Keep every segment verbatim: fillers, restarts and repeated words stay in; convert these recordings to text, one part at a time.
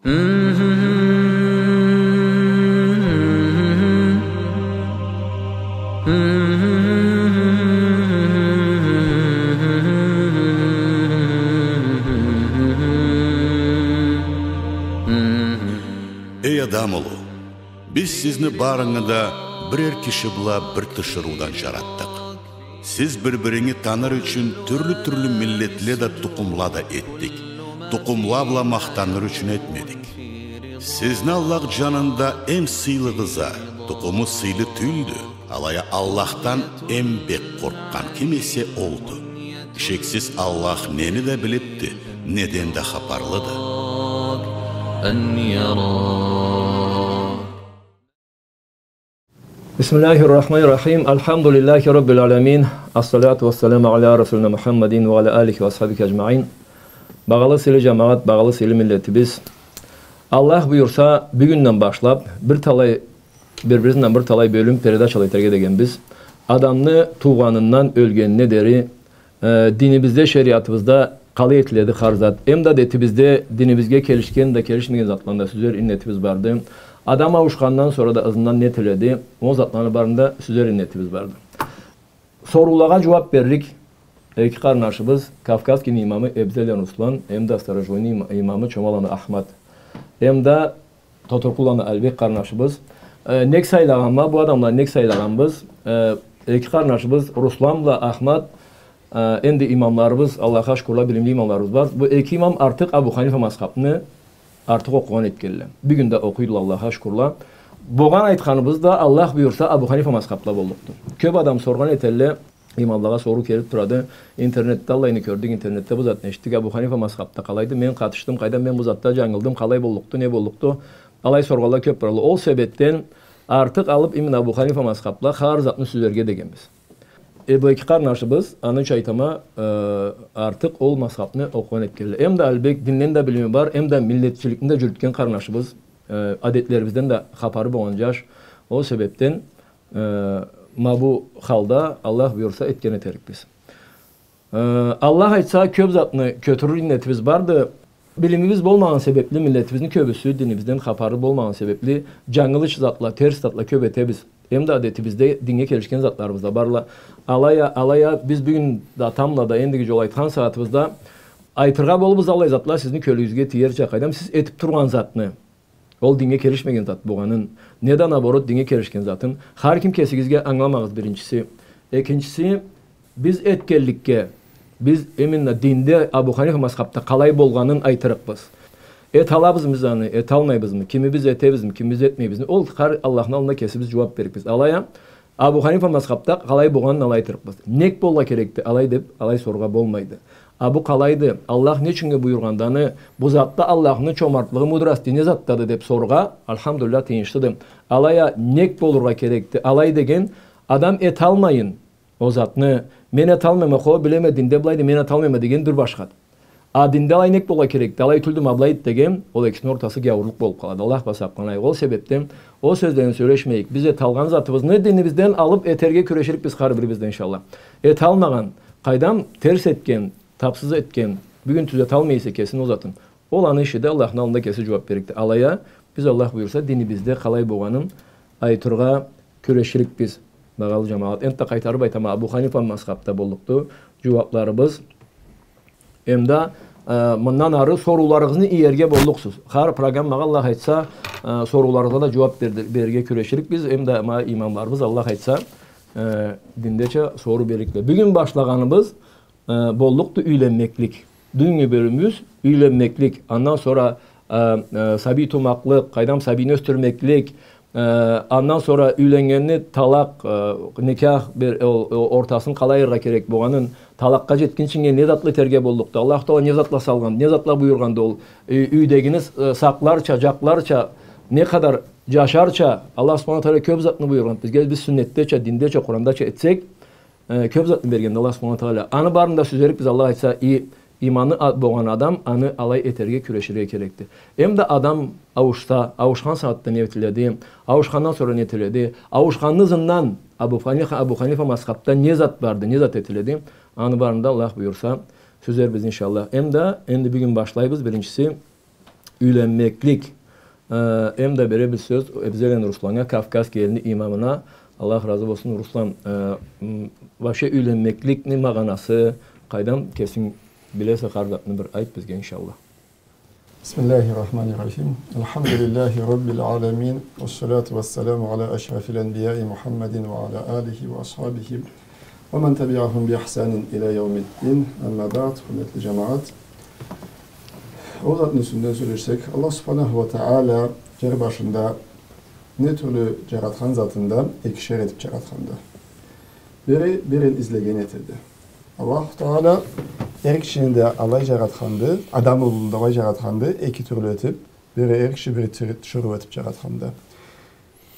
Эй адам улу, биз сизни барынгы да бирер киши бла бир тиширыудан джаратдыкъ. Сиз бир-биринги таныр ючюн тюрлю-тюрлю миллетле да, тукъумла да этдик. Тукъумла бла махтаныр ючюн этмедик. Сизни Аллах джанында эм сыйлыгъыз а, тукъуму сыйлы тюлдю. Алай а Аллахдан эм бек къоркъгъан ким эсе олду. Шексиз, Аллах нени да билибди, неден да хапарлыды. بسم الله الرحمن الرحيم. الحمد لله رب العالمين. الصلاة والسلام على رسولنا محمد وعلى آله وأصحابه أجمعين. Багъалы сыйлы джамагъат, багъалы сыйлы миллетибиз. Аллах буюрса, бюгюнден башлаб, бир талай, бир-биринден бир талай бёлюм передачала этерге дегенбиз. Адамны туугъанындан ёлгенине дери э, динибизде, шериатыбызда къалай этиледи хар зат. Эм да адетибизде динибизге келишген да, келишмеген затланы да сюзер иннетибиз барды. Адам ауушхандан сора да ызындан не этиледи, ол затланы барын да сюзер иннетибиз барды. Соруулагъа джууаб берлик эки къарнашыбыз, Кавказскийни имамы Эбзелланы Руслан, эм да Сторожевойну има-, имамы Чомаланы Ахмат. Эм да Тотуркъулланы Албек къарнашыбыз. Э, нек сайлагъанма, бу адамланы нек сайлагъанбыз? Э, эки къарнашыбыз Руслан бла Ахмат, э, энди имамларыбыз, Аллахха шукурла, билимли имамларыбыз бар. Бу эки имам артыкъ Абу Ханифа мазхабны артыкъ окъугъан этгенле. Бюгюн да окъуйдула, Аллахха шукурла. Богъан айтханыбыз да, Аллах буюрса, Абу Ханифа мазхабла боллукъду. Кёб адам соргъан этелле, имамлагъа соруу келиб турады. Интернетде аллайны кёрдюк, интернетде бу затны эшитдик. Абу Ханифа мазхабда къалайды? Мен къатышдым, къайдам, мен бу затда джангылдым, къалай боллукъду, не боллукъду? Алай соргъанла кёб баралла. Ол себебден артыкъ алыб, именно Абу Ханифа мазхабла хар затны сюзерге дегенбиз. Э, бу эки къарнашыбыз, аны ючюн айтама, э, артыкъ ол мазхабны окъугъан этгенле. Эм да Албек динден да билими бар, эм да миллетчиликни да джюрютген къарнашыбыз, э, адетлерибизден да хапары болгъан джаш. Ол себебден Э, ма бу халда, Аллах буюрса, этген этерикбиз. Э, Аллах айтса, кёб затны кётюрюр иннетибиз барды. Билимибиз болмагъан себебли, миллетибизни кёбюсю динибизден хапары болмагъан себебли, джангылыш затла, терс затла кёб этебиз. Эм да адетибизде динге келишген затларыбыз да барла. Алай а, алай а, биз бюгюн да, тамбла да, эндиги джол айтхан сагъатыбызда айтыргъа болурбуз аллай затла, сизни кёлюгюзге тиерча, къайдам, сиз этиб тургъан затны. Ол динге келишмеген зат болгъанын, не да, наоборот, динге келишген затын хар ким кесигизге ангыламагъыз, биринчиси. Экинчиси, биз этгенликге, биз именно динде Абу Ханифа мазхабда къалай болгъанын айтырыкъбыз. Эталабызмы биз аны, эталмайбызмы, кимибиз этебизми, кимибиз этмейбизми, ол хар Аллахны аллында кесибиз джууаб беририкбиз. Алай а, Абу Ханифа мазхабда къалай болгъанын алай айтырыкъбыз. Нек болургъа керекди алай деб, алай сорургъа болмайды. А бу къалайды? Аллах не ючюннге буюргъанды аны? Бу затда Аллахны чомартлыгъы, мудрости не затдады деб сорургъа, алхамдулиллях, тыйыншлыды. Алай а нек болургъа керекди алай деген, адам эталмайын ол затны, мен эталмайма, хо, билеме, динде былайды, мен эталмайма деген бир башхады. А динде алай нек болургъа керекди, алай тюлдю ма былайды деген, ол экисини ортасы гяуурлукъ болуб къалады. Аллах бла сакъланайыкъ. Ол себебден ол сёзлени сёлешмейик. Биз эталгъан затыбызны динибизден алыб этерге кюреширикбиз хар бирибиз да, иншаллах. Эталмагъан, къайдам, терс этген, тапсыз этген, бюгюн тюзеталмай эсе кесин ол затын, ол аны ишиди, Аллахны аллында кеси джууаб беририкди. Алай а, биз, Аллах буюрса, динибизде къалай болгъанын айтыргъа кюреширикбиз, багъалы джамагъат. Энтда къайтарыб айтама, Абу Ханифа мазхабда боллукъду джууабларыбыз. Эм да, э, мындан ары сорууларыгъызны иерге боллукъсуз. Хар программагъа, Аллах айтса, э, сорууларыгъызгъа да джууаб берди-, берирге кюреширикбиз. Эм да ма имамларыбыз, Аллах айтса, э, диндеча соруу берирле. Бюгюн башлагъаныбыз, э, боллукъду юйленмеклик. Бюгюннгю бёлюмюбюз юйленмеклик. Андан сора, э, э, сабий тумакълыкъ, къайдам, сабийни ёсдюрмеклик, Э, андан сора юйленнгенни талакъ, э, никях бер-, ол, ол ортасын къалай айырыргъа керек болгъанын, талакъгъа джетгинчиннге не затла этерге боллукъду, Аллаху Тагъала не затла салгъан, не затла буюргъанды ол, ю-, юйдегини с-, э, сакъларча, джакъларча, не къадар джашарча, Аллах Субханаху Тагъала кёб затны буюргъан. Бизге, биз сюннетдеча, диндеча, Къурандача этсек, э, кёб затны бергенди Аллах Субханаху Тагъала. Аны барын да сюзерикбиз, Аллах айтса, и, иманы а-, болгъан адам аны алай этерге кюреширге керекди. Эм да адам ауушса, ауушхан сагъатда не этиледи, ауушхандан сора не этиледи, ауушханны ызындан Абу Ханифа, Абу Ханифа мазхабда не зат барды, не зат этиледи, аны барын да, Аллах буюрса, сюзербиз, иншаллах. Эм да энди бюгюн башлайбыз, биринчиси, Юйленмеклик. Э, эм да беребиз сёз, э, бизледен Русланнга, Кавказ келини имамына. Аллах разы болсун, Руслан. Э, м, вообще юйленмекликни магъанасы къайдам, кесинг билесе, хар затны бир айт бизге, иншаллах. بسم الله الرحمن الرحيم. الحمد لله رب العالمين. والصلاة والسلام على أشرف الأنبياء محمد وعلى آله وأصحابه ومن تبعهم بإحسان إلى يوم الدين. أما بعد، хурметли джамагъат. Ол затны юсюнден сёлешсек, Аллах Субханаху уа Тагъала джер башында не тюрлю джаратхан затында экишер этип джаратханды. Бири бирин излеген этеди. Аллаху Тагъала эр кишини да алай джаратханды, адам улуну да алай джаратханды, эки тюрлю этип, бири эр киши, бири тиширыу этип джаратханды.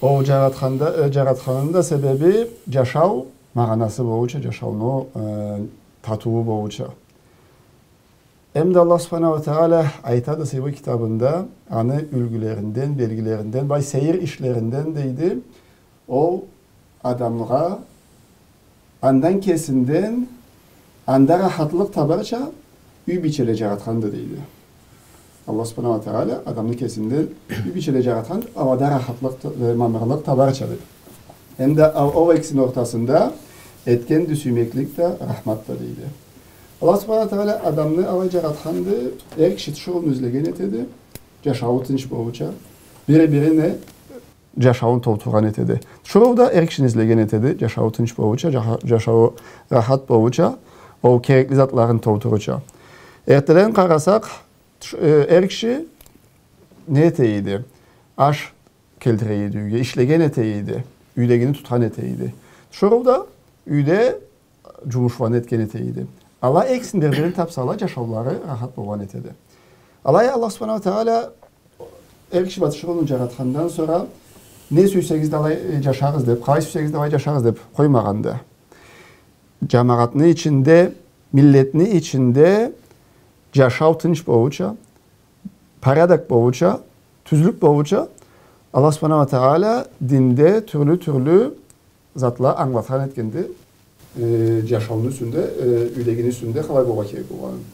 Ол джаратханда, э, джаратханыны да себеби джашау магъанасы болурча, джашауну, э, татыуу болурча. Эм да Аллах Субханаху уа Тагъала айтады сыйлы китабында, аны юлгюлеринден, белгилеринден, бай сейир ишлеринден, дейди, ол адамгъа андан кесинден анда рахатлыкъ табарча юй бийчеле джаратханды, дейди. Аллах Субханаху уа Тагъала адамны кесинден юй бийчеле джаратханды, алада рахатлыкъ та-, э, мамырлыкъ табарча, дейди. Эм да ол, ол экисини ортасында этгенди сюймеклик да, рахмат да, дейди. Аллах Субханаху уа Тагъала адамны алай джаратханды, эр киши тиширыуну излеген этеди, джашауу тынч болурча, бири-бирине джашауун толтургъан этеди. Тиширыу да эр кишини излеген этеди, джашауу тынч болурча, джаха-, джашауу рахат болурча, ол керекли затларын толтурурча. Эртделерин къарасакъ, тиш-, э, эр киши не эте эди? Аш келтире эди юйге, ишлеген эте эди, юйдегини тутхан эте эди. Тиширыу да юйде джумушланы этген эте эди. Ала экисин бир-бирин тапсала, джашаулары рахат болгъан этеди. Алай Аллах Субханаху уа Тагъала эр киши бла тиширыуну джаратхандан сора, не сюйсегиз да алай, э, джашагъыз деп, къалай сюйсегиз да алай джашагъыз деп къоймагъанды. Джамагъатны ичинде, миллетни ичинде джашау тынч болурча, порядок болурча, тюзлюк болурча, Аллах Субханаху уа Тагъала динде тюрлю-тюрлю затла ангылатхан этгенди, э, джашауну юсюнде, э, юйдегини юсюнде къалай болургъа керек болгъанын.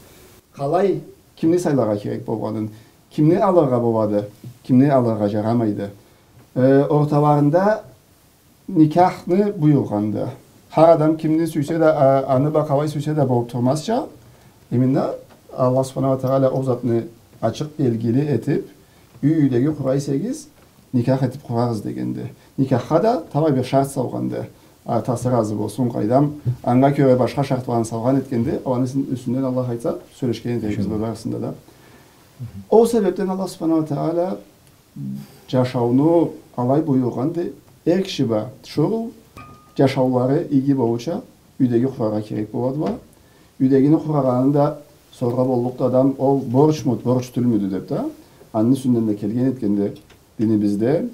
Къалай, кимни сайлагъа керек болгъанын, кимни алыргъа болады, кимни алыргъа джарамайды. Э, орталарында никяхны буюргъанды. Хар адам кимни сюйсе да, а, аны бла къалай сюйсе да болуп турмазча, именно Аллах Субханаху уа Тагъала ол затны ачыкъ белгили этип, юй-юйдеги къурай эсегиз, никях этип къурагъыз дегенди. Никяхха да тамам бир шарт салгъанды. Атасы разы болсун, къайдам, анга кёре башха шартланы салгъан этгенди. Аланы юсюн-, юсюнден Аллах айтса, сёлешген этерикбиз бу барысында да. Ол себепден Аллах Субханаху уа Тагъала джашауну алай буюргъанды, эр киши бла тиширыу джашаулары иги болурча, юйдеги къураргъа керек боладыла. Юйдегини къурагъанын да соргъа боллукъду адам, ол борчмуду, борч тюлмюдю деп да. Аны юсюнден да келген этгенди динибизде.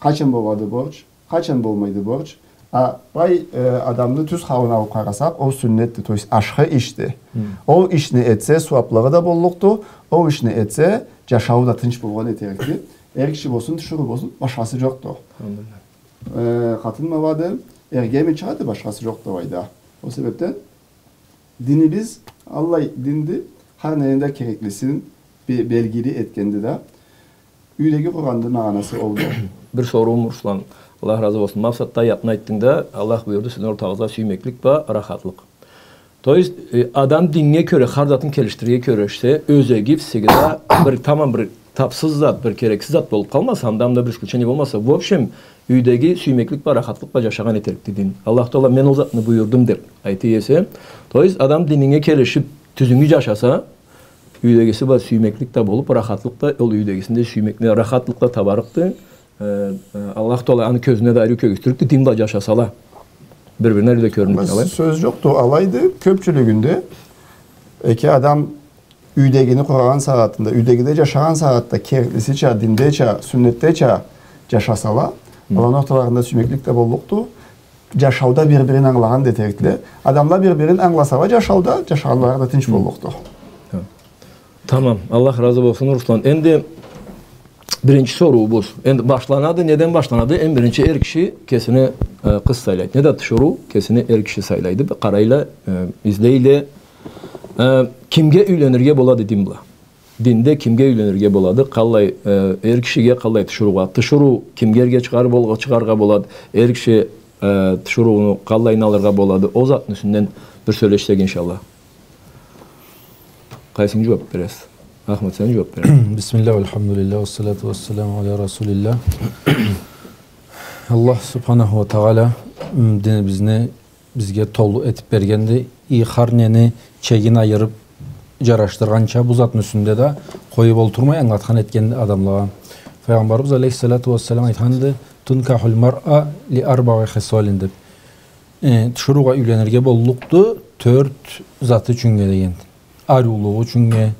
Къачан болады борч, къачан болмайды борч. А бай, э, адамны тюз халын алып къарасакъ, ол сюннетди, то есть ашхы ишди. Хы. Ол ишни этсе, сууаплыгъы да боллукъду, ол ишни этсе, джашауу да тынч болгъан этерикди. Эр киши болсун, тиширыу болсун, башхасы джокъду. Алхамдулиллах. Э, къатын болады, эрге эми чыгъады, башхасы джокъду алайда. Ол себепден динибиз аллай динди, хар нени да кереклисин бе-, белгили этгенди да. Юйдеги къуранны магъанасы олду. Бир соруум, Руслан. Аллах разы болсун. Макъсатда аятны айтдынг да, Аллах буюрду, сизни ортагъызда сюймеклик бла рахатлыкъ. То есть, э, адам динге кёре, хар затын келишдирирге кёрешсе, ёзеги всегда бир, тамам бир тапсыз зат, бир керексиз зат болуп къалмаса, анда, анда бир исключение болмаса, в общем, юйдеги сюймеклик бла, рахатлыкъ бла джашагъан этерикди дин. Аллах Тагъала, мен ол затны буюрдум деп айта эсе, то есть, адам дининге келишип, тюзюню джашаса, юйдегиси бла сюймеклик да болуп, рахатлыкъ да, ол юйдегисинде сюймек-, рахатлыкъ да табарыкъды. Э, э, Аллах Тагъала аны кёзюне да ариу кёргюзтюрюкдю, дин бла джашасала. Бир-бирине ариу да кёрюнюп алай. Сёз джокъду, алайды, кёпчюлюгюнде эки адам юйдегини къурагъан сагъатында, юйдегиде джашагъан сагъатда, кереклисича, диндеча, сюннетдеча джашасала, хы, аланы орталарында сюймеклик да боллукъду. Джашауда бир-бирин ангылагъан да этерикле. Адамла бир-бирин ангыласала, джашауда, джашагъанлары да тынч, хы, боллукъду. Хы. Тамам. Аллах разы болсун, Руслан. Энди биринчи соруубуз. Энди башланады, неден башланады? Эм биринчи эр киши кесине, э, къыз сайлайды. Неда тиширыу кесине эр киши сайлайды. Къарайла, э, излейле. Э, кимге юйленирге болады дин бла? Динде кимге юйленирге болады, къаллай, э, эр кишиге, къаллай тиширыугъа, тиширыу кимге эрге чыгъар бол-, чыгъаргъа болады, эр киши, э, тиширыуну къаллайын алыргъа болады, ол затны юсюнден бир сёлешсек, иншаллах. Къайсынг джууаб бересе? Ахмат, сен джууаб бер. بسم الله والحمد لله والصلاة والسلام على رسول الله. Аллах субханаху ва тагъала, м, динибизни бизге толу этиб бергенди. И хар нени чегин айырыб, джарашдыргъанча, бу затны юсюнде да къоюб олтурмай, ангылатхан этгенди адамлагъа. Файгъамбарыбыз алейхиссалату вассалам айтханды: «تنكح المرأة لأربع خصال» деб. Э, тиширыугъа юйленирге боллукъду тёрт заты ючюннге дегенди. Ариулугъу ючюннге,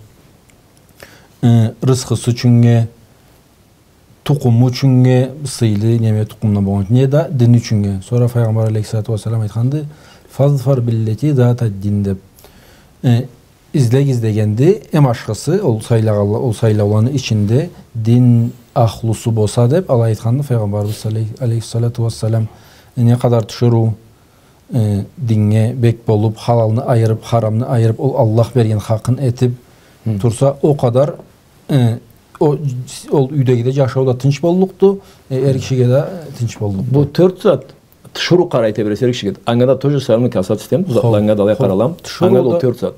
э, рысхысы ючюннге, тукъуму ючюннге, сыйлы неме тукъумдан болгъан, неда дини ючюннге. Сора Файгъамбар алейхиссалату вассалам айтханды: «فاظفر بالتي ذات الدين» деб. Э, излегиз дегенди, эм ашхысы, ол сайлагъанла-, ол сайлауланы ичинде дин ахлусу болса деб, алай айтханды Файгъамбарыбыз алей-, алейхиссалату вассалам. Э, не къадар тиширыу, э, диннге бек болуб, халалны айырыб, харамны айырыб, ол Аллах берген хакъын этиб турса, ол къадар, э, о, ол юйдегиде джашау да тынч боллукъду, э, эр кишиге да тынч боллукъду. Бу тёрт зат тиширыу къарай тебресе эр кишиге. Анга да то же самое касаться этеме, бу затла анга да алай къаралады. Анга да ол тёрт зат.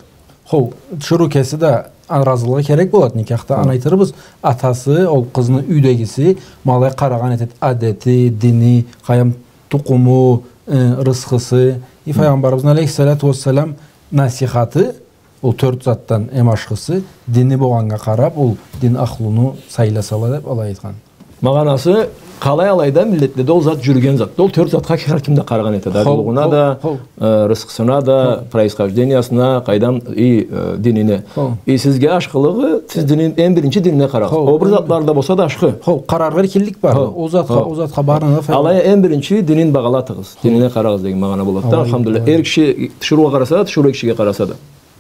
Хоу, тиширыу кеси да разылыгъы керек болады никяхда. Аны айтырбыз, атасы, ол къызны юйдегиси, ма алай къарагъан этеди, адети, дини, къайдам, тукъуму, э, рысхысы. И Файгъамбарыбызны алейхиссалату вассалам насихаты, ол тёрт затдан эм ашхысы, дини болгъаннга къараб, ол дин ахлуну сайласала деб алай айтхан. Магъанасы, къалай алайда миллетледе ол зат джюрюген зат. Ол тёрт затха хар ким да къарагъан этеди. Ариулугъуна да, э, рысхысына да, происхождениясына, къайдам, и, э, динине. И сизге ашхылыгъы, сиз динин, эм биринчи динине къарагъыз. Ол бир затлада болса да ашхы. Хоу, къараргъа эркинлик бар. Хоу, ол затха, ол затха барына да файда. Алай эм биринчи динин багъала атыгъыз. Динине къарагъыз деген магъана болады да. Алхамдулиллах. Эр киши тиширыугъа къараса да, тиширыу эр кишиге къараса да.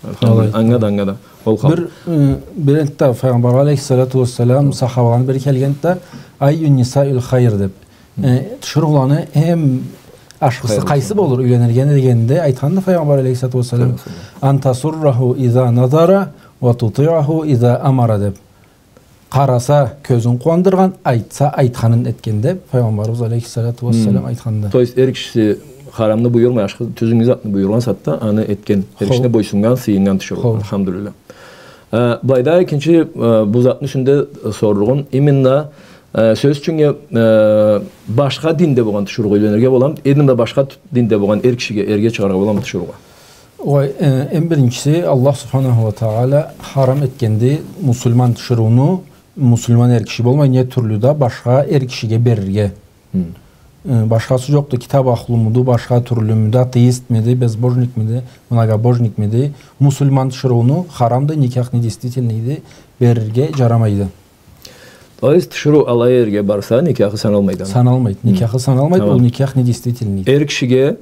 Алхамдулиллах. Анга да, анга да. Ол хал. Бир, э, бир энтда Файгъамбар алейхиссалату вассалам сахабаланы бири келгенди да, «أي النساء خير» деб. Э, тиширыуланы эм ашхысы къайсы болур юйленирге дегенде, айтханды Файгъамбар алейхиссалату вассалам: «أن تسره إذا نظر وتطيعه إذا أمر» деб. Къараса, кёзюн къууандыргъан, айтса, айтханын этген деб, Файгъамбарыбыз алейхиссалату вассалам айтханды. То есть, эр кишиси харамны буюрмай, ашхы, тюзюннгю затны буюргъан сагъатда, аны этген, эр кишине бойсуннган, сыйыннган тиширыу. Хоу. Алхамдулиллах. Э, былайда экинчи, э, бу затны юсюнде, э, сорлугъум, именно, э, сёз ючюннге, э, башха динде болгъан тиширыугъа юйленирге боламы? Именно башха т-, динде болгъан эр кишиге, эрге чыгъаргъа боламы тиширыугъа? Ой, э, эм биринчиси, Аллах субханаху ва тагъала харам этгенди муслиман тиширыуну, муслиман эр киши болмай, не тюрлю да башха эр кишиге берирге. Хы. Э, башхасы джокъду, китаб ахлумуду, башха тюрлюмюдю, атеистмиди, безбожникмиди, многобожникмиди, муслиман тиширыуну харамды, никях недействительныйди, берирге джарамайды. То есть, тиширыу алай эрге барса, никяхы саналмайды. Саналмайды. Хы. Никяхы саналмайды, ол никях недействительный. Эр кишиге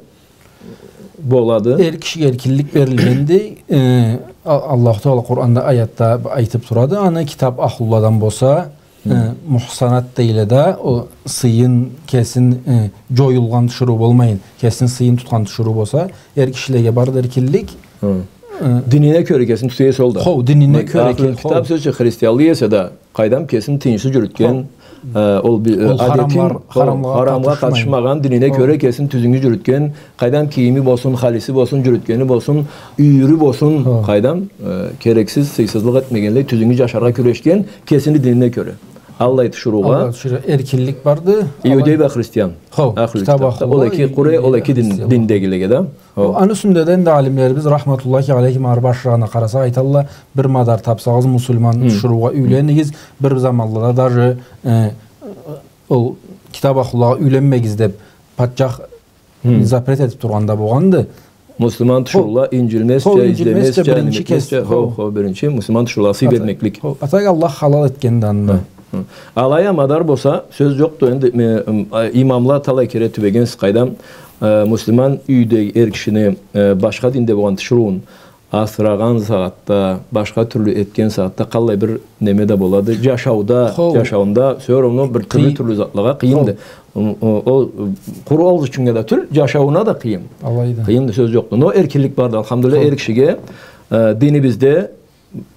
болады. Эр кишиге эркинлик берилгенди. Э, А-, Аллаху Тагъала Къуранда аятда айтыб турады. Аны китаб ахлуладан болса, э, мухсанат дейле да, ол сыйын, кесин, э, джоюлгъан тиширыу болмайын, кесин сыйын тутхан тиширыу болса, эр кишилеге барды эркинлик. Хы. Э, динине кёре кесин тута эсе ол да. Хоу, динине кёре. Ахлу китаб сёз ючюн христианлы эсе да, къайдам, кесин тыйыншсыз джюрютген, э, ол би-, э, адетин, харамлагъа къатышмагъан, динине кёре кесин тюзюннгю джюрютген, къайдам, кийими болсун, халиси болсун, джюрютгени болсун, юйюрю болсун, къайдам, э, керексиз, сыйсызлыкъ этмегенлей, тюзюннгю джашаргъа кюрешген, кесини динине кёре. Аллай тиширыугъа. Аллай тиширыугъа эркинлик барды. Иудей ва христиан. Хоу, ахлу китаб ахлула, ол эки къуру, ол эки дин, диндегилеге да. Хоу. Аны юсюнде да энди алимлерибиз, рахматуллахи алейхим, ары башхагъына къарасакъ, айталла, бир мадар табсагъыз, муслиман тиширыугъа юйленигиз, бир заманлада даже, э, ол китаб ахлулагъа юйленмегиз деб, патчах запрет этиб тургъан да болгъанды. Муслиман тиширыула инджилмезча, излемезча, биринчи кес, неметмезча, хоу, хоу, биринчи муслиман тиширыулагъа сый бермеклик. Хоу, а так Аллах халал этгенди аны. Хы, хы. Алай а мадар болса, сёз джокъду, энди, ме-, м, а, имамла талай кере тюбегенсиз, къайдам, э, муслиман юйде эр кишини, э, башха динде болгъан тиширыуун асырагъан сагъатда, башха тюрлю этген сагъатда, къаллай бир неме да болады. Джашауда, хоу, джашауунда, сора ону бир тюрлю-тюрлю затлагъа къыйынды. Хоу. М, о, о, къуру ол ючюннге да тюл, джашаууна да къыйын. Алайды. Къыйынды, сёз джокъду. Но эркинлик барды, алхамдулиллах, хоу, эр кишиге, э, динибизде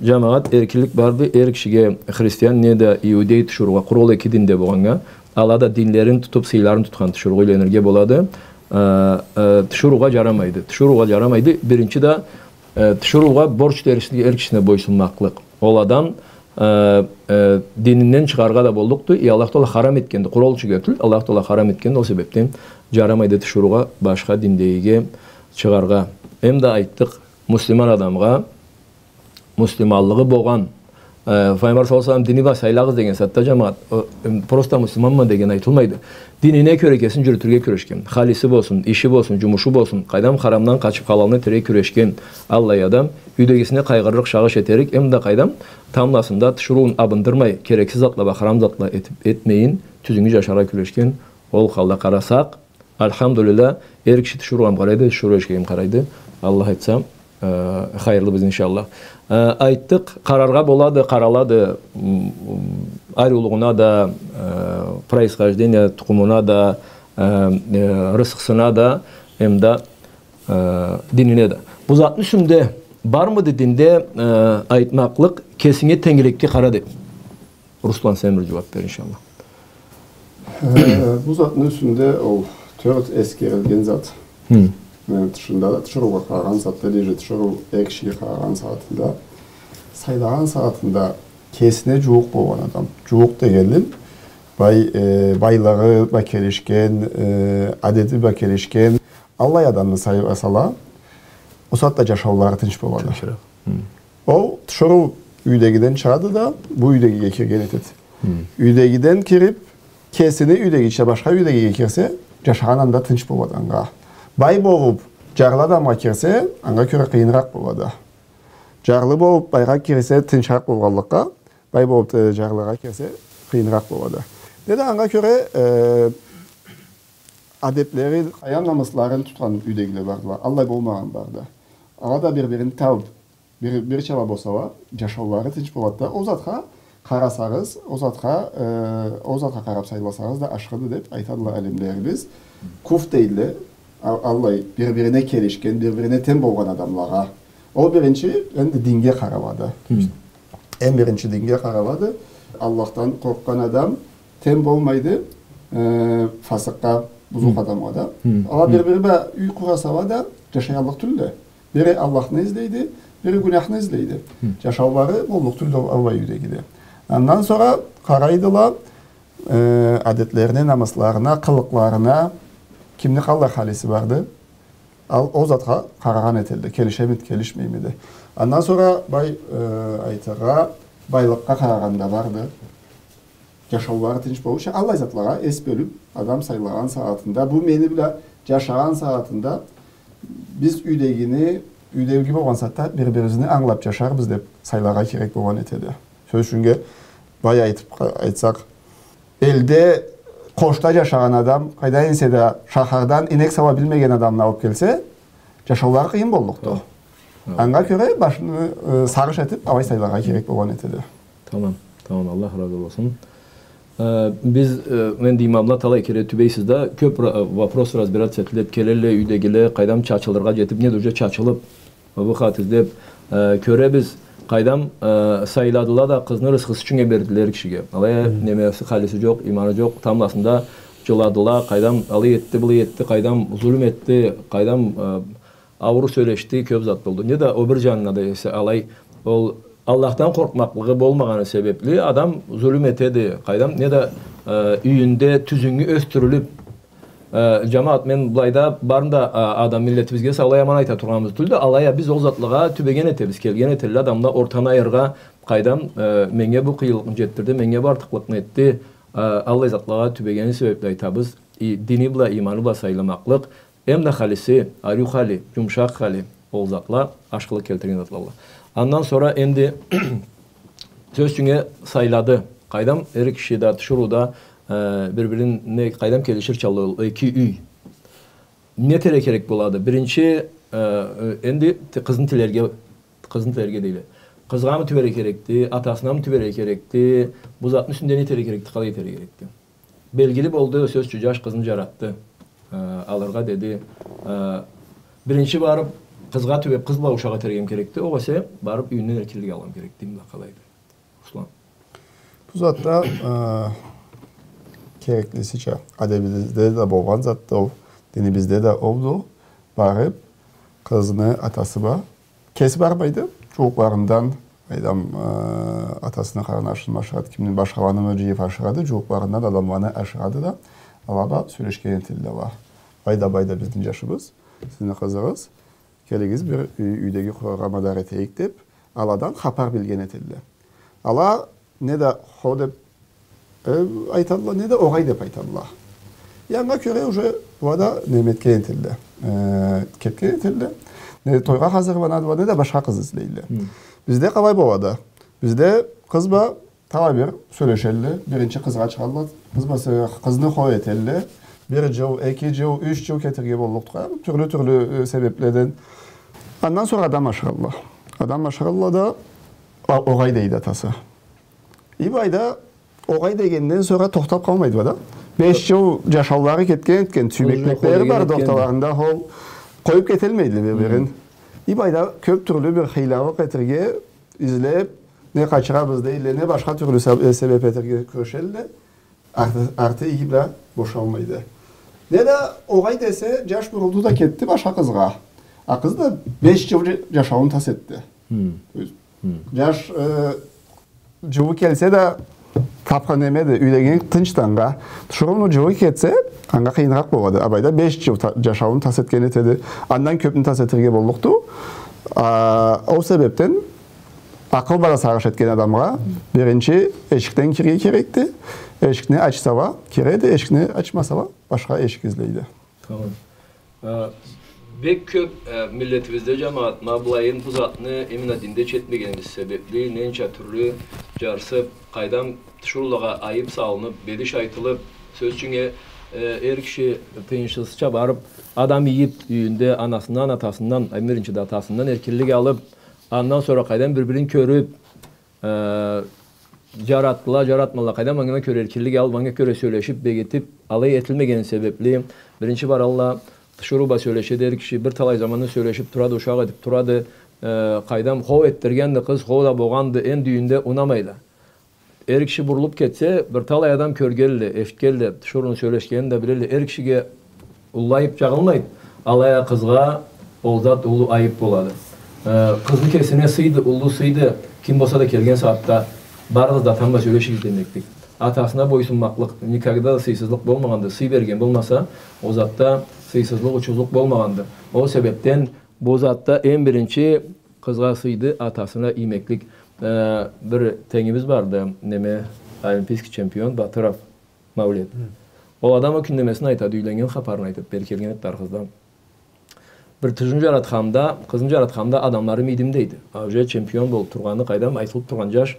Джамагъат, эркинлик барды эр кишиге, христиан неда иудей тиширыугъа, къуру ол эки динде болгъаннга. Ала да динлерин тутуб, сыйларын тутхан тиширыугъа юйленирге болады. Э, э, тиширыугъа джарамайды. Тиширыугъа джарамайды. Биринчи да, э, тиширыугъа борч дерик эр кишисине бойсунмакълыкъ. Ол адам, э, э, дининден чыгъаргъа да боллукъду. Э, Аллах Тагъала харам этгенди. Къуру ол ючюн тюл, Аллах Тагъала харам этгенди. Ол себебден джарамайды тиширыугъа башха диндегиге чыгъаргъа. Эм да айтдыкъ, муслиман адамгъа, муслиманлыгъы болгъан, э, Файгъамбар саллаллаху алейхи ва саллам дини бла сайлагъыз деген сагъатда, джамагъат, о, эм, просто муслиманма деген айтылмайды. Динине кёре кесин джюрютюрге кюрешген. Халиси болсун, иши болсун, джумушу болсун, къайдам, харамдан къачыб, халалны этерге кюрешген аллай адам, юйдегисине къайгъырырыкъ, сагъыш этерик, эм да къайдам, тамбласында тиширыуун абындырмай, керексиз затла бла, харам затла этиб, этмейин, тюзюню джашаргъа кюрешген, ол халда къарасакъ, Альхамдулиллах, эр киши тиширыугъа къарайды, тиширыу эр кишиге къарайды. Аллах айтса, э, хайырлыбыз, иншаллах. Э, айтдыкъ, къараргъа болады, къаралады, м, м, ариулугъуна да, э, происхождение, тукъумуна да, э, э, рысхысына да, эм да, э, динине да. Бу затны юсюнде бармыды динде, э, айтмакълыкъ, кесинге тенгирекге къара деб? Руслан, сен бир джууаб бер, иншаллах. Э, бу затны юсюнде ол тёрт эсгерилген зат. Хы. Э, тиширыугъа къарагъан сагъатда, деди, тиширыу эр кишиге къарагъан сагъатында, сайлагъан сагъатында кесине джууукъ болгъан адам. Джууукъ дегеним, бай-, э, байлыгъы бла келишген, э, адети бла келишген, аллай адамны сайласа, ол сагъатда джашаулары тынч болады. Тынчыракъ. Хы. Ол тиширыу юйдегиден чыгъады да, бу юйдегиге кирген этеди. Хы. Юйдегиден кириб, кесини юйдегича башха юйдегиге кирсе, джашагъан анда тынч болады анга. Бай болуб, джарлы адамгъа кирсе, анга кёре къыйыныракъ болады. Джарлы болуб, байгъа кирсе, тынчыракъ болгъанлыкъгъа, бай болуб, э, джарлыгъа кирсе, къыйыныракъ болады. Неда анга кёре, э, адеплери, къайдам, намысларын тутхан юйдегиле бардыла, аллай болмагъан барды. Ала да бир-бирин табыб, бир, бирча бла болса да, джашаулары тынч болады да. Ол затха къарасагъыз, ол затха, э, ол затха къараб сайласагъыз да ашхыды деб айтадыла алимлерибиз. Куф дейдиле, а-, аллай бир-бирине келишген, бир-бирине тенг болгъан адамлагъа. Ол биринчи, энди динге къаралады. Хы. Эм биринчи динге къаралады. Аллахдан къоркъгъан адам тенг болмайды, э, фасыкъгъа, бузукъ адамгъа да. Хы. Ала бир-бири бла юй къураса да, джашаяллыкъ тюлдю. Бири Аллахны излейди, бири гюнахны излейди. Хы. Джашаулары боллукъ тюлдю аллай юйдегиде. Андан сора къарайдыла, э, адетлерине, намысларына, къылыкъларына, кимни къаллай халиси барды. Ал ол затха къарагъан этелле, келишемиди, келишмеймиди. Андан сора бай, э, айтыргъа, байлыкъгъа къарагъан да барды. Джашаулары тынч болурча, аллай затлагъа эс бёлюб, адам сайлагъан сагъатында, бу мени бла джашагъан сагъатында, биз юйдегини, юйдеги болгъан сагъатда бир-бирибизни ангылаб джашарбыз деб сайлагъа керек болгъан этеди. Сёз ючюннге, бай айтыб, айтсакъ, элде къошда джашагъан адам, къайда эсе да шахардан инек сауа билмеген адамны алыб келсе, джашаулары къыйын боллукъду. Хы. Хы. Анга кёре башыны, э, сагъыш этиб, алай сайлагъа керек болгъан этеди. Тамам, тамам, Аллах разы болсун. Э, биз, э, мен да, имамла, талай кере тюбейсиз да, кёб ра-, вопрос разбираться этилиб келелле юйдегиле, къайдам, чачылыргъа джетиб, неда уже чачылыб, бу хат излеб, э, кёребиз, къайдам, э, сайладыла да, къызны рысхысы ючюннге бердиле эр кишиге. Алай а, хы, немеси, халиси джокъ, иманы джокъ, тамбласында джыладыла, къайдам, алай этди, былай этди, къайдам, зулму этди, къайдам, э, ауру сёлешди, кёб зат болду. Неда ол бир джанына да эсе алай, ол Аллахдан къоркъмакълыгъы болмагъаны себебли адам зулму этеди, къайдам, неда, э, юйюнде тюзюнгю ёсдюрюлюб, Э, джамагъат, мен былайда барын да, а, адам миллетибизге саулай аман айта тургъаныбыз тюлдю. Алай а биз ол затлагъа тюбеген этебиз, келген этелле адамла ортаны айырыргъа, къайдам, э, меннге бу къыйынлыкъны джетдирди, меннге бу артыкълыкъны этди, э, аллай затлагъа тюбегени себебли айтабыз. И, дини бла, иманы бла сайламакълыкъ, эм да халиси, ариу хали, джумушакъ хали, ол затла ашхылыкъ келтирген затладыла. Андан сора энди сёз ючюннге сайлады. Къайдам, эр киши да, тиширыу да, э, бир-бирине къайдам келиширча ол эки юй. Не этерге керек болады? Биринчи, э, э, энди ти-, къызны тилерге, къызны тилерге дейле. Къызгъамы тюберге керекди, атасынамы тюберге керекди? Бу затны юсюнде не этерге керекди, къалай этерге керекди? Белгили болду, сёз ючюн, джаш къызны джаратды. Э, алыргъа деди. Э, биринчи барыб, Къызгъа тюбеп, къыз бла ушакъ этерге керекди. Огъесе барып юйюнден эркинлик алгъа керекди, мында къалайды. Руслан. Бу затда, э, кереклисича, адебибизде да болгъан затды ол, динибизде да олду. Барып, къызны атасы бла, кеси бармайды, джууукъларындан, къайдам, э, атасыны къарнашын ашырады, кимни, башхаланы джыйып ашырады, джууукъларындан адамланы ашырады да, ала бла сёлешген этелле ала. Байда, байда, бизни джашыбыз, сизни къызыгъыз, келигиз, бир ю-, юйдеги къуралгъа мадар этейик деп, аладан хапар билген этелле. Ала не да хо деп, э, айталла, не да огъай деп айталла. Анга кёре уже была да неме этген этелле, э, кетген этелле. Не тойгъа хазырланадыла, не да башха къыз излейле. Хы. Бизде къалай болады? Бизде къыз бла талай бир сёлешелле, биринчи къызгъа чыгъалла, къыз бла сё-, къызны хо этелле. Бир джыл, эки джыл, юч джыл кетерге боллукъду, тюрлю-тюрлю, э, себепледен. Андан сора адам ашыралла. Адам ашыралла да, а, огъай дейди атасы. И байда огъай дегенден сора тохтап къалмайдыла да. Беш джыл джашаулары кетген этген, тюймеклеклери бар да орталарында, хо, къоюп кетелмейдиле бир-бирин. Хы. И байда кёп тюрлю бир хыйлалыкъ этерге излеп, не къачырабыз дейле, не башха тюрлю саб-, э, себеп этерге кюрешелле. Арты, арты иги бла бошалмайды. Не да огъай десе, джаш бурулду да кетди башха къызгъа. А къыз да беш джыл джа-, джашауун тас этди. Хы. Хы. Джаш, э, джылы келсе да, тапха немеди, юйлеген тынчды анга. Тиширыуну джылы кетсе, анга къыйыныракъ болады. А байда беш джыл та-, джашауун тас этген этеди. Андан кёпню тас этерге боллукъду. А, ол себепден акъыл бла сагъыш этген адамгъа биринчи эшикден кирирге керекди. Эшикни ачсала, киреди, эшикни ачмасала, башха эшик излейди. Тамам. Э, бек кёп, э, миллетибизде, джамагъат, ма былайын, бу затны именно динде чечмегенибиз себепли, ненча тюрлю джарсып, къайдам, тиширыулагъа айып салынып, бедиш айтылып, сёз ючюн, э, эр киши тыйыншсызча барып, адам ийип, юйюнде анасындан, атасындан, эм биринчи да атасындан эркинлик алып, андан сора къайдам бир-бирин кёрюп, э, джаратдыла, джаратмадыла, къайдам, анга кёре эркинлик алып, анга кёре сёлешип, бегитип, алай этилмегени себепли, биринчи баралла, тиширыу бла сёлешеди эр киши, бир талай заманны сёлешип турады, ушакъ этип турады, э, къайдам, хо этдиргенди къыз, хо да болгъанды, энди юйюнде унамайла. Эр киши бурулуп кетсе, бир талай адам кёргенле, эшитгенле, тиширыуну сёлешгенин да билелле, эр кишиге уллу айып джагъылмайды. Алай а къызгъа ол зат уллу айып болады. Э, къызны кесине сыйды, уллу сыйды, ким болса да келген сагъатда барыгъыз да атам бла сёлешигиз демеклик. Атасына бойсунмакълыкъ никогда да сыйсызлыкъ болмагъанды, сый берген болмаса, ол затда сыйсызлыкъ, учузлукъ болмагъанды. Ол себепден бу затда эм биринчи къызгъа сыйды атасына иймеклик. Э, бир тенгибиз барды, неме, олимпийский чемпион Батыров Маулет. Хы. Ол адам ол кюн немесин айтады, юйленнген хапарын айтып, бери келген этди Архыздан. Бир тюзюн джаратханымда, къызны джаратханымда адамларым ийдим дейди. А уже чемпион болуп тургъаны, къайдам, айтылып тургъан джаш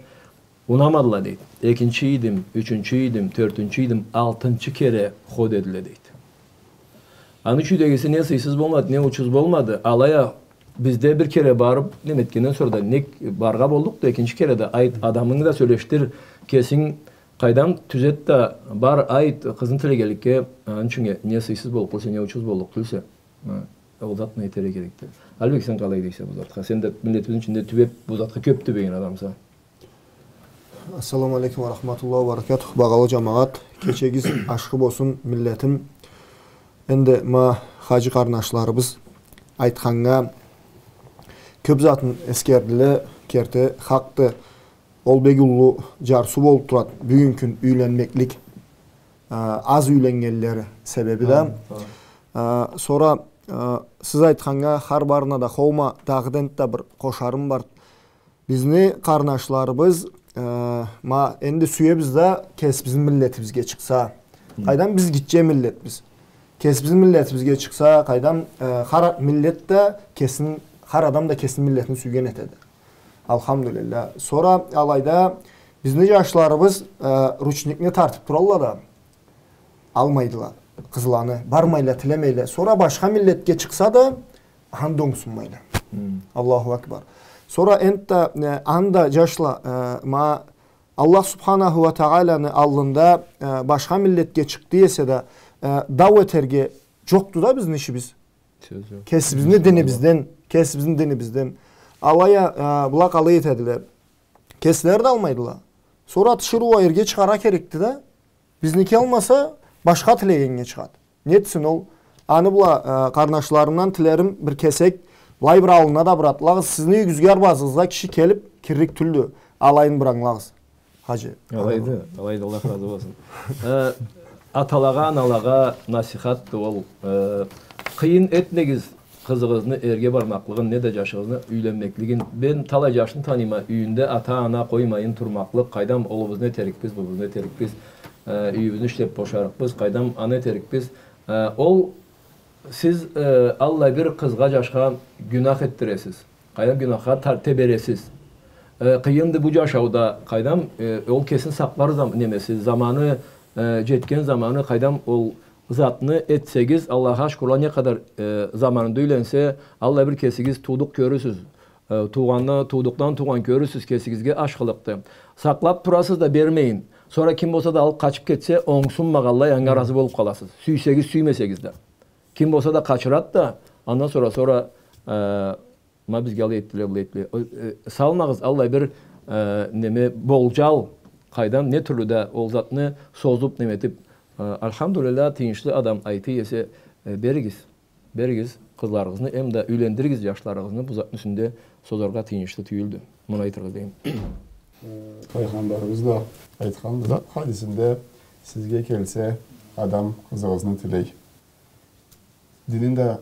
унамадыла дейди. Экинчи ийдим, ючюнчю ийдим, тёртюнчю ийдим, алтынчы кере хо дедиле дейди. Аны ючюн юйдегиси не сыйсыз болмады, не учуз болмады. Алай а бизде бир кере барып, неме этгенден сора да, не баргъа боллукъду, экинчи кере да айт, адамынгы да сёлешдир, кесинг къайдам, тюзет да бар, айт, къызны тилегенликге, аны ючюн не сыйсыз боллукъ тюлсе, не учуз боллукъ тюлсе, ха, ол затны этерге керекди. Алибек, сен къалай дейсе бу затха? Сен да миллетибизни ичинде тюбеп, бу затха кёп тюбеген адамса. Ассаламу алейкум ва рахматуллахи ва баракатух. Багъалы джамагъат, кечегиз ашхы болсун, миллетим. Энди ма хаджи къарнашларыбыз айтханнга кёп затын эсгердиле, керти хакъды. Ол бек уллу джарсыу болуп турады бюгюн кюн юйленмеклик, а, аз юйленнгенлери себеби да. Хы, хы. А, сора, а, сиз айтханнга хар барына да хо, ма дагъыда энтда бир къошарым бар. Бизни къарнашларыбыз, э, ма энди сюебиз да кесибизни миллетибизге чыкъса. Хы. Къайдам, биз гитче миллетбиз. Кесибизни миллетибизге чыкъса, къайдам, э, хар миллет да кесин, хар адам да кесини миллетин сюйген этеди. Алхамдулиллях. Сора алайда бизни джашларыбыз, э, ручникни тартып туралла да, алмайдыла къызланы, бармайла, тилемейле. Сора башха миллетге чыкъса да, анда онгсунмайла. Хм. Аллаху акбар. Сора энтда, э, анда джашла, э, ма Аллах субханаху ва тагъаланы аллында, э, башха миллетге чыкъды эсе да, э, дау этерге джокъду да бизни ишибиз. Сёз жокъ. Кесибизни динибизден, кесибизни динибизден. Алай а, а, была къалай этедиле. Кеслери да алмайдыла. Сора тиширыу а эрге чыгъаргъа керекди да. Бизники алмаса, башха тилегеннге чыгъады. Нетсин ол? Аны была, э, къарнашларымдан тилерим бир кесек, былай бир аллына да бир атлагъыз, сизни юйюгюзге, арбазыгъызгъа киши келип кирлик тюлдю. Алайын бир ангылагъыз, хаджи. Алайды, алайды, Аллах разы болсун. Э, аталагъа, аналагъа насихатды ол. Э, къыйын этмегиз къызыгъызны эрге бармакълыгъын, не да жашыгъызны юйленмеклигин. Мен талай жашны таныйма, юйюнде ата-ана къоймайын турмакълыкъ, къайдам, уллубузну этерикбиз, бубузну этерикбиз, э, юйюбюзню ишлеп бошарыкъбыз, къайдам, аны этерикбиз. Э, ол сиз, э, аллай бир къызгъа, жашха гюнах этдиресиз. Къайдам, гюнахха тар-, тебересиз. Э, къыйынды бу жашауда, къайдам, э, ол кесин сакълар зам-, немеси, заманы, э, жетген заманы, къайдам, ол затны этсегиз, Аллахха шукурла, не къадар, э, заманында юйленсе, аллай бир кесигиз туудукъ кёрюрсюз. Э, туугъанны, туудукъдан туугъан кёрюрсюз, кесигизге ашхылыкъды. Сакълап турасыз да бермейин. Сора ким болса да алып къачып кетсе, онгсунмагъанлай, анга разы болуп къаласыз. Сюйсегиз, сюймесегиз да. Ким болса да къачырады да, андан сора, сора, э, ма бизге алай этдиле, былай этдиле. Э, э, салмагъыз аллай бир, э, неме, болжал, къайдам, не тюрлю да ол затны созуп, неме этип, э, альхамдулиллах, тыйыншлы адам айта эсе, э, беригиз. Беригиз къызларыгъызны, эм да юйлендиригиз жашларыгъызны, бу затны юсюнде созаргъа тыйыншлы тюйюлдю. Муну айтыргъа дейим. Э, Пайгъамбарыбыз да айтханды да, хадисинде, сизге келсе адам къызыгъызны тилей. Динин да,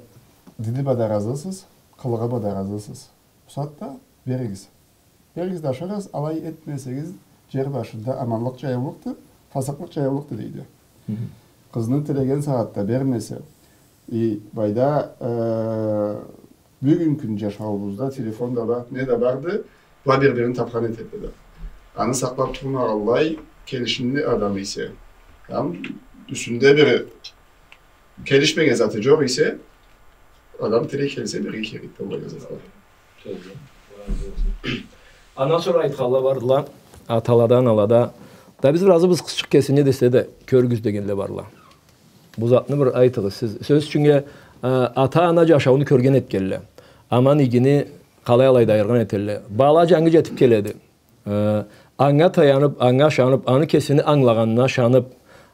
дини бла да разысыз, къылыгъы бла да разысыз. Бусагъатда беригиз. Беригиз да ашырыгъыз, алай этмесегиз, жер башында аманлыкъ жайыллыкъды, фасыкълыкъ жайыллыкъды, дейди. Хы хы. Къызны тилеген сагъатда бермесе, и былайда, э, бюгюн кюн жашауубузда телефон да бар, не да барды, была бир-бирин тапхан этеди да. Аны сакълап турмагъанлай, келишимли адам эсе, ам юсюнде бир келишмеген заты жокъ эсе, адам тилей келсе, бирге келип тургъан зат бар. Андан сора айтханла бардыла, аталада, аналада. Да биз разыбыз, къызчыкъ келсин, не десе да кёрюгюз дегенле бардыла. Бу затны бир айтыгъыз сиз. Сёз ючюннге, э, ата-ана жашауну кёрген этгенле. Аман-игини къалай алайда айыргъан этелле. Бала жангы жетип келеди. Э, анга таянып, анга ышанып, аны кесини ангылагъанына ышанып,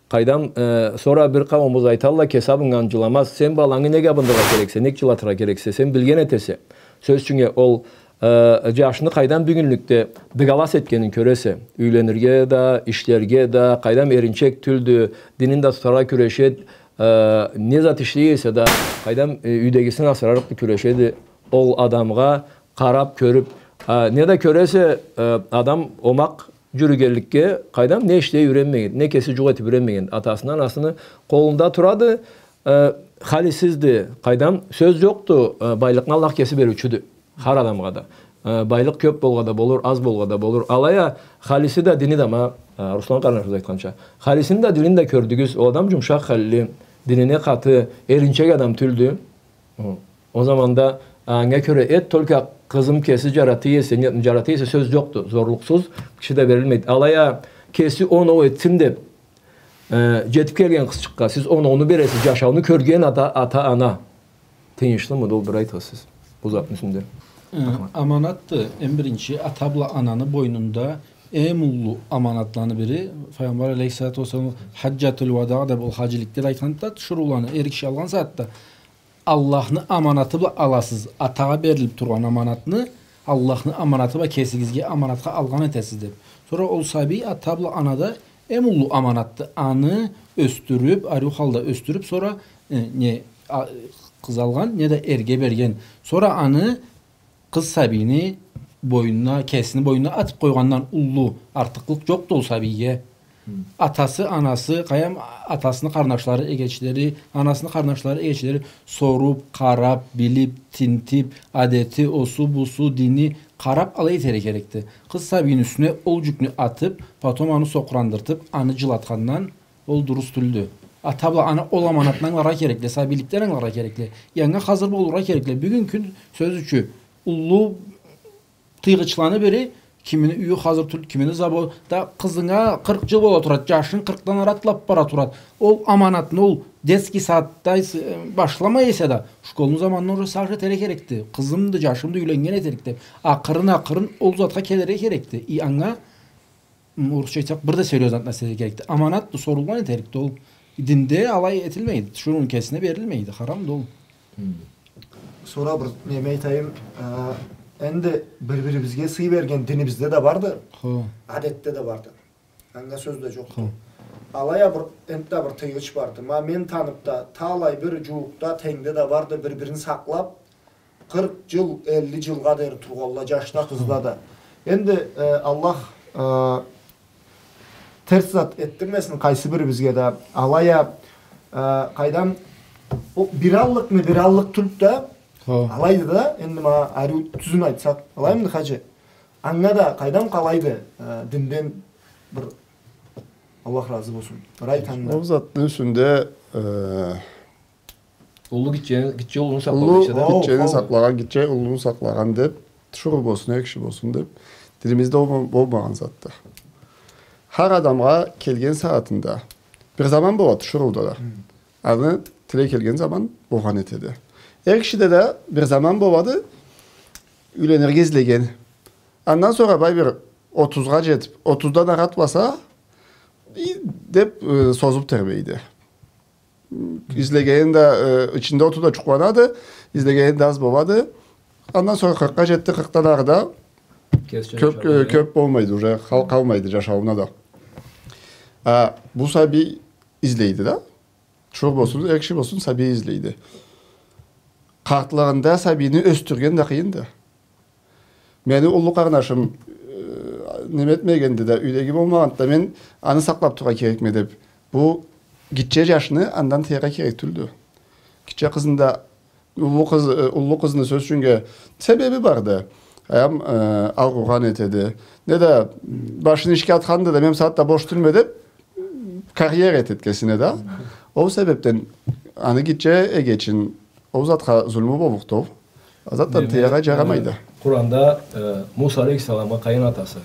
къайдам, э, сора бир къауумубуз айталла, кеси абыннган жыламаз. Сен балангы нек абындыргъа керексе, нек жылатыргъа керексе, сен билген этесе. Сёз ючюннге, ол, э, жашны къайдам бюгюнлюкде дыгалас этгенин кёресе. Юйленирге да, ишлерге да, къайдам, эринчек тюлдю, динин да тутаргъа кюрешед, э, не зат ишлей эсе да, къайдам, э, юйдегисин асырарыкъ кюрешеди. Ол адамгъа къарап, кёрюп, а, не да кёресе, э, адам омакъ жюрюгенликге, къайдам, не ишлей юренмеген, не кеси жукъ этип юренмеген, атасыны, анасыны къолунда турады, э, халисизди, къайдам, сёз жокъду, э, байлыкъны Аллах кеси бериучюдю хар адамгъа да. Э, байлыкъ кёп болгъа да болур, аз болгъа да болур. Алай а, халиси да, дини да, ма, э, Руслан къарнашыбыз айтханча, халисин да, динин да кёрдюгюз, ол адам жумушакъ халли, динине къаты, эринчек адам тюлдю. Хы. Ол заманда, а, анга кёре эт, только къызым кеси жарата эсе, не, жарата эсе, сёз жокъду. Зорлукъсуз киши да берилмейди. Алай а, кеси оноу этсин деп, э, жетип келген къызчыкъгъа сиз оноуну бересиз, жашауну кёрген ата, ата-ана. Тыйыншлымыды ол, бир айтыгъыз сиз бу затны юсюнде. Э, аманатды, эм биринчи, ата бла ананы бойнунда эм уллу аманатланы бири. Файгъамбар алейхиссалату уассалам хаджатуль вадаъ деп ол хаджиликде да айтханды да, тиширыуланы эр киши алгъан сагъатда, Аллахны аманаты бла аласыз. Атагъа берилип тургъан аманатны Аллахны аманаты бла кесигизге аманатха алгъан этесиз деп. Сора ол сабий ата бла анада эм уллу аманатды. Аны ёсдюрюп, ариу халда ёсдюрюп, сора, э, не, а, къыз алгъан, не да эрге берген. Сора аны къыз сабийни бойнуна, кесини бойнуна атып къойгъандан уллу артыкълыкъ жокъду ол сабийге. Хы. Атасы, анасы, къайдам, атасыны къарнашлары, эгечлери, анасыны къарнашлары, эгечлери соруп, къарап, билип, тинтип, адети, осу, бусу, дини къарап, алай этерге керекди. Къыз сабийни юсюне ол жюкню атып, потом аны сокъурандыртып, аны жылатхандан ол дурус тюлдю. Ата бла ана ол аманатны ангыларгъа керекле, сабийликден ангыларгъа керекле. Анга хазыр болургъа керекле. Бюгюн кюн, сёз ючюн, уллу тыйгъычланы бири Кимини юйю хазыр тюл, кимини заводу. Да къызынга къыркъ джыл бола турад, джашын къыркъдан ары атлаб бара турад. Ол аманатны ол детский садда эсе, э, башламай эсе да, школну заманында уже сагъыш этерге керекди. Къызымды, джашымды юйленнген этерикди. Акъырын-акъырын ол затха келирге керекди. И анга, м, орусча айтсакъ, бир да серьёзно относиться этерге керекди. Аманатды, сорулгъан этерикди ол. Динде алай этилмейди. Тиширыуну кесине берилмейди. Харамды ол. Хм. Сора бир неме айтайым, э, энди бир-бирибизге сый берген динибизде да барды, хо, адетде да барды. Анга сёз да джокъду. Хо. Алай а бир, энтда бир тыйгъыч барды. Ма мен таныб да, талай бир джууукъда, тенгде да барды, бир-бирин сакълаб, къыркъ джыл, элли джылгъа дери тургъанла, джашда, хо, къызда да. Энди, э, Аллах, э, терс зат этдирмесин къайсы бирибизге да. Алай а, э, къайдам, ол бир аллыкъны бир аллыкъ тюлдю да, хо, алайды да, энди ма ариу тюзюн айтсакъ, алаймыды, хаджи? Анга да къайдам къалайды, э, динден бир, Аллах разы болсун, бир айтанына. Ол затны юсюнде, э, Уллу гитче, гитче уллуну сакълау, уллу, дейсе да. Уллу гитчени сакълагъан, гитче уллуну сакълагъан деб, тиширыу болсун, эр киши болсун деб, динибизде болма-, болмагъан затды. Хар адамгъа келген сагъатында, бир заман болады тиширыуда да. Хы. Аны тилей келген заман болгъан этеди. Эр кишиде да бир заман болады, юйленирге излеген. Андан сора бай бир отузгъа джетиб, отуздан ары атласа, и, деб, э, созуб тебрейди. Излегенин да, э, ичинде отуруб да джукъланады, излегени да аз болады. Андан сора къыркъгъа джетди, къыркъдан ары да кёб, э, кёб болмайды, уже къал-, къалмайды джашауунда да. А бу сабий излейди да. Тиширыу болсун, эр киши болсун, сабий излейди. Къартлыгъында сабийни ёсдюрген да къыйынды. Мени уллу къарнашым, э, неме этмегенди да, юйдеги болмагъанды да, мен аны сакълаб турургъа керекме деб, бу гитче джашны андан тыяргъа керек тюлдю. Гитче къызны да, уллу къыз, э, уллу къызны, сёз ючюннге, себеби барды. Аям, э, ауругъан этеди. Неда башын ишге атханды да, мен бусагъатда бош тюлме деб, карьера этеди кесине да. Ол себебден аны гитче эгечин, ол затха зулму боллукъду. Ол затдан тыяргъа джарамайды. Къуранда, э, Муса алейхиссаламгъа къайын атасы: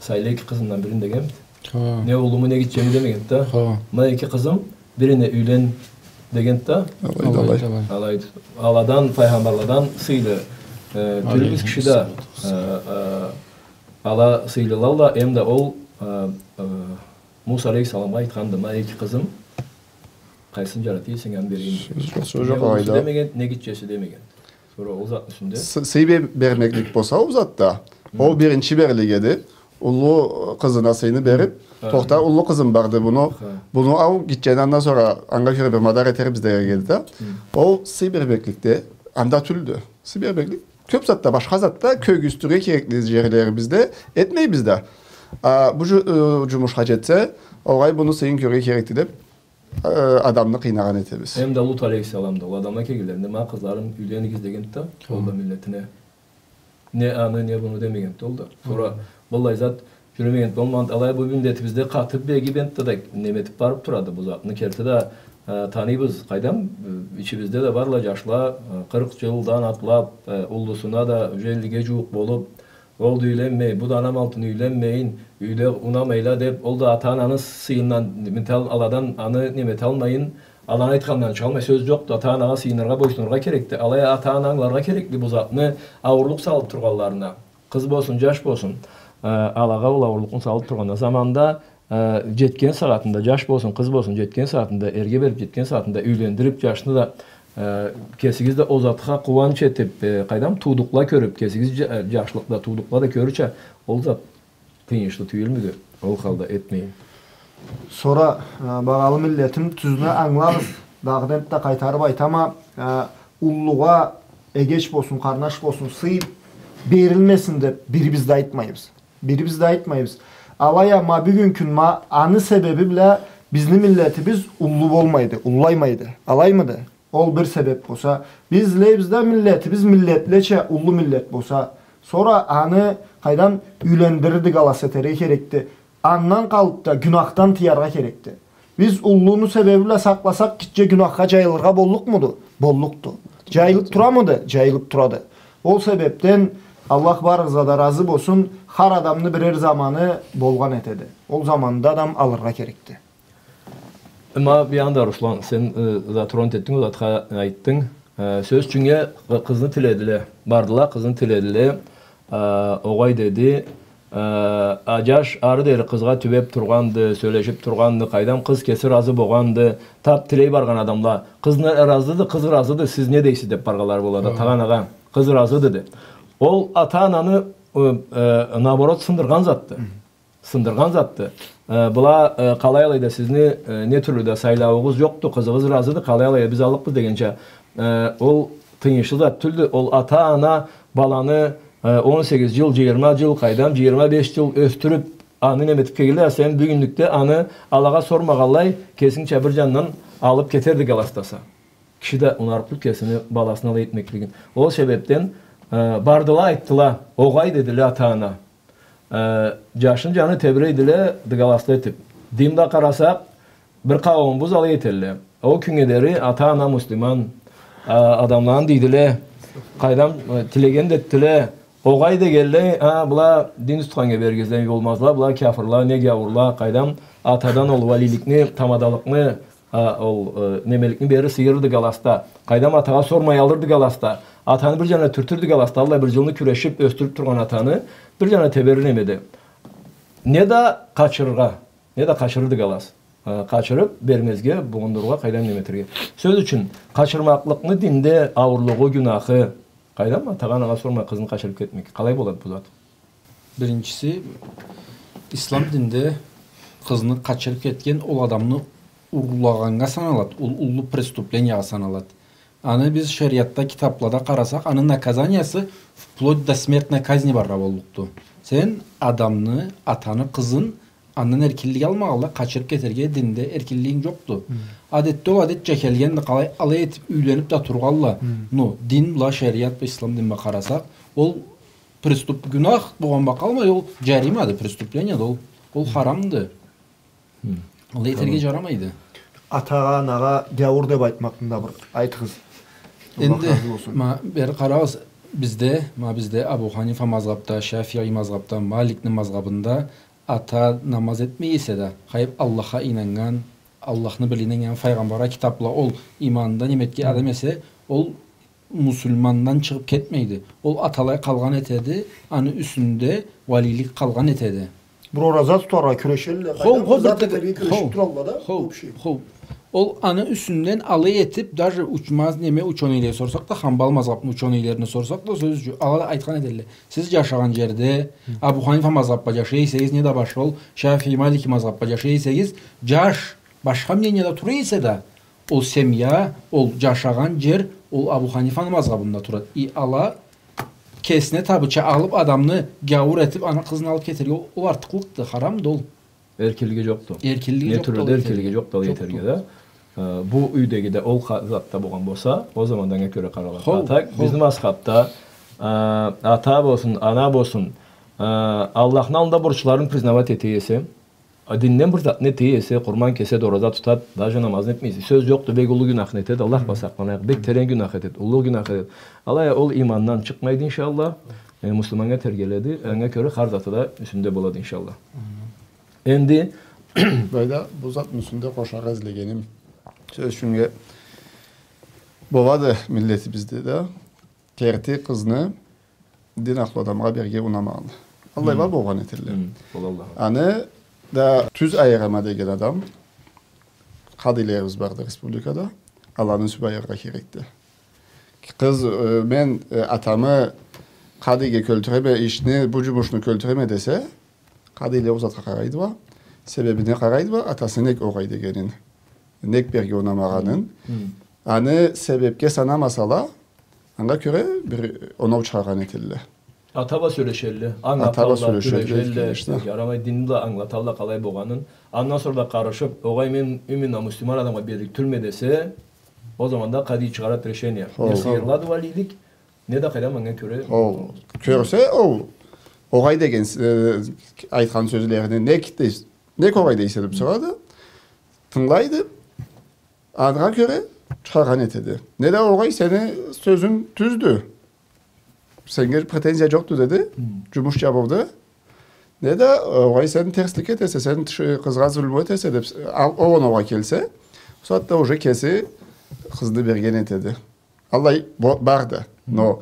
«Сайла эки къызымдан бирин», — дегенди. Хо. Не уллуму, не гитчеми демегенди да. Хо. «Ма эки къызым, бирине юйлен», — дегенди да. Алайды, алайды. Алайды. Аладан, файгъамбарладан сыйлы, э, тюрлю киши да, э, э, ала сыйлылалла, эм да ол, э, э, Муса алейхиссаламгъа айтханды: «Ма эки къызым, къайсын джарата эсенг, аны берейим». Сёз джокъ, сёз джокъ, алайда. Не уллусу демеген, не гитчеси демеген. Сора ол затны юсюнде. Сы-, сый бер-, бермеклик болса ол затда, хы, ол биринчи берлик эди. Уллу къызына сыйны бериб, хы, тохта, уллу къызым барды, буну, хы, буну ал, гитчени андан сора анга кёре бир мадар этербиз деген эди да. Хы. Ол сый бермекликде анда тюлдю. Сый бермеклик. Кёб затда, башха затда кёргюзтюрге керекли джерлерибизде этмейбиз да. А бу джу-, э, джумушха джетсе, огъай, буну сыйын кёрге керекди деб, э, адамны къыйнагъан этебиз. Эм да Лут алейхиссалам да ол адамгъа келгенлеринде: «Ма къызларым, юйленигиз», — дегенди да, ол да миллетине. Не аны, не буну демегенди ол да. Сора быллай зат джюремегенди, болмагъанды. Алай а бу миллетибизде къатыб, бегиб энтда да неме этиб барыб турады бу затны. Керти да, э, таныйбыз, къайдам, э, ичибизде да барла джашла, э, къыркъ джылдан атлаб, э, уллусуна да, уже эллиге джууукъ болуб, ол да юйленмей, бу да анам алтын юйленмейин, юйде унамайла деб, ол да ата-ананы сыйындан неме этал-, аладан аны неме эталмайын, аланы айтхандан чыкъалмай, сёз джокъду. Ата-анагъа сыйыныргъа, бойсунургъа керекди. Алай а ата-ана ангыларгъа керекди бу затны ауурлукъ салыб тургъанларына. Къыз болсун, джаш болсун, э, алагъа ол ауурлукъну салыб тургъанда, заманда, э, джетген сагъатында, джаш болсун, къыз болсун, джетген сагъатында, эрге бериб джетген сагъатында, юйлендириб, джашны да, э, кесигиз да ол затха къууанч этиб, э, къайдам, туудукъла кёрюб, кесигиз джа-, э, джашлыкъда туудукъла да кёрюрча, ол зат тыйыншлы тюйюлмюдю? Ол халда этмейин. Сора, э, багъалы миллетим, тюзню ангылагъыз, дагъыда энтда къайтарыб айтама, э, уллугъа, эгеч болсун, къарнаш болсун, сый берилмесин деб бирибиз да айтмайбыз. Бирибиз да айтмайбыз. Алай а ма бюгюн кюн ма аны себеби бла бизни миллетибиз уллу болмайды, уллулаймайды. Алаймыды? Ол бир себеб болса, биз излейбиз да миллетибиз миллетлеча уллу миллет болса, сора аны къайдам юйлендирирдик, аласа этерге керекди. Андан къалыб да гюнахдан тыяргъа керекди. Биз уллуну себеби бла сакъласакъ, гитче гюнахха джайылыргъа боллукъмуду? Боллукъду. Джайылыб турамыды? Джайылыб турады. Ол себебден Аллах барыгъызгъа да разы болсун, хар адамны бирер заманы болгъан этеди. Ол заманында адам алыргъа керекди. Ма, бир анда, Руслан, сен, э, затронуть этдинг, ол затха айтдынг. Э, сёз ючюннге, къы-, къызны тиледиле. Бардыла, къызны тиледиле. Э, огъай деди. Э, а джаш ары дери къызгъа тюбеб тургъанды, сёлешиб тургъанды, къайдам, къыз кеси разы болгъанды. Таб тилей баргъан адамла: «Къыз не, разыды, къыз разыды, сиз не дейсиз?» — деб баргъанла болады. Хы. Атагъа, анагъа: «Къыз разыды», — деди. Ол ата-ананы, э, э, наоборот, сындыргъан затды. Хы. Сындыргъан затды. Э, была, э, къалай алайда, сизни, э, не тюрлю да сайлауугъуз джокъду, къызыгъыз разыды, къалай алайда, биз аллыкъбыз дегенча, э, ол тыйыншлы зат тюлдю. Ол ата-ана баланы, э, он сегиз джыл, джыйырма джыл, къайдам, джыйырма беш джыл ёсдюрюб, аны неме этиб келгенле, сен бюгюнлюкде аны алагъа сормагъанлай, кесингча бир джандан алыб кетерди аластаса. Киши да унарыкъды кесини баласына алай этмеклигин. Ол себебден, э, бардыла, айтдыла, огъай дедиле ата-ана. Э, джашны джаны тебирейдиле, дыгаласта этиб. Дин бла къарасакъ, бир къауумубуз алай этелле. Ол кюннге дери ата-ана муслиман, э, адамланы дейдиле, къайдам, э, тилеген да этдиле, огъай дегенлей, а, была дин тутханнга бергизлей болмазла, была кяфырла, не гяуурла, къайдам, атадан ол валийликни, тамадалыкъны, а, ол, э, немеликни берир, сыйырыр дыгаласта. Къайдам, атагъа сормай алыр дыгаласта. Атаны бир джанына тюртюр дыгаласта. Аллай бир джылны кюрешиб, ёсдюрюб тургъан атаны бир джанына теберир немеди. Не да къачырыргъа, не да къачырыр дыгалас. Э, къачырыб бермезге, бугъундурургъа, къайдам, неме этерге. Сёз ючюн, къачырмакълыкъны динде ауурлугъу, гюнахы, къайдам, атагъа, анагъа сормай къызны къачырыб кетмек. Къалай болады бу зат? Биринчиси, ислам динде къызны къачырыб кетген ол адамны урлагъаннга саналады, ул-, уллу преступлениягъа саналады. Аны биз шериатда, китаблада къарасакъ, аны наказаниясы вплоть до смертной казни баргъа боллукъду. Сен адамны, атаны къызын андан эркинлик алмагъанлай, къачырыб кетерге динде эркинлигинг джокъду. Хы. Адетде ол адетча келгенди, къалай алай этиб юйлениб да тургъанла. Хы. Но дин бла, шериат бла, ислам дин бла къарасакъ, ол преступ-, гюнах болгъан бла къалмай, ол джаримады, преступлениеди ол. Ол харамды. Хы. Алай этерге джарамайды. Атагъа, анагъа гяуур деб айтмакъны да бир айтыгъыз. Аллах разы болсун. Энди, ма, бери къарагъыз, бизде, ма, бизде Абу Ханифа мазгъабда, Шафии мазгъабда, Маликни мазгъабында ата намаз этмей эсе да, къайдам, Аллахха ийнаннган, Аллахны бирлигине ийнаннган, файгъамбаргъа, китабла ол иманында неме этген адам эсе, ол муслимандан чыгъыб кетмейди. Ол аталай къалгъан этеди, аны юсюнде валийлик къалгъан этеди. Бир ораза тутаргъа кюрешелле, хо, къайдам, хо, бир зат этерге кюрешиб туралла да, хо, вообще. Хо. Ол аны юсюнден алай этиб, даже учмаз неме учёныйле сорсакъ да, Хамбал мазгъабны учёныйлерине сорсакъ да, сёз ючюн, ала да айтхан этелле. Сиз джашагъан джерде, хы, Абу Ханифа мазгъаб бла джашай эсегиз, неда башха ол Шафии, Малики мазгъаб бла джашай эсегиз, джаш башха мнениеде тура эсе да, ол семья, ол джашагъан джер, ол Абу Ханифаны мазгъабында турады. И ала кесине табыча алыб, адамны гяуур этиб, аны къызын алыб кетерге, ол, ол артыкълыкъды, харамды ол. Эркинлиги джокъду. Эркинлиги джокъду. Не тюрлю да эркинлиги джокъду алай этерге да. Э, бу юйдеги да ол ха-, затда болгъан болса, ол заманда анга кёре къаралады. Хо, а так, хо, бизни мазгъабда, э, ата болсун, ана болсун, э, Аллахны аллында борчларын признавать эте эсе, э, динден бир затны эте эсе, къурман кеседи, ораза тутады, даже намазны этмей эсе, сёз джокъду, бек уллу гюнахны этеди, Аллах бла сакъланайыкъ, бек терен гюнах этеди, уллу гюнах этеди. Алай а ол имандан чыкъмайды, иншаллах, э, муслиманнга тергеледи, анга кёре хар заты да юсюнде болады, иншаллах. Энди былайда бу затны юсюнде къошаргъа излегеним. Сёз ючюннге, болады миллетибизде да керти къызны дин ахлу адамгъа берге унамагъан. Аллай бар болгъан этелле. Хы, ол Аллах. Аны да тюз айырама деген адам, къадийлерибиз барды республикада, аланы сюйюб айырыргъа керекди. Къыз, э, мен, э, атамы къадийге кёлтюреме, ишни, бу джумушну кёлтюреме десе, къадийле ол затха къарайдыла, себебине къарайдыла, атасы нек огъай дегенин, нек берге унамагъанын. Хы. Аны себебге санамасала, анга кёре бир оноу чыгъаргъан этелле. Ата бла сёлешелле, ангылаталла, кюрешелле, конечно. Ярамай, дин бла ангылаталла къалай болгъанын. Андан сора да къарышыб, огъай, мен именно муслиман адамгъа берлик тюлме десе, ол заманда къадий чыгъарады решение. Хо. Не сыйырылады валийлик, не да къайдам, анга кёре. Хо. Кёрсе, ол огъай деген, э, айтхан сёзлерине, нек дей-, нек огъай дейсе деб сорады. Тынгылайды. Анга кёре чыгъаргъан этеди. Не да огъай, сени сёзюнг тюздю. сеннге претензия джокъду, деди. Хы. Джумуш джабылды. Не да, э, огъай, сен терслик этесе, сен тиши къызгъа зулму этесе, деб, а, ол огъай келсе, бусагъатда уже кеси къызны берген этеди. Аллай бо-, барды. Но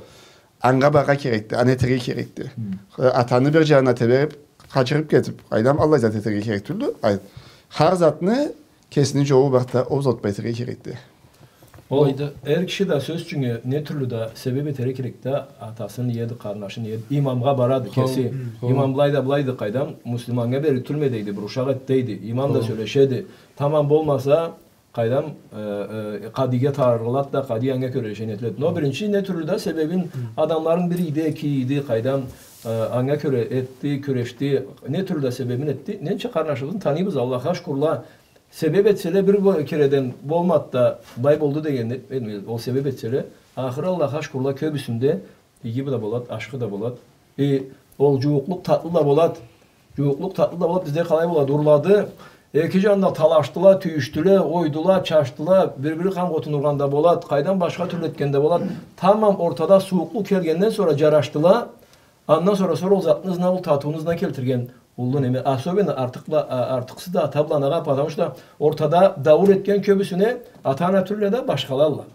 анга барыргъа керекди, аны этерге керекди. Хы. Атаны бир джанына тебериб, къачырыб кетиб, къайдам, аллай зат этерге керек тюлдю. Ай, хар затны кесини джолу барды, ол зат бла этерге керекди. Ол эр киши да, сёз ючюн, не тюрлю да себеб этерге керекди, атасын иеди, къарнашын иеди, имамгъа барады кеси. Имам былайды, былайды, къайдам, муслиманнга бери тюлме дейди, бир ушакъ эт дейди. Имам да сёлешеди. Тамам болмаса, къайдам, э, э, къадиге тарыгъылады да, къади анга кёре решение этиледи. Но биринчи не тюрлю да себебин, адамларын бир ийди, эки ийди, къайдам, э, анга кёре этди, кюрешди, не тюрлю да себебин этди. Ненча къарнашыбызны таныйбыз, Аллахха шукурла. Себеб этселе, бир бо-, кереден болмады да, былай болду деген, э, ол себеб этселе, ахыры, Аллахха шукурла, кёбюсюнде иги да болад, ашхы да болад. Э, ол джууукълукъ татлы да болад. Джууукълукъ татлы да болад, бизде къалай болад? Урлады. Эки джанына талашдыла, тюйюшдюле, ойдула, чачдыла, бир-бири къан къотун ургъан да болад, къайдам, башха тюрлю этген да болад. Тамам ортада сууукълукъ келгенден сора джарашдыла, андан сора, сора ол затны ызына, ол татыуну ызына келтирген уллу неме. Особенно артыкъ бла-, а, артыкъсыз да ата бла анагъа, потому что ортада дауур этген кёбюсюне ата-ана тюлле да, башхалалла.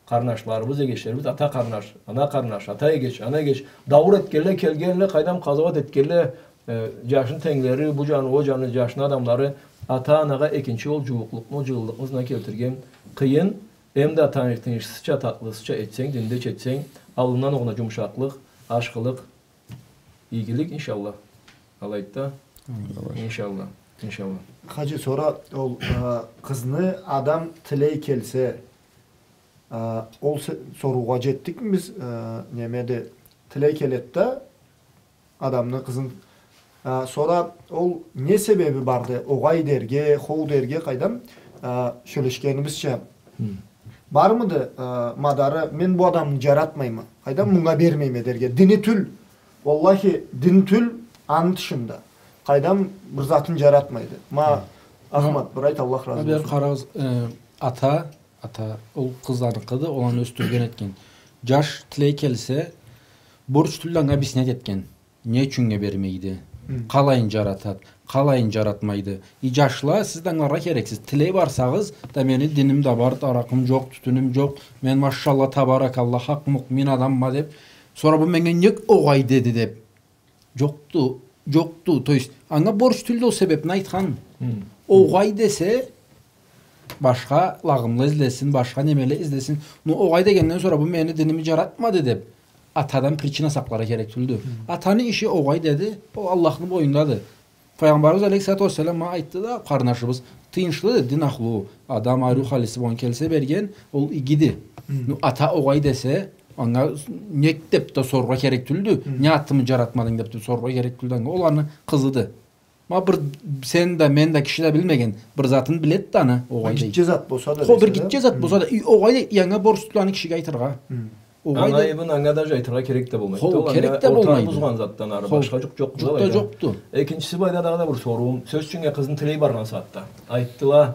Къарнашларыбыз, эгечлерибиз, ата къарнаш, ана къарнаш, ата эгеч, ана эгеч, дауур этгенле, келгенле, къайдам, къазауат этгенле, э, джашны тенглери, бу джаны, ол джаны, джашны адамлары, ата-анагъа экинчи ол джууукълукъну, джылылыкъны ызына келтирген къыйын, эм да тынч-, тынчсызча, татлысызча этсенг, диндеч этсенг, аллындан огъуна джумушакълыкъ, ашхылыкъ, игилик, иншаллах. Алайды да. Иншаллах. Иншаллах. Хаджи, сора ол, э, къызны адам тилей келсе, э, ол се-, соруугъа джетдикми биз, э, немеди, тилей келеди да адамны, къызын, э, сора ол не себеби барды, огъай дерге, хоу дерге, къайдам, э, сёлешгенибизча, Хы. Бармыды, э, мадары, мен бу адамны джаратмайма, къайдам, мынга бермейме дерге. Дини тюл, уаллахи, дин тюл, аны тышында. Къайдам, бир затын джаратмайды. Ма, Ахмат, бир айт, Аллах разы болсун. Ма бир къарагъыз, э, ата, ата, ол къыз аныкъыды, ол аны ёсдюрген этген. Джаш тилей келсе, борч тюлдю анга объяснять этген. Не ючюннге бермейди? Хы. Къалайын джаратады, къалайын джаратмайды. И, джашла, сиз да ангыларгъа керексиз. Тилей барсагъыз да, мени диним да бар, аракъым джокъ, тютюнюм джокъ, мен, машалла, табаракалла, хакъ муъмин адамма деб. Сора бу меннге нек огъай деди деб. Джокъду, джокъду. То есть, анга борч тюлдю ол себебни айтхан. Хы. Огъай десе, башха лагъымла излесин, башха немеле излесин. Но огъай дегенден сора, бу мени диними джаратмады деб, атадан причина сакъларгъа керек тюлдю. Хы. Атаны иши огъай деди, ол Аллахны боюндады. Файгъамбарыбыз алейхиссалату уассалам ма айтды да, къарнашыбыз тыйыншлыды, дин ахлу адам, ариу халиси болгъан келсе берген, ол игиди. Хы. Но ата огъай десе, анга нек деб да сорургъа керек тюлдю. Хы. Не атымы джаратмадынг деб да сорургъа керек тюлдю анга. Ол аны къызыды. Ма бир сен да, мен да, киши да билмеген, бир затын биледи да аны, огъай дей. Бир гитче зат болса да. Хо, бир гитче зат болса да, и, огъай дей, и анга борч тюл аны кишиге айтыргъа. Хы. Огъай дей. Ана айыбын анга даже айтыргъа керек да болмайды. Хо, керек да болмайды. Ол анга ортаны бузгъан затдан ары башха джукъ джокъду. Джукъ да джокъду. Экинчиси, былайда дагъыда бир соруум. Сёз ючюн, къызны тилей баргъан сагъатда айтдыла,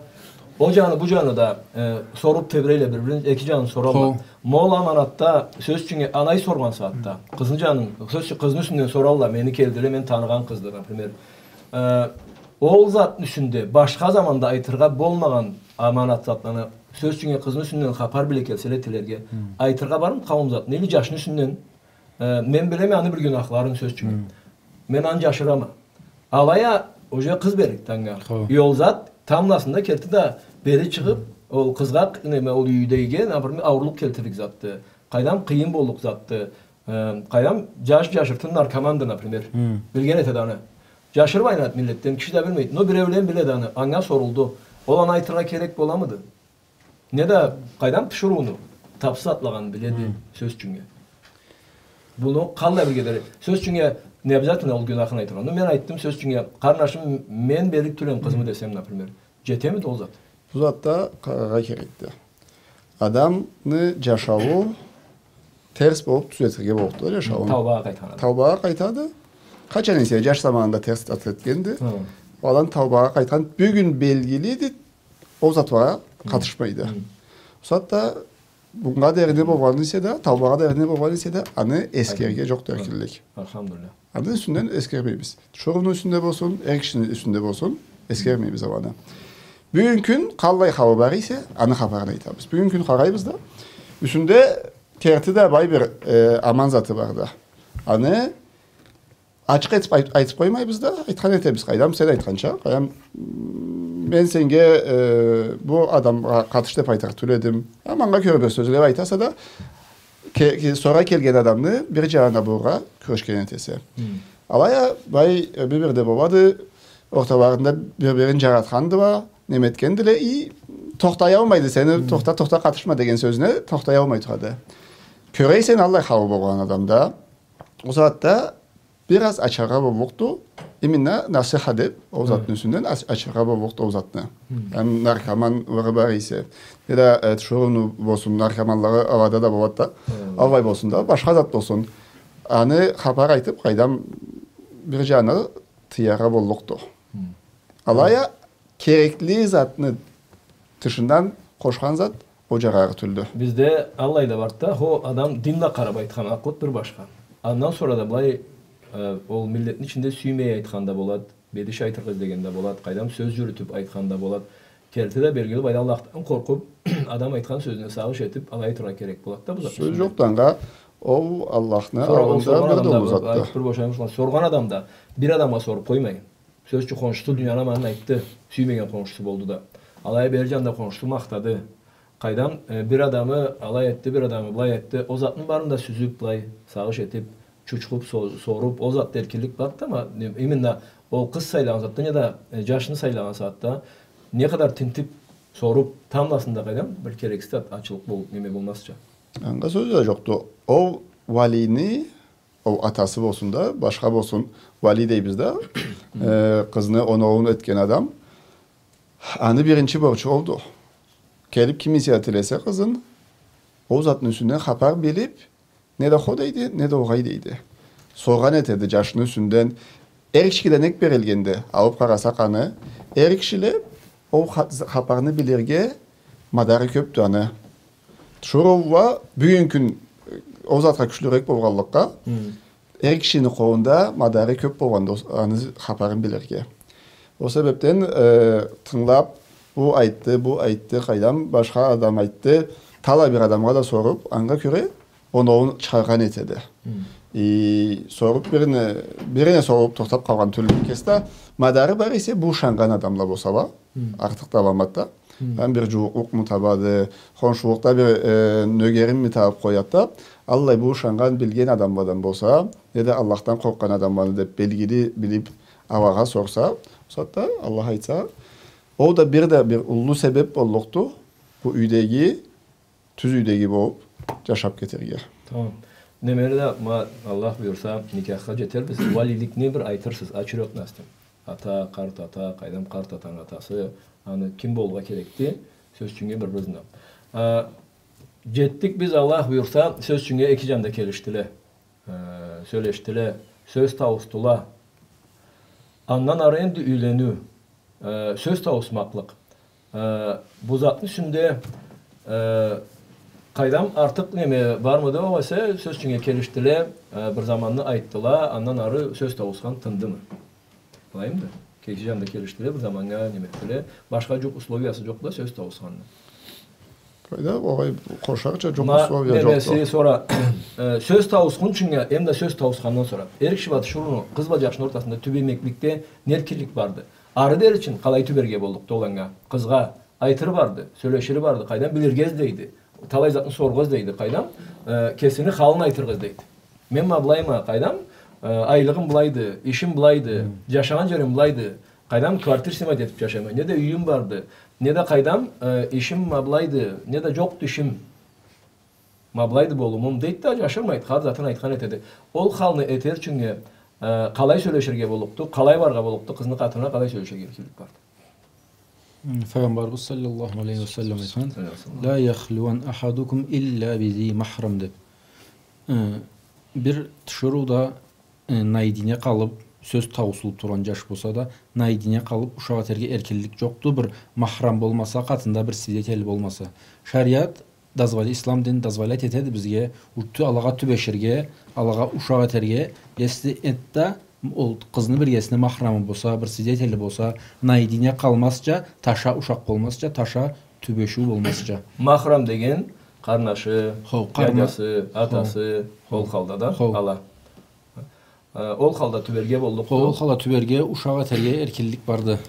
ол джаны, бу джаны да, э, соруб тебирейле бир-бирин, эки джанын соралла. Хо. Ма ол аманатда, сёз ючюн, анай соргъан сагъатда, къызны джанын, сёз ючюн, къызны юсюнден соралла, мени келдиле, мен таныгъан къызды, например. Э, ол затны юсюнде башха заманда айтыргъа болмагъан аманат затланы, сёз ючюн, къызны юсюнден хапар бла келселе тилерге, хы, айтыргъа бармыды къауум затны, или джашны юсюнден, э, мен билеме аны бир гюнахларын, сёз ючюн. Хы. Мен аны джашырама. Алай а, уже къыз берликди анга. Хо. И ол зат тамбласында керти да бери чыгъыб, ол къызгъа, неме, ол юйдегиге, например, ауурлукъ келтирлик затды. Къайдам, къыйын боллукъ затды. Э, къайдам, джаш джашыртын наркоманды, например. Хы. Билген этеди аны. Джашырмай айланады миллетден, киши да билмейди. Но биреулен биледи аны, анга сорулду. Ол аны айтыргъа керек боламыды? Не да, къайдам, тиширыуну, тапсыз атлагъанын биледи, хы, сёз ючюн. Буну къаллай бирге дери. Сёз ючюн, не обязательно ол гюнахын айтыргъа. Ну, мен айтдым, сёз ючюн, къарнашым, мен берлик тюлме къызымы десем, например. Джетемиди ол зат? Бу затда къараргъа керекди. Адамны джашауу терс болуб, тюзетирге боллукъду джашауун. Таубагъа къайтхан адам. Таубагъа къайтады. Къачан эсе джаш заманында терс зат этгенди. Хы. Ол адам таубагъа къайтхан, бюгюн белгилиди, ол затлагъа, хы, къатышмайды. Хы. Бусагъатда Мынга дери не болгъан эсе да, таубагъа дери не болгъан эсе да, аны эсгерирге джокъду эркинлик. Альхамдулиллях. Аны юсюнден эсгермейбиз. Тиширыуну юсюнде болсун, эр кишини юсюнде болсун, эсгермейбиз аланы. Бюгюн кюн къаллай халы бар эсе, аны хапарын айтабыз. Бюгюн кюн къарайбыз да, юсюнде керти да бай бир, э, аман заты барды. Аны ачыкъ этип айт-, айтып къоймайбыз да, айтхан этебиз, къайдам, сен айтханча, къайдам, м, мен сеннге, э, бу адамгъа къатыш деп айтырыкъ тюл эдим. Аман кёре бир сёзле айтаса да, ке-, ке-, сора келген адамны бир джанына бурургъа кюрешген этесе. Хм. Алай а, бай, э, бир-бирде болады, орталарында бир-бирин джаратхандыла, неме этгендиле, и тохтаялмайды, сени Хм. тохта, тохта, къатышма деген сёзюне тохтаялмай турады. Кёрейсе, аллай халы болгъан адамда, ол затда бир аз ачаргъа боллукъду, именно насыха деп, ол затны Хы. юсюнден ач-, ачаргъа боллукъду ол затны. Хы. Эм наркоманлары бар эсе, неда, э, тиширыуну болсун, наркоманлары алада да болады да, Хы. аллай болсун да, башха зат болсун. Аны хапар айтып, къайдам, бир джанына тыяргъа боллукъду. Хы. Алай а, керекли затны тышындан къошхан зат ол джарарыкъ тюлдю. Бизде аллай да барды да, хо, адам дин да къарап айтхан, акъыллыкъ бир башха. Андан сора да былай, э, ол миллетни ичинде сюймей айтхан да болад, бедиш айтыргъа излеген да болад, къайдам, сёз джюрютюп айтхан да болад. Керти да белгили, былайда Аллахдан къоркъуп, адам айтхан сёзюне сагъыш этип, алай айтыргъа керек болад да, бу зат Сёз юсюнде. джокъду анга, ол Аллахны Сора ол аллында соргъан бир да адам да уллу бу, затды. Айтып бир бошайым, сора соргъан адам да бир адамгъа соруп къоймай. Сёз ючюн, хоншусу дунияны аманын айтды, сюймеген хоншусу болду да. Алай бери джанда хоншусу махтады. Къайдам, э, бир адамы алай этди, бир адамы былай этди. Ол затны барын да сюзюп, былай, сагъыш этип, чучхуп, со-, соруп, ол затда эркинлик барды да, ма, не, именно ол къыз сайлагъан затда, неда, э, джашны сайлагъан сагъатда, не къадар тинтип, соруп, тамбласында, къайдам, бир керексиз зат ачылыкъ болуп, неме болмазча. Анга сёз да джокъду. Ол валийни Ол атасы болсун да, башха болсун, вали дейбиз да, э, къызны оноуун этген адам, аны биринчи борчу олду. Келип ким эсе тилесе къызын, ол затны юсюнден хапар билип, неда хо дейди, неда огъай дейди. Соргъан этеди джашны юсюнден, эр кишиге да нек берилгенди, алып къарасакъ аны, эр кишиле ол ха-, хапарны билирге мадары кёпдю аны. Тиширыу уа бюгюн кюн, э, ол затха кючлюрек болгъанлыкъгъа, Хм. эр кишини къолунда мадары кёп болгъанды, аны хапарын билирге. Ол себепден, э, тынгылап, бу айтды, бу айтды, къайдам, башха адам айтды, талай бир адамгъа да соруп, анга кёре оноуун чыгъаргъан этеди. Хм. И соруп бирине, бирине соруп тохтап къалгъан тюлдю. Кеси да мадары бар эсе, бу ышаннган адамла болсала, Хм. артыкъ да аламат да. Хм. Эм бир джууукълукъму табады, хоншулукъда бир, э, нёгеринми табып къояды да, аллай бу ышаннган, билген адамладан болса, неда Аллахдан къоркъгъан адамланы деп белгили билип, алагъа сорса, ол сагъатда Аллах айтса, ол да бир да бир уллу себеп боллукъду, бу юйдеги тюз юйдеги болуп джашап кетерге. Тамам. Немени да, ма, Аллах буюрса, никяхха джетербиз. Валиликни бир айтырсыз, очерёдность. Ата, къарт ата, къайдам, къарт атаны атасы, аны ким болургъа керекди, сёз ючюннге, бир-биризине. А, джетдик биз, Аллах буюрса, сёз ючюннге, эки джан да келишдиле. Э, сёлешдиле, сёз тауусдула. Андан ары энди юйлениу, э, сёз тауусмакълыкъ. Э, бу затны юсюнде, э, къайдам, артыкъ неме бармыды, огъесе, сёз ючюннге, келишдиле, э, бир заманны айтдыла, андан ары сёз тауусхан тындымы? Былаймыды? Эки джан да келишдиле, бир заманнга неме этдиле. Башха джукъ условиясы джокъду да сёз тауусханны. Къайда, огъай, къошарча джукъ условия джокъду. Ма немеси, сора, э, сёз тауусхунчунга, эм да сёз тауусхандан сора, эр киши бла тиширыуну, къыз бла джашны ортасында тюбемекликде не эркинлик барды? Ары дери ючюн къалай тюберге боллукъду ол анга? Къызгъа айтыры барды, сёлешири барды, къайдам, билирге излейди. Талай затны сорургъа излейди, къайдам, э, кесини халын айтыргъа излейди. Мен ма былайма, къайдам, э, айлыгъым былайды, ишим былайды, Хм. джашагъан джерим былайды, къайдам, квартир снимать этип джашайма, неда юйюм барды, неда, къайдам, э, ишим ма былайды, неда джокъду ишим. Ма былайды болумум, дейди да, джашырмайды, хар затын айтхан этеди. Ол халны этер ючюннге, э, къалай сёлеширге боллукъду, къалай барыргъа боллукъду, къызны къатына къалай сёлеширге эркинлик барды? М, Файгъамбарыбыз саллаллаху алейхи ва саллам айтхан, Саллаллаху алейхи ва саллам. «Ла яхлуван ахадукум илля би зи махрам», — деп. Э, бир тиширыу да, э, наедине къалып, сёз тауусулуп тургъан джаш болса да, наедине къалып, ушакъ этерге эркинлик джокъду, бир махрам болмаса, къатында бир свидетель болмаса. Шариат Дозволя-, ислам дин дозволять этеди бизге, урту алагъа тюбеширге, алагъа ушакъ этерге, если энтда ол къызны биргесине махрамы болса, бир свидетели болса, наедине къалмазча, таша ушакъ болмазча, таша тюбешиу болмазча. Махрам деген къарнашы, хо, къарна-, дядясы, хо, атасы, хо, ол халда да, хо, ала. Э, ол халда тюберге боллукъду. Хо, ол халда тюберге, ушакъ этерге эркинлик барды.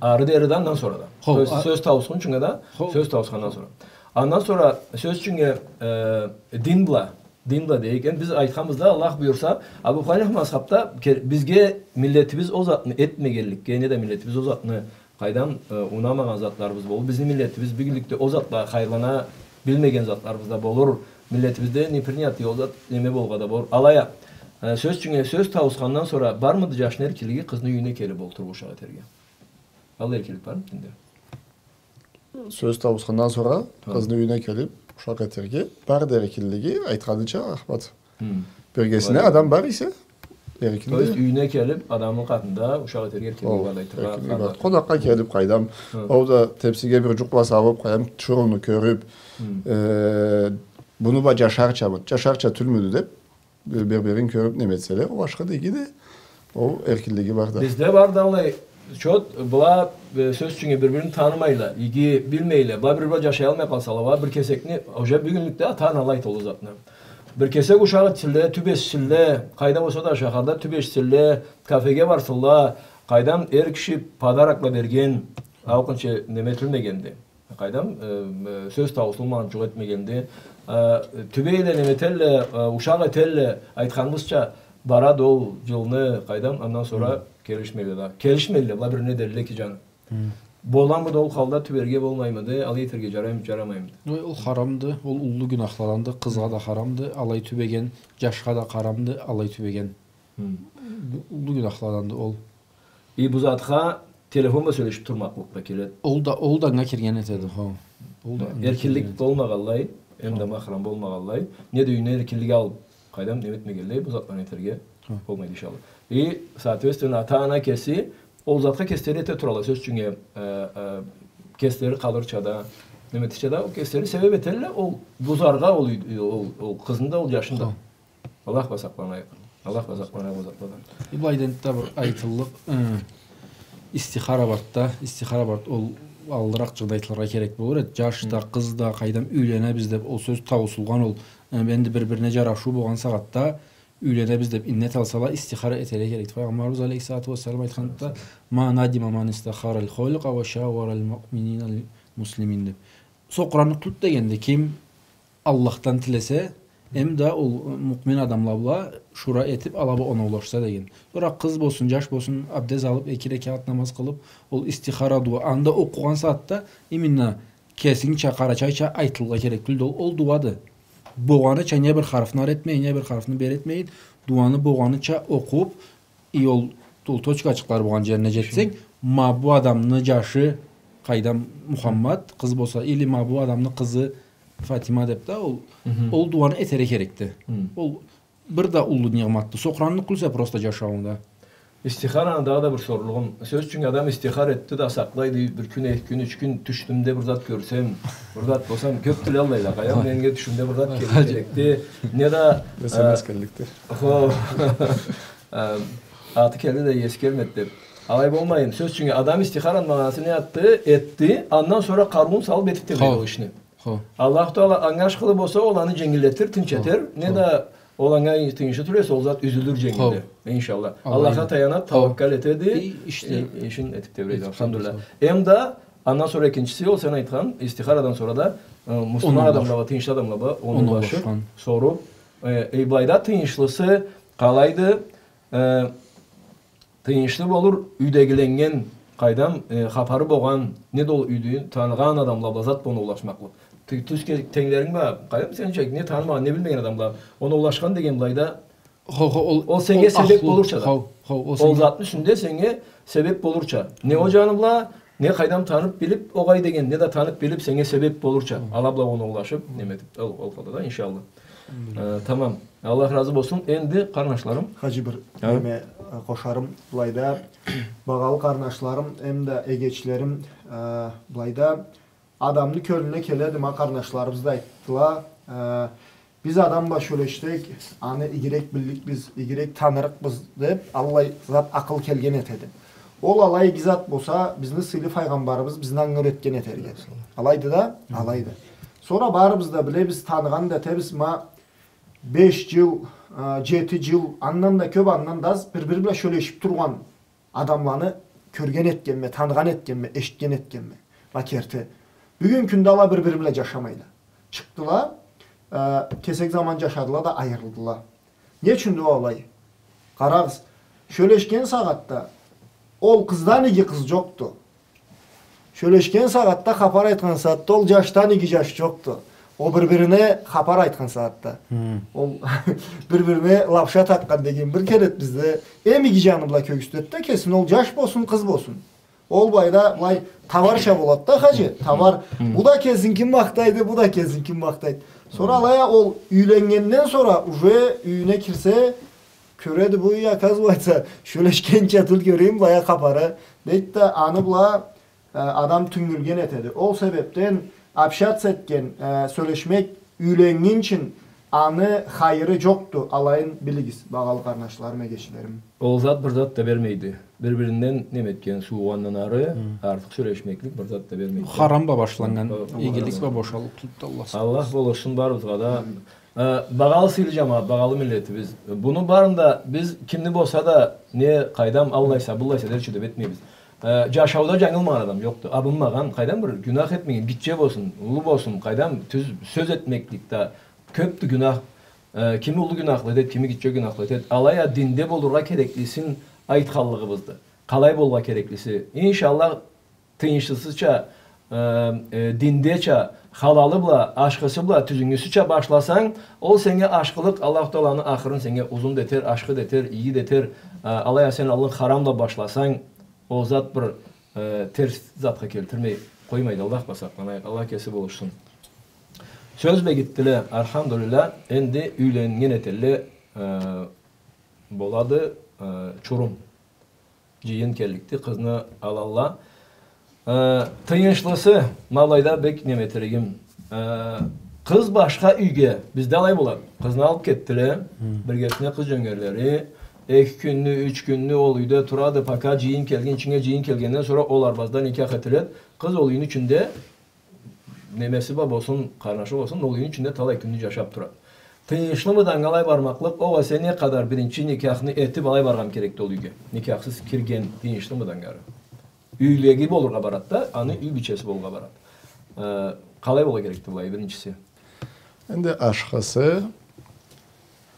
Ары дери да, андан сора да. Хо, то есть а- сёз тауусхунчунга да, хо, сёз тауусхандан сора. Андан сора сёз ючюннге, э, дин бла, дин бла дейик. Энди биз айтханбыз да, Аллах буюрса, Абу Ханифа мазхабда ке-, бизге миллетибиз ол затны этмегенликге, неда миллетибиз ол затны Къайдам, э, унамагъан затларыбыз болур. Бизни миллетибиз бюгюнлюкде ол затла хайырлана билмеген затларыбыз да болур. Миллетибизде не принято ол зат, неме болгъа да болур. Алай а, э, сёз ючюннге, сёз тауусхандан сора бармыды джашны эркинлиги къызны юйюне келиб олтуруб ушакъ этерге? Аллай эркинлик бармы динде? Сёз тауусхандан сора, хы, къызны юйюне келиб ушакъ этерге барды эркинлиги, айтханыча, Ахмат. Хы. Биргесине адам бар эсе, эркинлик. То есть юйюне келиб, адамны къатында ушакъ этерге эркинлиги бар, айтыргъа, эркинлик бар. Къонакъгъа келиб, къайдам. Хы. Ол да тепсиге бир джукъ бла салыб, къайдам, тиширыуну кёрюб, хы, э, муну бла джашарчамы, джашарча тюлмюдю деб, бир-бирин кёрюб неме этселе, ол башха да иги да, ол эркинлиги бар да. Бизде бар да алай, чот, была, э, сёз ючюннге, бир-бирин танымайла, иги билмейле, была бир-бири бла джашаялмай къалсала, была бир кесекни, уже бюгюнлюкде ата-анала айта ол затны. Бир кесек ушакъ этсинле, тюбешсинле, къайда болса да шахарда тюбешсинле, кафеге барсынла, къайдам, эр киши подарокла берген, алкъынчы неме этилмегенди. Къайдам, э, э, сёз тауусулмагъан джукъ этмегенди. Э, тюбейле, неме этелле, э, ушакъ этелле, айтханыбызча, барады ол джылны, къайдам, андан сора, хы, келишмейле да. Келишмейле, была бир не дериле ки, джаны. Хы. Боламыды ол халда, тюберге болмаймыды, алай этерге джараймыды, джарамаймыды? Ой, ол харамды, ол уллу гюнахладанды, къызгъа да харамды, алай тюбеген, джашха да харамды, алай тюбеген. Хы. Бу уллу гюнахладанды ол. И бу затха телефон бла сёлешиб турмакълыкъ да келеди. Ол да, ол да анга кирген этеди, хо. Ол да анга кирген этеди. Эркинлик болмагъанлай, эм да, хо, махрам болмагъанлай, неда юйюне эркинлик алыб, къайдам, неме этмегенлей, бу затланы этерге, хо, болмайды, иншаллах. И, соответственно, ата-ана кеси ол затха кеслери эте турала, сёз ючюннге, э, э, кеслери къалырча да, неме этерча да, ол кеслери себеб этелле, ол бузаргъа ол юй-, ол, ол къызны да, ол джашны да. Хо. Аллах бла сакъланайыкъ. Аллах бла сакъланайыкъ ол затладан. И былайда энтда бир айтыллыкъ, э, истихара барды да, истихара барды, ол аллыракъ джылда айтылыргъа керек болур эди. Джаш да, хы, къыз да, къайдам, юйленебиз деб, ол сёз тауусулгъан ол, э, энди бир-бирине джарашыу болгъан сагъатда, юйленебиз деб иннет алсала, истихара этерге керекди. Файгъамбарыбыз алейхиссалату уассалам айтханды да, «Ма надима ман истахара аль-холикъа уа шауара аль-муъминина аль-муслимин», деб. Сокъуранныкъ тюлдю дегенди, ким Аллахдан тилесе, эм да ол муъмин адамла бла шура этиб, ала бла оноулашса деген. Сора къыз болсун, джаш болсун, абдез алыб, эки рекят намаз къылыб, ол истихара дуа, анда окъугъан сагъатда именно кесингча, къарачайча айтылыргъа керек тюлдю. Ол, ол дуады. Болгъаныча, не бир харфны ары этмейин, не бир харфны бери этмейин, дуаны болгъаныча окъуб, и ол, ол точкачыкълары болгъан джерине джетсенг, ма бу адамны джашы, къайдам, Мухаммад, къыз болса, или ма бу адамны къызы Фатима деб да, ол, хы, ол дуаны этерге керекди. Хы. Ол бир да уллу ниъматды. Сокъуранныкъ тюлсе просто джашауунда. Истихараны дагъыда бир сорлугъум. Сёз ючюн, адам истихара этди да, сакълайды, бир кюн, эки кюн, юч кюн, тюшюмде бир зат кёрсем, бир зат болсам, кёб тюлдю аллайла. Къайдам, меннге тюшюмде бир зат келирге керекди. Неда, э, эсэмэс келликди. Хо. Э, аты келди да, эси келмеди деб. Алай болмайын. Сёз ючюн, адам истихараны магъанасы не затды? Этди, андан сора къарыуун салыб этиб тебрейди ол ишни. Хо. Аллаху Таала анга ашхылы болса, ол аны дженгиллетир, тынч этер. Неда ол анга тыйыншлы тюл эсе, ол зат юзюлюр дженгилде. Хо. Иншаллах. Аллахха таянады, хо, тауаккал этеди. И, ишни, и, ишин этиб тебрейди, алхамдулиллах. Эм да, андан сора экинчиси, ол сен айтхан, истихарадан сора да, э, муслиман адамла бла, тыйыншлы адамла бла оноулашыб, соруб, э, э, былайда тыйыншлысы къалайды, э, тыйыншлы болур, юйдегиленнген, къайдам, э, хапары болгъан, неда ол юйдю таныгъан адамла бла зат бла оноулашмакълыкъ. Тю-, тюз ке-, тенглеринг бла, къайдам, сен чек, не танымагъан, не билмеген адамла бла оноулашхан деген былайда, хо, хо, ол, ол сеннге себеб болурча да. Хо, хо, ол затны юсюнде сеннге себеб болурча. Не ол джаны бла, не къайдам таныб билиб, огъай деген, неда таныб билиб, сеннге себеб болурча. Хо. Ала бла оноулашыб, неме этиб, ол, ол халда да, иншаллах. Э, тамам. Аллах разы болсун. Энди, къарнашларым. Хаджи, бир неме, э, къошарым. Былайда, багъалы къарнашларым, эм да эгечлерим, э, былайда, адамны кёлюне келеди, ма къарнашларыбыз да айтдыла, э, биз адам бла сёлешсек, аны игирек билликбиз, игирек танырыкъбыз деп, аллай зат акъыл келген этеди. Ол алай иги зат болса, бизни сыйлы файгъамбарыбыз бизни анга юретген этерге. Алайды да? Алайды. Сора барыбыз да билебиз, таныгъан да этебиз, ма беш джыл, э, джети джыл, андан да кёп, андан да аз бир-бири бла сёлешип тургъан адамланы кёрген этгенме, таныгъан этгенме, эшитген этгенме. Ма керти. Бюгюн кюнде ала бир-бири бла джашамайла. Чыкъдыла, э, кесек заман джашадыла да айырылдыла. Не ючюндю ол алай? Къарагъыз, сёлешген сагъатда ол къыздан иги къыз джокъду. Сёлешген сагъатда, хапар айтхан сагъатда ол джашдан иги джаш джокъду. Ол бир-бирине хапар айтхан сагъатда. Ол бир-бирине лапша такъгъан деген бир кере бизде эм иги джаны бла кёргюзтеди да кесин, ол джаш болсун, къыз болсун. Ол былайда былай товарища болады да, хаджи, товар. Бу да кесинкин махтайды, бу да кесинкин махтайды. Сора алай а ол юйленнгенден сора уже юйюне кирсе, кёреди бу, и, оказывается, сёлешгенча тюл кёрейим, былай а хапары. Дейди да, аны бла э, адам тюнгюлген этеди. Ол себепден общаться этген, э, сёлешмек юйленнгинчи аны хайыры джокъду, алайын билигиз, багъалы къарнашларым, эгечлерим. Ол зат бир зат да бермейди. Бир-биринден неме этген, суугъандан ары артыкъ сёлешмеклик бир зат да бермейди. Харам бла башланнган игилик бла бошаллыкъ тюлдю, Аллах сакъласын. Аллах болушсун барыбызгъа да. Э, багъалы сыйлы джамагъат, багъалы миллетибиз. Буну барын да биз кимни болса да, не, къайдам, аллайса, быллайса дерча деп этмейбиз. Э, джашауда джангылмагъан адам джокъду. Абынмагъан, къайдам, бир гюнах этмеген, гитче болсун, уллу болсун, къайдам, тюз сёз этмеклик да кёбдю гюнах. Э, кими уллу гюнахлы этед, кими гитче гюнахлы этед. Алай а динде болургъа кереклисин айтханлыгъыбызды. Къалай болургъа кереклиси. Иншаллах, тыйыншлысыча, э, э, диндеча, халалы бла, ашхысы бла, тюзюнгюсюча башласанг, ол сеннге ашхылыкъ, Аллаху Тааланы ахырын сеннге узун да этер, ашхы да этер, иги да этер. Э, алай а сен аллын харам бла башласанг, ол зат бир, э, терс затха келтирмей къоймайды. Аллах бла сакъланайыкъ, Аллах кеси болушсун. Сёз бегитдиле, альхамдулиллах, энди юйленнген этелле, э, болады, э, чурум. Джыйын келликди, къызны алалла. Э, тыйыншлысы, ма былайда бек неме этеригим. Э, къыз башха юйге, бизде алай болады. Къызны алып кетдиле, биргесине къыз джёнгерлери. Эки кюнню, юч кюнню ол юйде турады, пока джыйын келгинчинге, джыйын келгенден сора ол арбазда никях этилед. Къыз ол юйню ичинде немеси бла болсун, къарнашы болсун, ол юйню ичинде талай кюнню джашап турады. Тыйыншлымыды анга алай бармакълыкъ, огъесе не къадар биринчи никяхны этип алай баргъан керекди ол юйге. Никяхсыз кирген тыйыншлымыды ангары. Юйдеги болургъа барад да, аны юй бийчеси болургъа барад. Э, къалай болургъа керекди былай, биринчиси? Энди ашхысы,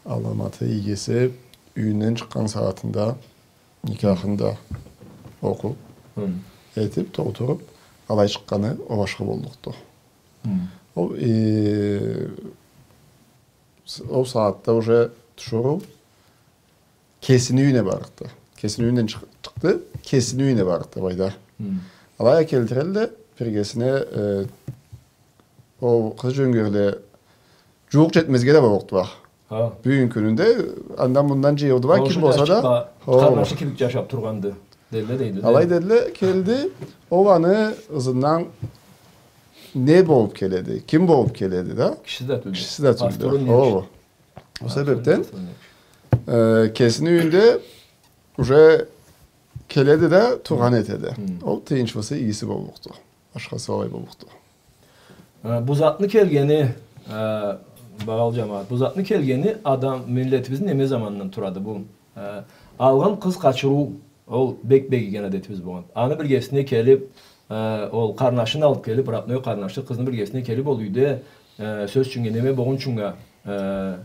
аламаты, игиси юйюнден чыкъгъан сагъатында никяхын да окъуп, этип, толтуруп, алай чыкъгъаны ол ашхы боллукъду. Ол, э, с-, ол сагъатда уже тиширыу кесини юйюне барыкъды. Кесини юйюнден чыкъ-, чыкъды, кесини юйюне барыкъды былайда. Алай а келтирелле, биргесине, э, ол къыз джёнгерле джууукъ джетмезге да боллукъдула. Бюгюн кюнюнде андан-мындан джыйылдыла, ким болса да. Къарнашы кибик джашап тургъанды, дейле, дейди да. Алай дейле, келди, ол аны ызындан не болуп келеди, ким болуп келеди да? Кишиси да тюлдю. Кишиси да тюлдю. Пастыры не ючюн? Ол себепден, э, кесини юйюнде уже келеди да тургъан этеди. Ол тыйыншлысы, игиси боллукъду. Ашхысы алай боллукъду. Э, бу затны келгени, э, багъалы джамагъат, бу затны келгени адам, миллетибизни неме заманындан турады бу. Э, алгъын къыз къачырыу, ол бек бегиген адетибиз болгъан. Аны биргесине келип, э, ол къарнашын алып келип, родной къарнашы, къызны биргесине келип, ол юйде, э, сёз ючюннге, неме болгъунчуннга, э,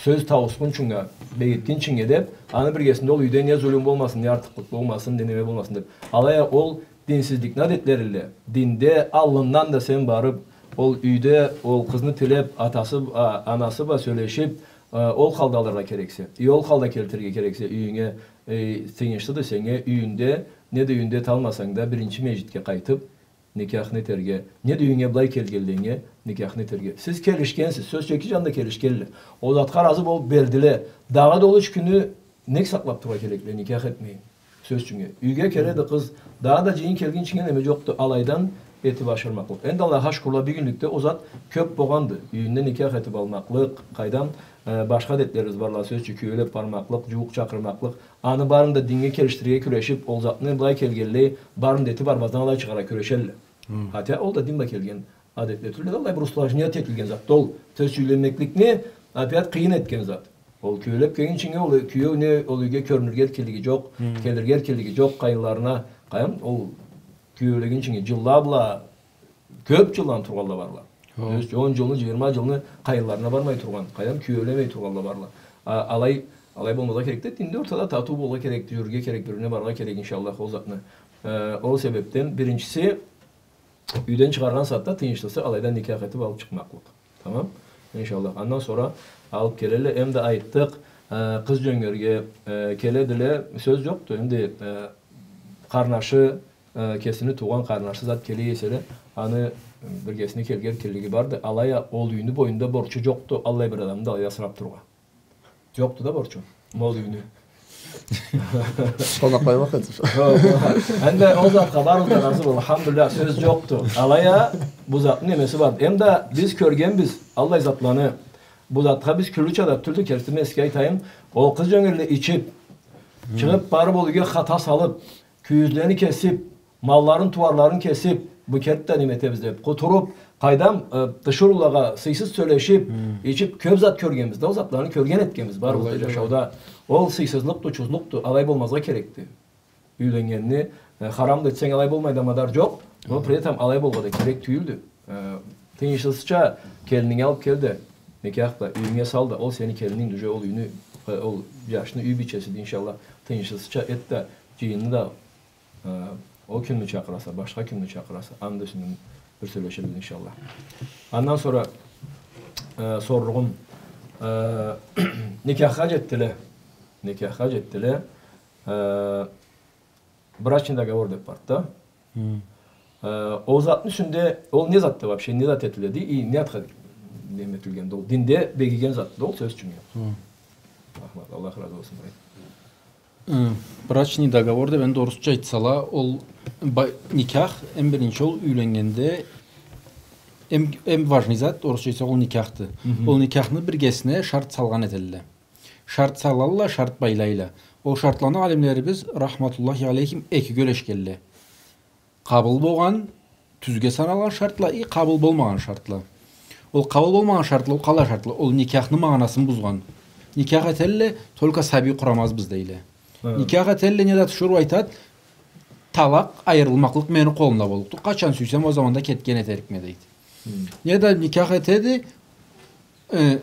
сёз тауусхунчуннга, бегитгинчиннге деп, аны биргесинде ол юйде не зулюм болмасын, не артыкълыкъ болмасын, не неме болмасын деп. Алай а ол динсизликни адетлериле, динде аллындан да сен барып, ол юйде ол къызны тилеп, атасы, а, анасы бла сёлешип, э, ол халда алыргъа керексе, и ол халда келтирирге керексе, юйюнге, э, тыйыншлыды сеннге, юйюнде, не да юйюнде эталмасанг да, биринчи межгитге къайтып, никяхны этерге, не да юйюнге былай келгенлейинге никяхны этерге. Сиз келишгенсиз, сёз ючюн, эки джан да келишгенле. Ол затха разы болуп бердиле. Дагъыда ол юч кюнню нек сакълап турургъа керекле, никях этмей? Сёз ючюннге. Юйге келеди къыз, дагъыда джыйын келгинчиннге неме джокъду. Алайдан этиб ашырмакълыкъ. Энди Аллахха шукурла, бюгюнлюкде ол зат кёб болгъанды. Юйюнде никях этиб алмакълыкъ, къайдам, э, башха адетлерибиз барла, сёз ючюн, кюеулеб бармакълыкъ, джууукъ чакъырмакълыкъ. Аны барын да диннге келишдирирге кюрешиб, ол затны былай келгенлей, барын да этиб арбаздан алай чыгъаргъа кюрешелле. Хм. Хотя ол да дин бла келген адетле тюлле да, аллай бир усложнять этилген затды ол. Сёз ючюн, юйленмекликни опять къыйын этген зат. Ол кюеулеб келгинчинге, ол кюеу не, ол юйге кёрюнюрге эркинлиги джокъ, хм, келирге эркинлиги джокъ къайынларына. Къайдам, ол кюеулегинчинге джылла бла, кёб джылланы тургъанла барла. Хо. Сёз ючюн, он джылны, джыйырма джылны къайынларына бармай тургъан, къайдам, кюеулемей тургъанла барла. А, алай, алай болмазгъа керекди. Динде ортада татыу болургъа керек, джюрюрге керек, бир-бирине барыргъа керек, иншаллах, ол затны. Э, ол себебден, биринчиси, юйден чыгъаргъан сагъатда тыйыншлысы алайдан никях этиб алыб чыкъмакълыкъ. Тамам? Иншаллах. Андан сора алыб келелле, эм да айтдыкъ, э, къыз джёнгерге, э, келедиле, сёз джокъду. Энди, э, къарнашы, э, кесини туугъан къарнашы зат келе эселе, аны биргесине келирге эркинлиги барды. Алай а ол юйню бойнунда борчу джокъду аллай бир адамны да алай асыраб турургъа. Джокъду да борчу. Ол юйню. Къонакъ къоймакъ этиб. Энди ол затха барыбыз да разы бол, алхамдулиллях, сёз джокъду. Алай а бу затны немеси бар. Эм да биз кёргенбиз аллай затланы. Бу затха биз кюллюча да тюлдю, кертими эсге айтайым. Ол къыз джёнгерле ичиб, хм, чыгъыб барыб ол юйге хата салыб, кюйюзлени кесиб, малларын, тууарларын кесиб, бу керти да неме этебиз деб, къутуруб, къайдам, э, тиширыулагъа сыйсыз сёлешиб, хм, ичиб, кёб зат кёргенбиз да, ол затланы кёрген этгенбиз барыбыз да джашауда. Ол сыйсызлыкъды, учузлукъду, алай болмазгъа керекди. Юйленнгенни, э, харам да этсенг, алай болмайды да мадар джокъ, но при этом алай болургъа да керек тюйюлдю. Э, тыйыншлысыча келининги алыб кел да, никях да, юйюнге сал да, ол сени келининг уже, ол юйню, э, ол джашны юй бийчесиди, иншаллах. Тыйыншлысыча эт да, джыйынны да, э, ол кюнню чакъыраса, башха кюнню чакъыраса, анда юсюнден бир сёлеширбиз, иншаллах. Андан сора, э, сорлугъум, э, никяхха джетдиле. Никяхха джетдиле. Э, брачный договор деб барды да. Хм. Э, ол затны юсюнде, ол не затды вообще, не зат этиледи, и не затха неме этилгенди, ол динде бегиген затды ол, сёз ючюн. Хм. Рахмат, Аллах разы болсун, брат. Э, брачный договор деб, энди орусча айтсала, ол ба-, никях, эм биринчи ол юйленнгенде, эм, эм важный зат, орусча айтсакъ, ол никяхды. Мгм. Ол никяхны биргесине шарт салгъан этелле. Шарт салалла, шарт байлайла. Ол шартланы алимлерибиз, рахматуллахи алейхим, экиге ёлешгелле. Къабыл болгъан, тюзге саналгъан шартла, и къабыл болмагъан шартла. Ол къабыл болмагъан шартла, ол къалай шартла? Ол никяхны магъанасын бузгъан. Никях этелле, только сабий къурамазбыз дейле. Хы. Никях этелле, неда тиширыу айтад, талакъ, айырылмакълыкъ мени къолумда боллукъду. Къачан сюйсем, ол заманда кетген этерикме, дейди. Хы. Неда никях этеди, э,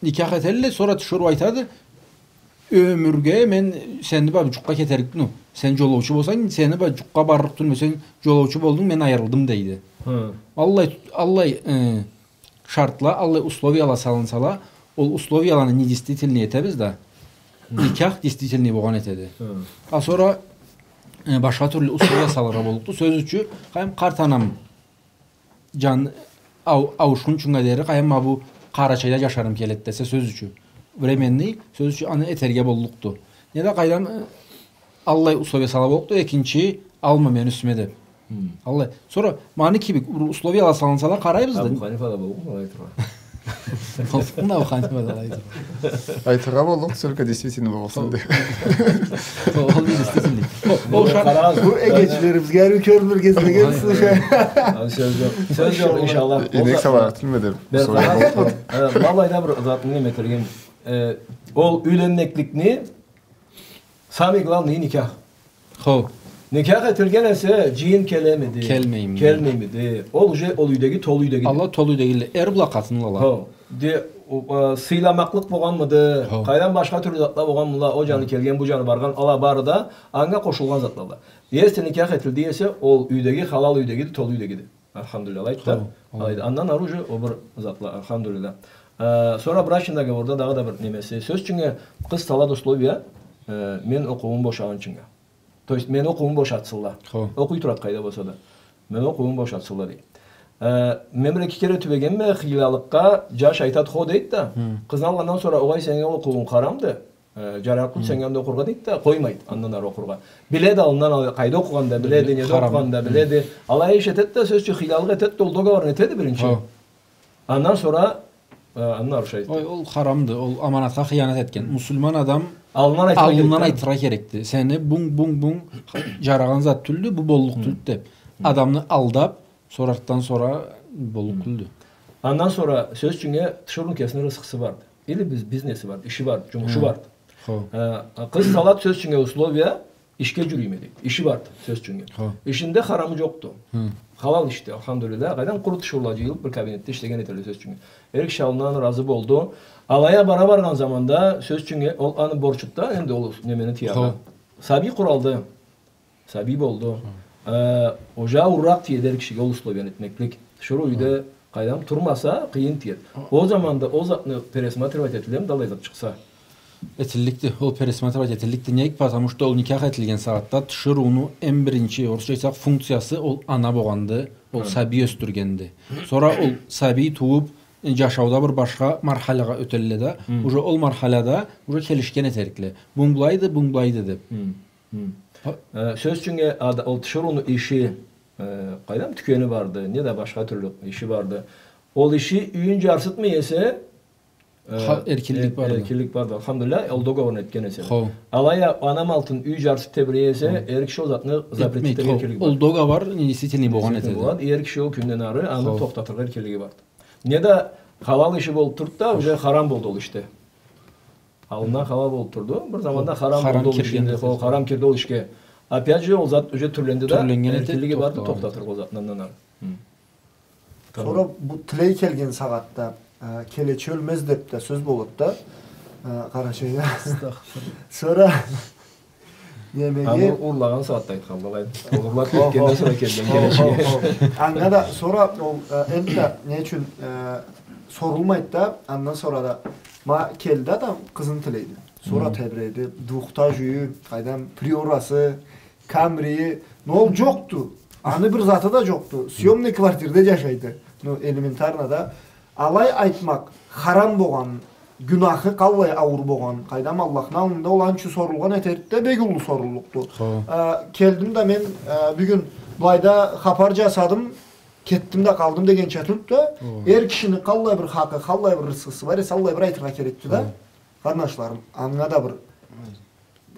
никях этелле, сора тиширыу айтады, ёмюрге мен сени бла джукъгъа кетерик, ну, сен джолоучу болсанг, сени бла джукъгъа барлыкъ тюлме, сен джолоучу болдунг, мен айырылдым, дейди. Хы. Аллай, аллай, э, шартла, аллай условияла салынсала, ол условияланы недействительный этебиз да, хы, никях действительный болгъан этеди. Хы. А сора, э, башха тюрлю условия салыргъа боллукъду. Сёз ючюн, къайдам, къарт анам джан ау-, ауушхунчунга дери, къайдам, ма бу Къарачайда джашарым келед десе, сёз ючюн. Временный, сёз ючюн, аны этерге боллукъду. Неда къайдам, э, аллай условия сала боллукъду, экинчи алма мени юсюме деб. Хм. Аллай. Сора, ма аны кибик, бир условияла салынсала, къарайбыз да. Абу Ханифа да боллукъму, алай айтыргъа? Боллукъму Абу Ханифа да, алай айтыргъа? Айтыргъа боллукъ, только действительный болсун деб. Ол, ол действительный. Ол, ол шарт. Къарагъыз. Бу эгечлерибизге ариу кёрюнюр, гезмеген, слушай. Аны сёз джокъ. Сёз джокъ, иншаллах. Инек сабаргъа тилмедир. Бир къарагъыз, э, ма былайда бир затны неме этерге. Э, ол юйленмекликни самый главный никях. Хо. Никях этилген эсе, джыйын келемиди? Келмеймиди? Келмеймиди? Ол уже ол юйдеги, толу юйдеги. Ала толу юйдегиле, эр бла къатынла ала. Хо. Де, о, а, сыйламакълыкъ болгъанмыды? Хо. Къайдам, башха тюрлю затла болгъанмыла, ол джаны келген, бу джаны баргъан, ала бары да анга къошулгъан затла. Если никях этилди эсе, ол юйдеги, халал юйдегиди, толу юйдегиди. Алхамдулиллях, алайды да. Хо, хо. Алайды. Андан ары уже ол бир затла, алхамдулиллях. Э, сора брачный договорда дагъыда бир немеси. Сёз ючюн, къыз салад условия, э, мен окъууум бошагъынчынга. То есть, мен окъууум бошатсынла. Хо. Окъуй турад къайда болса да. Мен окъууум бошатсынла, дейди. Э, мен бир эки кере тюбегенме хыйлалыкъгъа, джаш айтад, хо, дейди да. Хы. Къызны алгъандан сора, огъай, сени окъууунг харамды. Э, джарарыкъ тюлсю, сен анда окъургъа дейди да, къоймайды андан ары окъургъа. Биледи аллындан алгъа, къайда окъугъанын да биледи, неда окъугъанын да биледи. Алай иш этеди да, сёз ючюн, хыйлалыкъ этеди да, ол договорну этеди биринчи. Андан сора, э, аны нарушает этеди. Ой, ол харамды, ол аманатха хыянат этген. Муслиман адам аллындан айтыргъа керекди. Сени бунг, бунг, бунг джарагъан зат тюлдю, бу боллукъ тюлдю деб. Адамны алдаб, сора артдан сора боллукъ тюлдю. Андан сора, сёз ючюн, тиширыуну кесини рысхысы барды. Или биз-, бизнеси барды, иши барды, джумушу барды. Э, къыз салады, сёз ючюн, условия, ишге джюрюйме дейди. Иши барды, сёз ючюн. Ишинде харамы джокъду. Халал ишди, алхамдулиллах. Къайдам, къуру тиширыула джыйылыб бир кабинетде ишлеген этелле, сёз ючюн. Эр киши аллындан разы болду. Алай а бара баргъан заманда, сёз ючюн, ол аны борчуду да, энди ол немени тыяргъа. Сабий къуралды. Сабий болду. Э, уже ауурракъ тиеди эр кишиге ол условияны этмеклик. Тиширыу юйде, къайдам, турмаса, къыйын тиеди. Ол заманда ол затны пересматривать этиллеми да, аллай зат чыкъса? Этилликди, ол пересматривать этилликди. Нек? Потому что ол никях этилген сагъатда тиширыуну эм биринчи, орусча айтсакъ, функциясы ол ана болгъанды, ол сабий ёсдюргенди. Сора ол сабий туууб, э, джашауда бир башха мархалагъа ётелле да, уже ол мархалада уже келишген этерикле. Бунг былайды, бунг былайды деб. Э, сёз ючюн, ада-, ол тиширыуну иши, э, къайдам, тюкени барды, неда башха тюрлю иши барды. Ол иши юйюн джарсытмай эсе, э, эркинлик барды. Алхамдулиллах, ол договорну этген эсе. Алай а ана малтын юй джарсыб тебрей эсе, эр киши ол затны запретить этерге эркинлик барды. Ол договор недействительный болгъан этеди. Эр киши ол кюнден ары аны тохтатыргъа эркинлиги барды. Неда халал иши болуб турду да, уже харам болду ол ишде. Аллындан халал болуб турду. Бир заманда харам болду ол ишинде, хо, харам кирди ол ишге. Опять же, ол зат уже тюрленди да, эркинлиги барды, тохтатыргъа ол затны андан ары. Сора бу тилей келген сагъатда, э, келечи ёлмез деб да сёз болад да, э, Къарачайда. Сора немеге? Аны урлагъан сагъатда айтхан болгъан. Ол урлаб кетгенден сора келген келечи. Анга да сора ол, э, энтда не ючюн, э, сорулмайды да, андан сора да ма келди адам, къызын тилейди. Сора тебреди, двухэтажный юй, къайдам, приорасы, камерийи, но ол джокъду. Аны бир заты да джокъду. Съёмный квартирде джашайды. Ну, элементарно да. Алай айтмакъ харам болгъан, гюнахы къаллай ауур болгъан, къайдам, Аллахны аллында ол анча сорулгъан этерикди да, бек уллу соруллукъду. Хо. А, келдим да мен, а, бюгюн былайда хапар джасадым, кетдим да къалдым дегенча тюлдю да, эр кишини къаллай бир хакъы, къаллай бир рысхысы бар эсе, аллай бир айтыргъа керекди да. Хо. Къарнашларым, анга да бир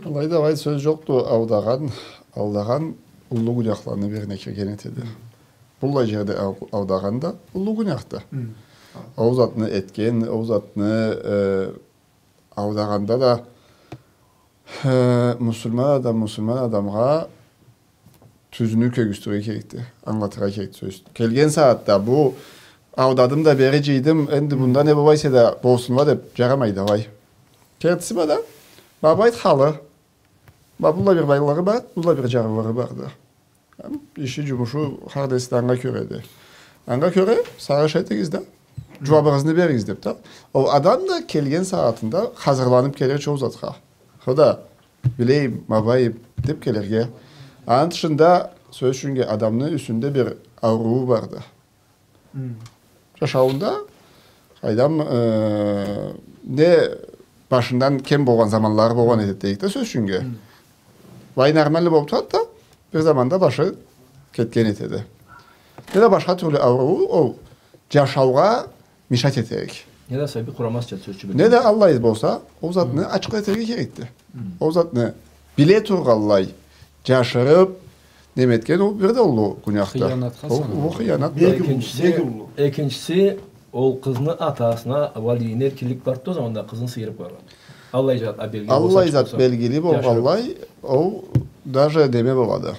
Былайда былай сёз джокъду, аудагъан, алдагъан уллу гюняхланы бирине кирген этеди. Быллай джерде ау-, аудагъан да уллу гюняхды. Ол затны этген, ол затны, э, аудагъанда да, э, муслиман адам муслиман адамгъа тюзню кёргюзтюрге керекди, ангылатыргъа керекди сёз. Келген сагъатда бу аудадым да, бери джыйдым, энди мында не бола эсе да болсунла деб джарамайды алай. Кертиси бла да, ма былайды халы. Ма быллай бир байлыгъы бар, быллай бир джарлылыгъы барды. Хы, иши, джумушу, хар неси да анга кёреди. Анга кёре сагъыш этигиз да, джууабыгъызны беригиз деб да. Ол адам да келген сагъатында хазырланыб келирча ол затха. Хо да, билейим, ма былайым деб келирге. Аны тышында, сёз ючюн, адамны юсюнде бир ауруу барды. Джашауунда, къайдам, э, не башындан кем болгъан заманлары болгъан этеди дейик да, сёз ючюн. Былай нормальный болуб турады да, бир заманда башы кетген этеди. Не да башха тюрлю ауруу, ол джашаугъа мешать этерик. Не да сабий къурамазча, сёз ючюн. Не да аллай болса, ол затны ачыкъ этерге керекди. Ол затны биле тургъанлай, джашырыб, неме этген, ол бир да уллу гюняхды. Хыянатха саналады. Ол, ол хыянат. Бек уллу, бек уллу. Экинчиси, ол къызны атасына, валийине эркинлик барды да, ол заманда къызын сыйырыб баргъан. Аллай зат, а, белгили болса, аллай зат болса, белгили болгъанлай, ол даже неме болады.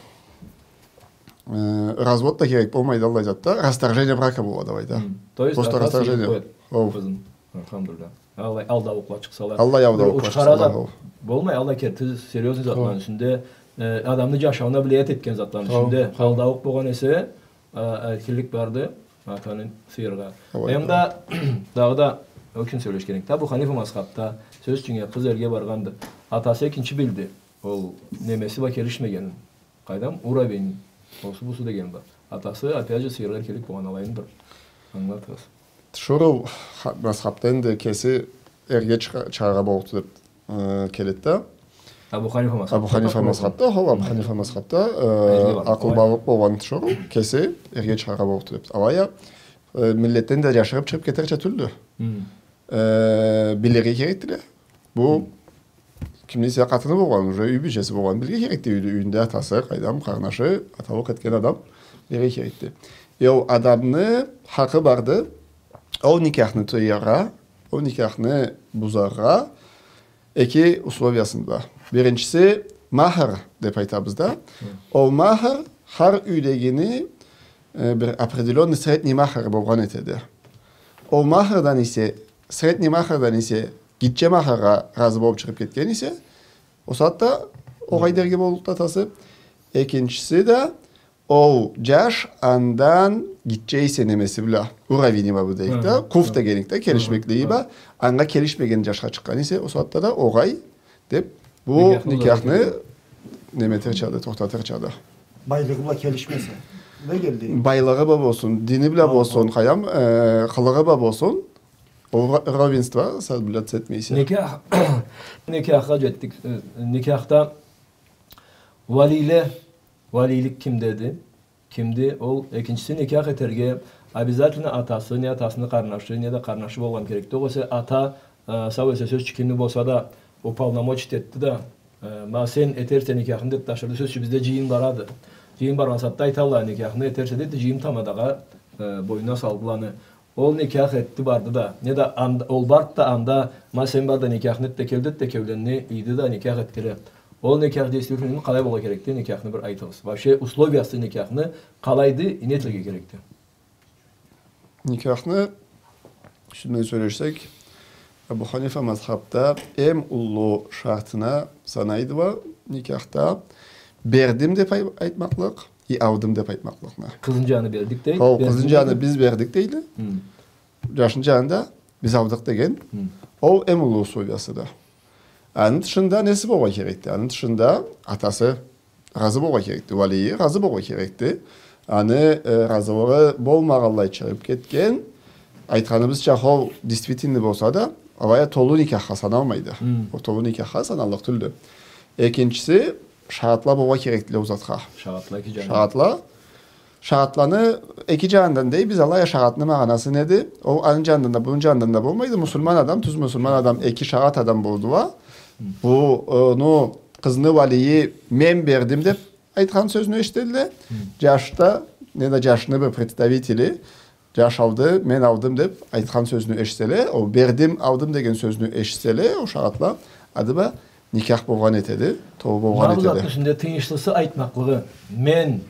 Э, развод да керек болмайды, аллай затда. Расторжение брака болады алайда. То есть просто атасы расторжение. Сыйырыб къояды къызын. Алхамдулиллах. Аллай алдаукъла чыкъсала. Аллай алдаукъла чыкъсала, бир учхара зат болмай, аллай керти серьёзный затланы юсюнде, э, адамны джашауна влиять этген затланы юсюнде. Алдаукъ болгъан эсе, э, эркинлик барды атаны сыйырыргъа. Эм да, дагъыда ол кюн сёлешген эдик да, Абу Ханифа мазхабда, сёз ючюн, къыз эрге баргъанды. Атасы экинчи билди. Ол немеси бла келишмегенин. Къайдам, уровень, осу-бусу деген бар. Атасы, опять же, сыйыргъа эркинлик болгъан алайын бир ангылатыгъыз. Тиширыу ха-, мазхабда энди кеси эрге чыгъа-, чыгъаргъа боллукъду деб э, келеди да. Абу Ханифа мазхабда. Абу Ханифа мазхабда, хо, Абу Ханифа мазхабда, э, акъылбалыкъ болгъан тиширыу кеси эрге чыгъаргъа боллукъду деб. Алай а, э, миллетден да джашырыб чыгъыб кетерча тюлдю. Э, билирге керекдиле. Бу кимни эсе къатыны болгъан, уже юй бийчеси болгъан, билирге керекди юйде, юйюнде атасы, къайдам, къарнашы, аталыкъ этген адам билирге керекди. Э, ол адамны хакъы барды, ол никяхны тыяргъа, ол никяхны бузаргъа, эки условиясында. Биринчиси, махр деб айтабыз да. Ол махр хар юйдегини, э, бир определённый средний махр болгъан этеди. Ол махрдан эсе, средний махрдан эсе, гитче махргъа разы болуб чыгъыб кетген эсе, ол сагъатда огъай дерге боллукъду атасы. Экинчиси да, ол джаш андан гитче эсе немеси бла, уровени бла бу дейик да, куф дегенлик да, келишмеклиги бла, анга келишмеген джашха чыкъгъан эсе, ол сагъатда да огъай деб, бу никяхны неметерчады, тохтатырчады. Байлыгъы бла келишмесе. Не келди? Байлыгъы бла болсун, дини бла болсун, къайдам, э, къылыгъы бла болсун, ол ро-, ровенство соблюдать этмей эсе. Никях, никяхха джетдик. Э, никяхда валийле, валийлик кимдеди? Кимди? Ол экинчиси никях этерге обязательно атасы, не атасыны къарнашы, не да къарнашы болгъан керекди. Огъесе ата, э, сау эсе, сёз ючюн, кимни болса да уполномочить этди да, э, ма сен этерсе никяхны деб тапшырды. Сёз ючюн, бизде джыйын барады. Джыйын баргъан сагъатда айталла, никяхны этерсе деб, джыйын тамадагъа, э, боюнуна салдыла аны. Ол никях этди, барды да. Не да анда, ол барды да анда, ма сен бар да никяхны эт да кел дед да, кеулени ийди да никях этдиле. Ол никях действительно къалай болургъа керекди, никяхны бир айтыгъыз. Вообще условиясы никяхны къалайды, не этерге керекди? Никяхны юсюнден сёлешсек, Абу Ханифа мазхабда эм уллу шартына санайдыла никяхда бердим деб ай-, айтмакълыкъ, и алдым деб айтмакълыкъны. Къызны джанын бердик дейди. Хо, къызны джанын биз бердик дейди. Джашны джанын да биз алдыкъ деген. Ол эм уллу условиясыды. Аны тышында неси болургъа керекди? Аны тышында атасы разы болургъа керекди, валийи разы болургъа керекди. Аны, э, разылыгъы болмагъанлай чыгъыб кетген, айтханыбызча, ол действительный болса да, алай а толу никяхха саналмайды. Ол толу никяхха саналлыкъ тюлдю. Экинчиси, шагъатла болургъа керекдиле ол затха. Шагъатла эки джанындан. Шагъатла. Шагъатланы эки джанындан дей, биз алай а шагъатны магъанасы неди? Ол аны джанындан да, муну джанындан да болмайды. Муслиман адам, тюз муслиман адам, эки шагъат адам болдула. Бу, э, ну, къызны валийи мен бердим деб айтхан сёзню эшитедиле. Джаш да, не да джашны бир представители, джаш алды, мен алдым деб айтхан сёзню эшитселе, ол бердим, алдым деген сёзню эшитселе, ол шагъатла, ады бла никях болгъан этеди, толу болгъан этеди. Ма бу затны юсюнде тыйыншлысы айтмакълыгъы, мен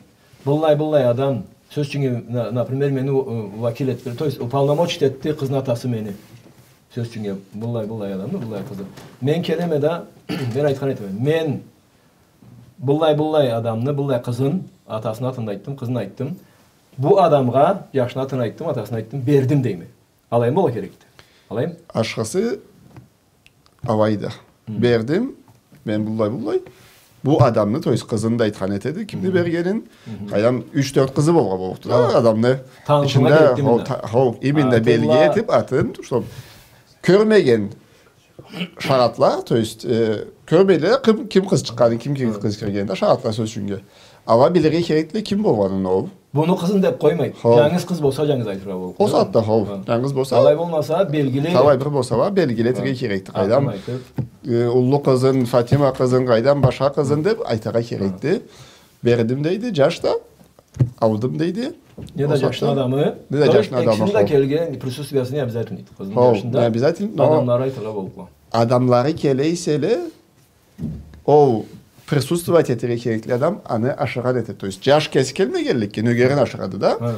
быллай-быллай адам, сёз ючюн, на-, например, мени, э, вакил этдиле, то есть уполномочить этди къызны атасы мени. Сёз ючюн, быллай-быллай адамны, быллай къызны. Мен келеме да, мен айтхан этеме. Мен быллай-быллай адамны, быллай къызын, атасыны атын айтдым, къызын айтдым. Бу адамгъа, джашны атын айтдым, атасын айтдым, бердим дейме. Алаймы болургъа керекди? Алаймы? Ашхысы алайды. Бердим, мен быллай-быллай. Бу адамны, то есть къызын да айтхан этеди, кимни бергенин. Къайдам, юч-тёрт къызы болургъа боллукъду да адамны. Танышыргъа ичинде керекди хо, именно. Та-, хо, именно белги этиб атын, чтоб кёрмеген шагъатла, то есть, э, кёрмейле, ким, ким къыз чыкъгъанын, ким, ким къыз киргенин да шагъатла, сёз ючюннге. Ала билирге керекдиле ким болгъанын ол. Муну къызын деб къоймай. Хо. Джангыз къыз болса, джангыз айтыргъа боллукъду. Ол сагъатда, хо. Хо. Джангыз болса. Алай болмаса, белгили. Алай бир болса, ала белгили этерге керекди. Къайдам, э, уллу къызын, Фатима къызын, къайдам, башха къызын деб айтыргъа керекди. Бердим дейди, джаш да. Алдым дейди. Не да джашны адамы. Не да джашны адамы, хо. Ким да келген, присутствиясы не обязательно дейди. Къызны, хо, джашны да, не обязательно, но адамлары айтыргъа боллукъду. Адамлары келе эселе, ол присутствовать этерге керекли адам аны ашыргъан этеди. То есть джаш кеси келмегенликге, нёгерин ашырады да. Хы.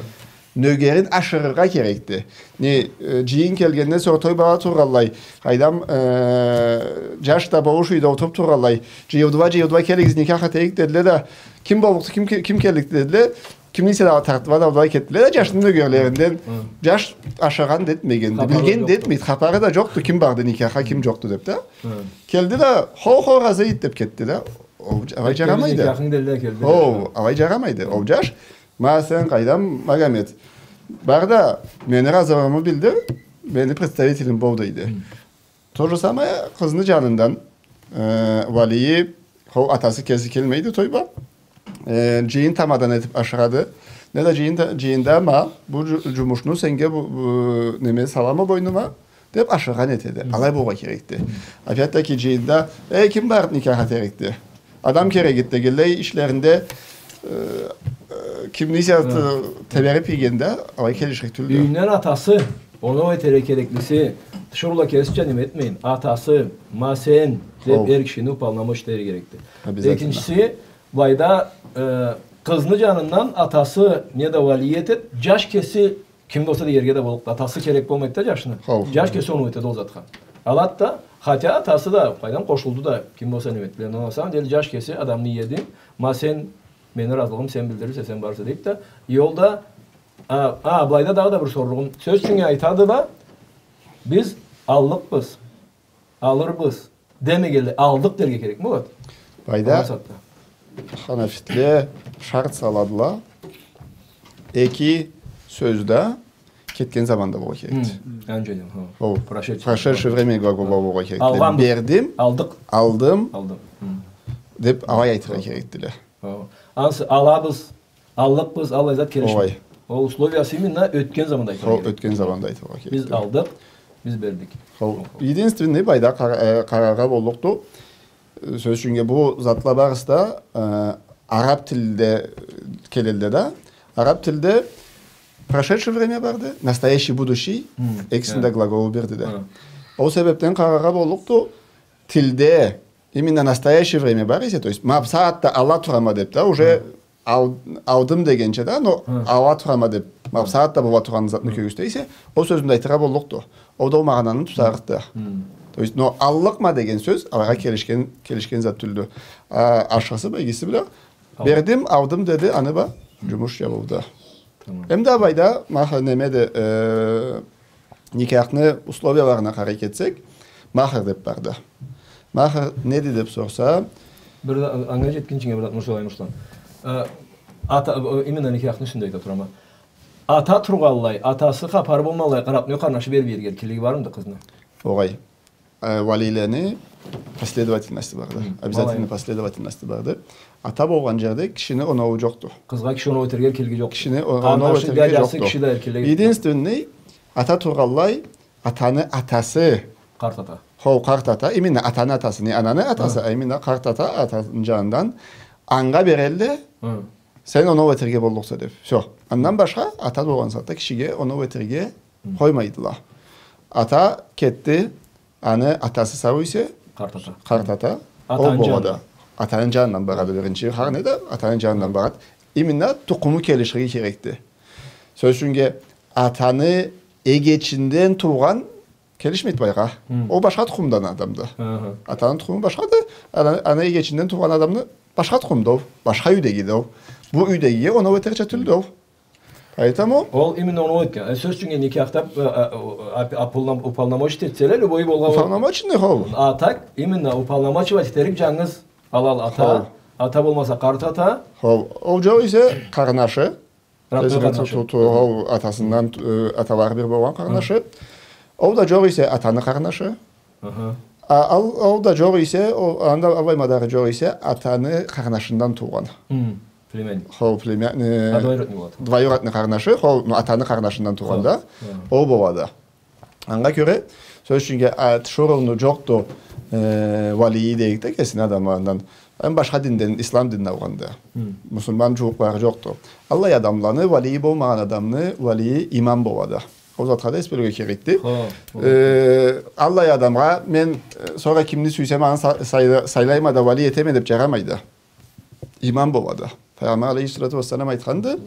Нёгерин ашырыргъа керекди. Не, э, джыйын келгенде сора той бла тургъанлай, къайдам, э, джаш да болуш юйде олтуруб тургъанлай, джыйылдыла, джыйылдыла, келигиз, никях этейик дедиле да, ким боллукъду, ким ке-, ким келликди дедиле. Кимни эсе да тартыб алай кетдиле да, джашны нёгерлеринден. Хы. Джаш ашыргъан да этмегенди, билген да этмейди, хапары да джокъду, ким барды никяхха, ким джокъду деб да. Хы. Келди да, хо, хо, разы эдик деб кетди да. Ол алай джарамайды. Никяхынг дедиле, келди. Хо, алай джарамайды. Ол джаш, ма сен, къайдам, Магомед, бар да, мени разылыгъымы билдир, мени представителим бол дейди. Хы. То же самое, къызны джанындан, э, валийи, хо, атасы кеси келмейди тойгъа. Э, джыйын тамадан этиб ашырады. Не да джыйын та-, джыйында ма, бу джу-, джумушну сеннге бу, бу, неме салама бойнума, деб ашыргъан этеди. Алай болгъа керекди. Опять-таки джыйында, э, ким барыб никях этерикди? Адам керегиди дегенлей ишлеринде, э, э, кимни сыяды тебериб ийгенде, алай келиширик тюлдю. Юйюнден атасы, оноу этерге кереклиси, тиширыула кесича неме этмейин, атасы, ма сен, деб эр кишини уполномочить этерге керекди. Обязательно. Экинчиси, былайда, э, къызны джанындан атасы не да валий этеди, джаш кеси ким болса да иерге да боллукъду. Атасы керек болмайды да джашны. Хау. Джаш кеси оноу этеди ол затха. Алады да, хотя атасы да, къайдам, къошулду да, ким болса неме этди. Но на самом деле джаш кеси адамны иеди. Ма сен, мени разылыгъым сен билдирирсе, сен барырса, дейди да. Ол да, а, а, былайда дагъыда бир сорлугъум. Сёз ючюн айтады да, биз аллыкъбыз. Алырбыз. Демегенлей, алдыкъ дерге керекми, вот? Былайда ханафитле шарт саладыла. Эки сёз да кетген заманда болургъа керекди. Хм, анджа дейме, хо. Прошедшее время глаголда болургъа керекди. Алгъанбыз. Бердим, алдыкъ. Алдым. Алдым. Хм. Деб алай айтыргъа керекдиле. Хо. Ансы алабыз. Аллыкъбыз, аллай зат келишмейди. Ол условиясы именно ётген заманда айтылгъан. Хо, ётген заманда айтылгъан. Биз алдыкъ, биз бердик. Хо, единственный былайда къара-, э, къараргъа боллукъду. Э, сёз ючюн, бу затла барысы да, э, араб тилде келелле да. Араб тилде прошедшее время барды, настоящий, будущий, экисини да глаголу бирди да. Ол себебден къараргъа боллукъду, тилде именно настоящее время бар эсе, то есть, ма бу сагъатда ала турама деб да, уже ал-, алдым дегенча да, но ала турама деб, ма бу сагъатда бола тургъан затны кёргюзте эсе, ол сёзню да айтыргъа боллукъду. Ол да ол магъананы тутарыкъды. То есть, но аллыкъма деген сёз, алайгъа келишген, келишген зат тюлдю. А, ашхысы, бегиси бла, бердим, алдым деди, аны бла джумуш джабылды. Тамам. Эм да былайда, махр, неме да, э, никяхны условияларына къарай кетсек, махр деб барды. Махр неди деб сорса, бир да анга джетгинчинге бир зат, Мурсалай Мурслан. Э, ата, э, именно никяхны юсюнде айта турама. Ата тургъанлай, атасы хапары болмагъанлай, къартлы къарнашы бериб иерге эркинлиги бармыды къызны? Огъай. Э, валийлени последовательности барды. Хм, обязательно последовательности барды. Ата болгъан джерде кишини оноуу джокъду. Къызгъа киши оноу этерге эркинлиги джокъду. Кишини о-, оноу этерге джокъду. Единственный, ата тургъанлай, атаны атасы. Къарт ата. Хо, къарт ата. Именно атаны атасы. Не ананы атасы, а именно къарт ата, атаны джанындан. Анга берелле, сен оноу этерге боллукъса деб. Всё. Андан башха ата болгъан сагъатда кишиге оноу этерге къоймайдыла. Ата кетди, аны атасы сау эсе, къарт ата. Къарт ата. Ол болады. Атаны джанындан барады биринчи. Хар не да атаны джанындан барады. Именно тукъуму келиширге керекди. Сёз ючюн, атаны эгечинден туугъан келишмейди былайгъа. Хм. Ол башха тукъумдан адамды. Аха. Атаны тукъуму башхады, ана, ана эгечинден туугъан адамны башха тукъумда ол, башха юйдегиди ол. Бу юйдегиге оноу этерча тюлдю ол. Поэтому ол именно оноу этген. Э, сёз ючюн, никяхда, э, э, э, уполномочить этселе, любой болгъа. Уполномоченный ол. А так, именно уполномочивать этерик джангыз алал ата, ата болмаса къарт ата. Хо, ол джокъ эсе къарнашы. Родной къарнашы. Ту-, ту-, ол атасындан, э, аталары бир болгъан къарнашы. Ол да джокъ эсе атаны къарнашы. Аха. А, ол, ол да джокъ эсе, ол, анда аллай мадары джокъ эсе, атаны къарнашындан туугъан. Хм, племянник. Хо, племя-, э, а, двоюродный болады. Двоюродный къарнашы, хо, ну, атаны къарнашындан туугъан да. Хо. Ол болады. Анга кёре, сёз ючюн, а, тиширыуну джокъду, э, валийи дейик да, кесини адамларындан. Эм башха динден, ислам динин алгъанда. Хм. Муслиман джууукълары джокъду. Аллай адамланы, валийи болмагъан адамны валийи имам болады. Ол затха да эс бёлюрге керекди. Хо, хо. Э, аллай адамгъа мен, э, сора кимни сюйсем, аны са-, сайла-, сайлайма да, валий этеме деб джарамайды. Имам болады. Пайгъамбар алейхиссалату уассалам айтханды,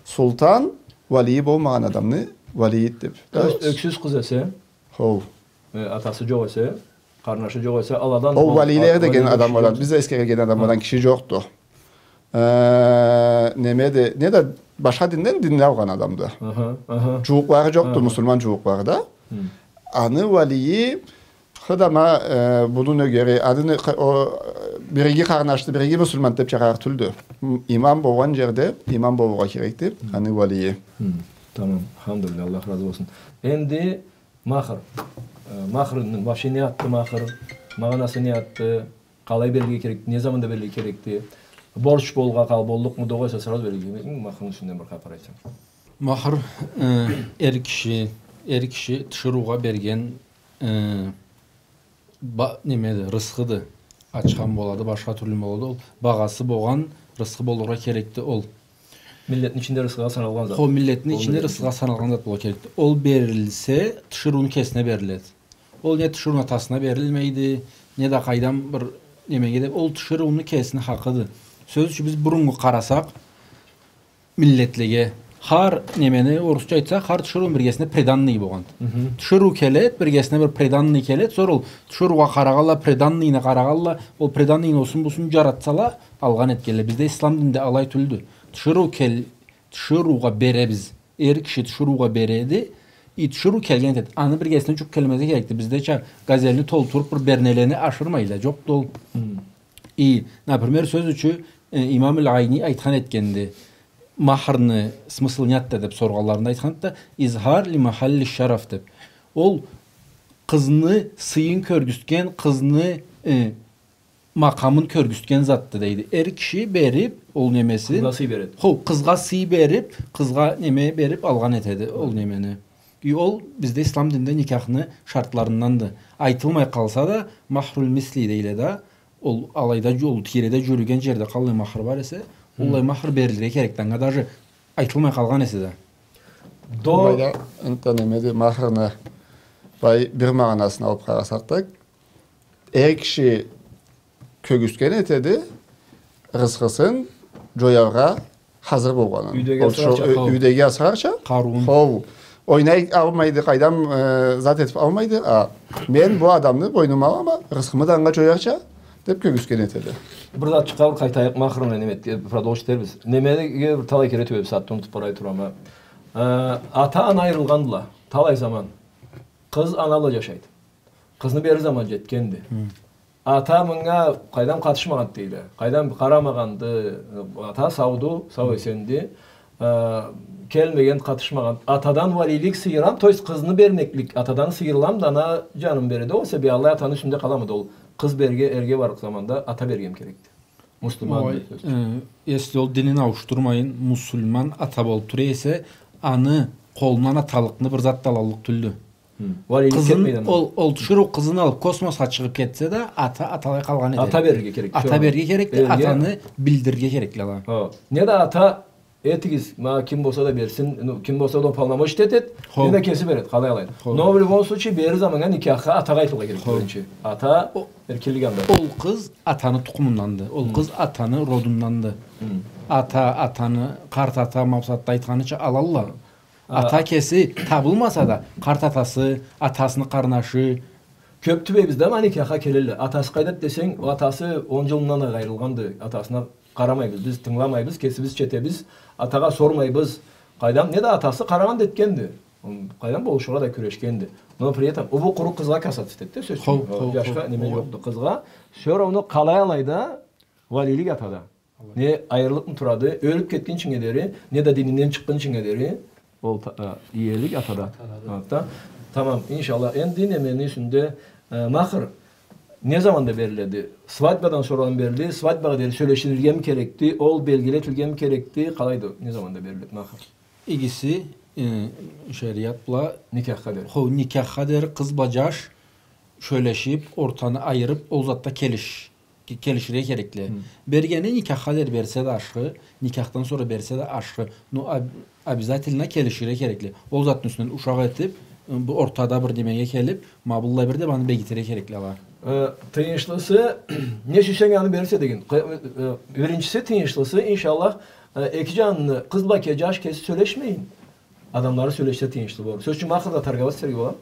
султан валийи болмагъан адамны валийиди деб. То есть, ёксюз къыз эсе, хо, э, атасы джокъ эсе, къарнашы джокъ эсе, аладан ол валийле деген адамладан, биз эсгерген адамладан киши джокъду. Э, неме да, не да башха динден динни алгъан адамды. Аха, аха. Джууукълары джокъду, муслиман джууукълары да. Хм. Аны валийи Хы да ма, э, муну нёгери, аны нё-, къы-, о, э, бириги къарнашды, бириги муслиман деб чыгъарыкъ тюлдю. М-, имам болгъан джерде имам болургъа керекди, аны валийи. Хм, тамам, алхамдулиллях, Аллах разы болсун. Энди махр. Э, махрны, вообще не затды махр, магъанасы не затды, къалай берилирге керекди, не заманда берилирге керекди, борч болгъа къал-, боллукъмуду, огъесе сразу берилирге керекмиди, махрны юсюнден бир хапар айтсанг. Махр, э, эр киши, эр киши тиширыугъа берген, э, ба-, немеди, рысхыды. Ачхан болады, башха тюрлю болады ол. Багъасы болгъан рысхы болургъа керекди ол. Миллетни ичинде рысхыгъа саналгъан зат. Хо, миллетни ичинде рысхыгъа саналгъан зат болургъа керекди. Ол берилсе, тиширыуну кесине бериледи. Ол не тиширыуну атасына берилмейди, не да къайдам бир немеге да, ол тиширыуну кесини хакъыды. Сёз ючюн, биз буруннгу къарасакъ, миллетлеге. Хар немени, орусча айтсакъ, хар тиширыуну биргесине приданый болгъанды. Мгм. Тиширыу келеди, биргесине бир приданый келеди, сора ол тиширыугъа къарагъанла, приданныйына къарагъанла, ол приданныйны осун-бусун джаратсала, алгъан этгенле. Бизде ислам динде алай тюлдю. Тиширыу кел-, тиширыугъа беребиз. Эр киши тиширыугъа береди, и тиширыу келген этеди. Аны биргесине джукъ келмезге керекди. Биздеча газелни толтуруп, бир бернелени ашырмайла, джокъду ол. Мгм. И, например, сёз ючюн, э, имам аль-Айни айтхан этгенди. Махрны смыслы не затды деп соргъанларында айтханды да, изхар ли махалли шараф деп. Ол къызны сыйын кёргюзтген, къызны, э, макъамын кёргюзтген затды, дейди. Эр киши берип, ол немесин. Къызгъа сый береди. Хо, къызгъа сый берип, къызгъа неме берип алгъан этеди ол немени. И ол бизде ислам динде никяхны шартларынданды. Айтылмай къалса да, махрул мисли дейле да, ол алайда джю-, ол тийреде джюрюген джерде къаллай махр бар эсе, хы, оллай махр берилирге керекди. Анга даже айтылмай къалгъан эсе да. До- Былайда энтда немеди, махрны былай бир магъанасын алып къарасакъ да, эр киши кёргюзтген этеди, рысхысын джояргъа хазыр болгъанын. Юйдеги асырарча, хо. Юйдеги асырарча. Къарыуун. Хо. Ойнай алмайды, къайдам, э, зат этип алмайды. А, мен бу адамны бойнума алама, рысхымы да анга джоярча, деп кёргюзтген этеди. Бир зат чыкъгъа бир къайтайыкъ, махрны неме эт-, продолжить этербиз. Немеге бир талай кере тюбебиз, затны унутуп барай турама. Э, ата-ана айырылгъандыла талай заман. Къыз ана бла джашайды. Къызны берир заман джетгенди. Хы. Ата мынга къайдам къатышмагъанды дейле. Къайдам къарамагъанды. Ата сауду, сау-эсенди. Э, келмеген, къатышмагъан. Атадан валийлик сыйырам, то есть къызны бермеклик атадан сыйырыламыды, ана джанын береди. Ол себебли атаны юсюнде къаламыды ол. Къыз берирге, эрге барлыкъ заманда ата берирге керекди. Муслиман. Ой, деб сёз. Э, если ол динин ауушдурмайын, муслиман ата болуб тура эсе, аны къолундан аталыкъны бир зат да алаллыкъ тюлдю. Хы. Валийлик этмейди анда. Ол, ол тиширыу къызын алыб космосха чыгъыб кетсе да, ата аталай къалгъан эди. Ата берирге керек. Ата берирге керекди, эрге. Атаны билдирирге керекди ала. Хо. Не да ата этигиз, ма ким болса да берсин, ну, ким болса да уполномочить этеди, хо, не да кеси береди, къалай алайды. Хо. Но в любом случае, берир заманнга никяхха атагъа айтылыргъа керек, хо, биринчи. Ата, о, эркинлик анда. Ол къыз атаны тукъумунданды, ол, хы, къыз атаны родунданды. Хы. Ата, атаны, къарт ата, макъсатда айтханыча алалла. А. Ата кеси табылмаса да, къарт атасы, атасыны къарнашы, кёб тюбейбиз да, ма никяхха келелле. Атасы къайдады десенг, атасы он джылындан а къайрылгъанды. Атасына къарамайбыз, биз тынгыламайбыз, кесибиз четебиз, атагъа сормайбыз. Къайдам, не да атасы къарагъанды, этгенди. Къайдам, болушургъа да кюрешгенди. Но при этом ол бу къуру къызгъа касаться этеди да, сёз ючюн. Хо, хо, джашха неме джокъду, къызгъа. Всё равно къалай алай да, валийлик атада. Не айырылыбмы турады, ёлюб кетгинчинге дери, не да дининден чыкъгъынчинге дери, ол та-, э, иелик атада. Атада. Ата. Тамам, иншаллах. Энди немени юсюнде, э, махр не заманда бериледи? Свадьбадан сора бериледи, свадьбагъа дери сёлешилиргеми керекди, ол белгили этилгеми керекди, къалайды, не заманда бериледи махр? Игиси, э, шериат бла. Никяхха дери. Хо, никяхха дери къыз бла джаш сёлешиб, ортаны айырыб, ол затда келиш-, ке-, келиширге керекди. Хы. Бергени никяхха дери берсе да ашхы, никяхдан сора берсе да ашхы. Но об-, обязательно келиширге керекди. Ол затны юсюнден ушакъ этиб, э, бу ортада бир немеге келиб, ма быллай бир деб аны бегитирге керекди ала. Э, тыйыншлысы, не сюйсенг, аны берирсе деген. Къы-, э, биринчиси, тыйыншлысы, иншаллах, э, эки джанны, къыз бла ке-, джаш кеси сёлешмейин, адамлары сёлешсе, тыйыншлы болур. Сёз ючюн, махрда торговать этерге боламы?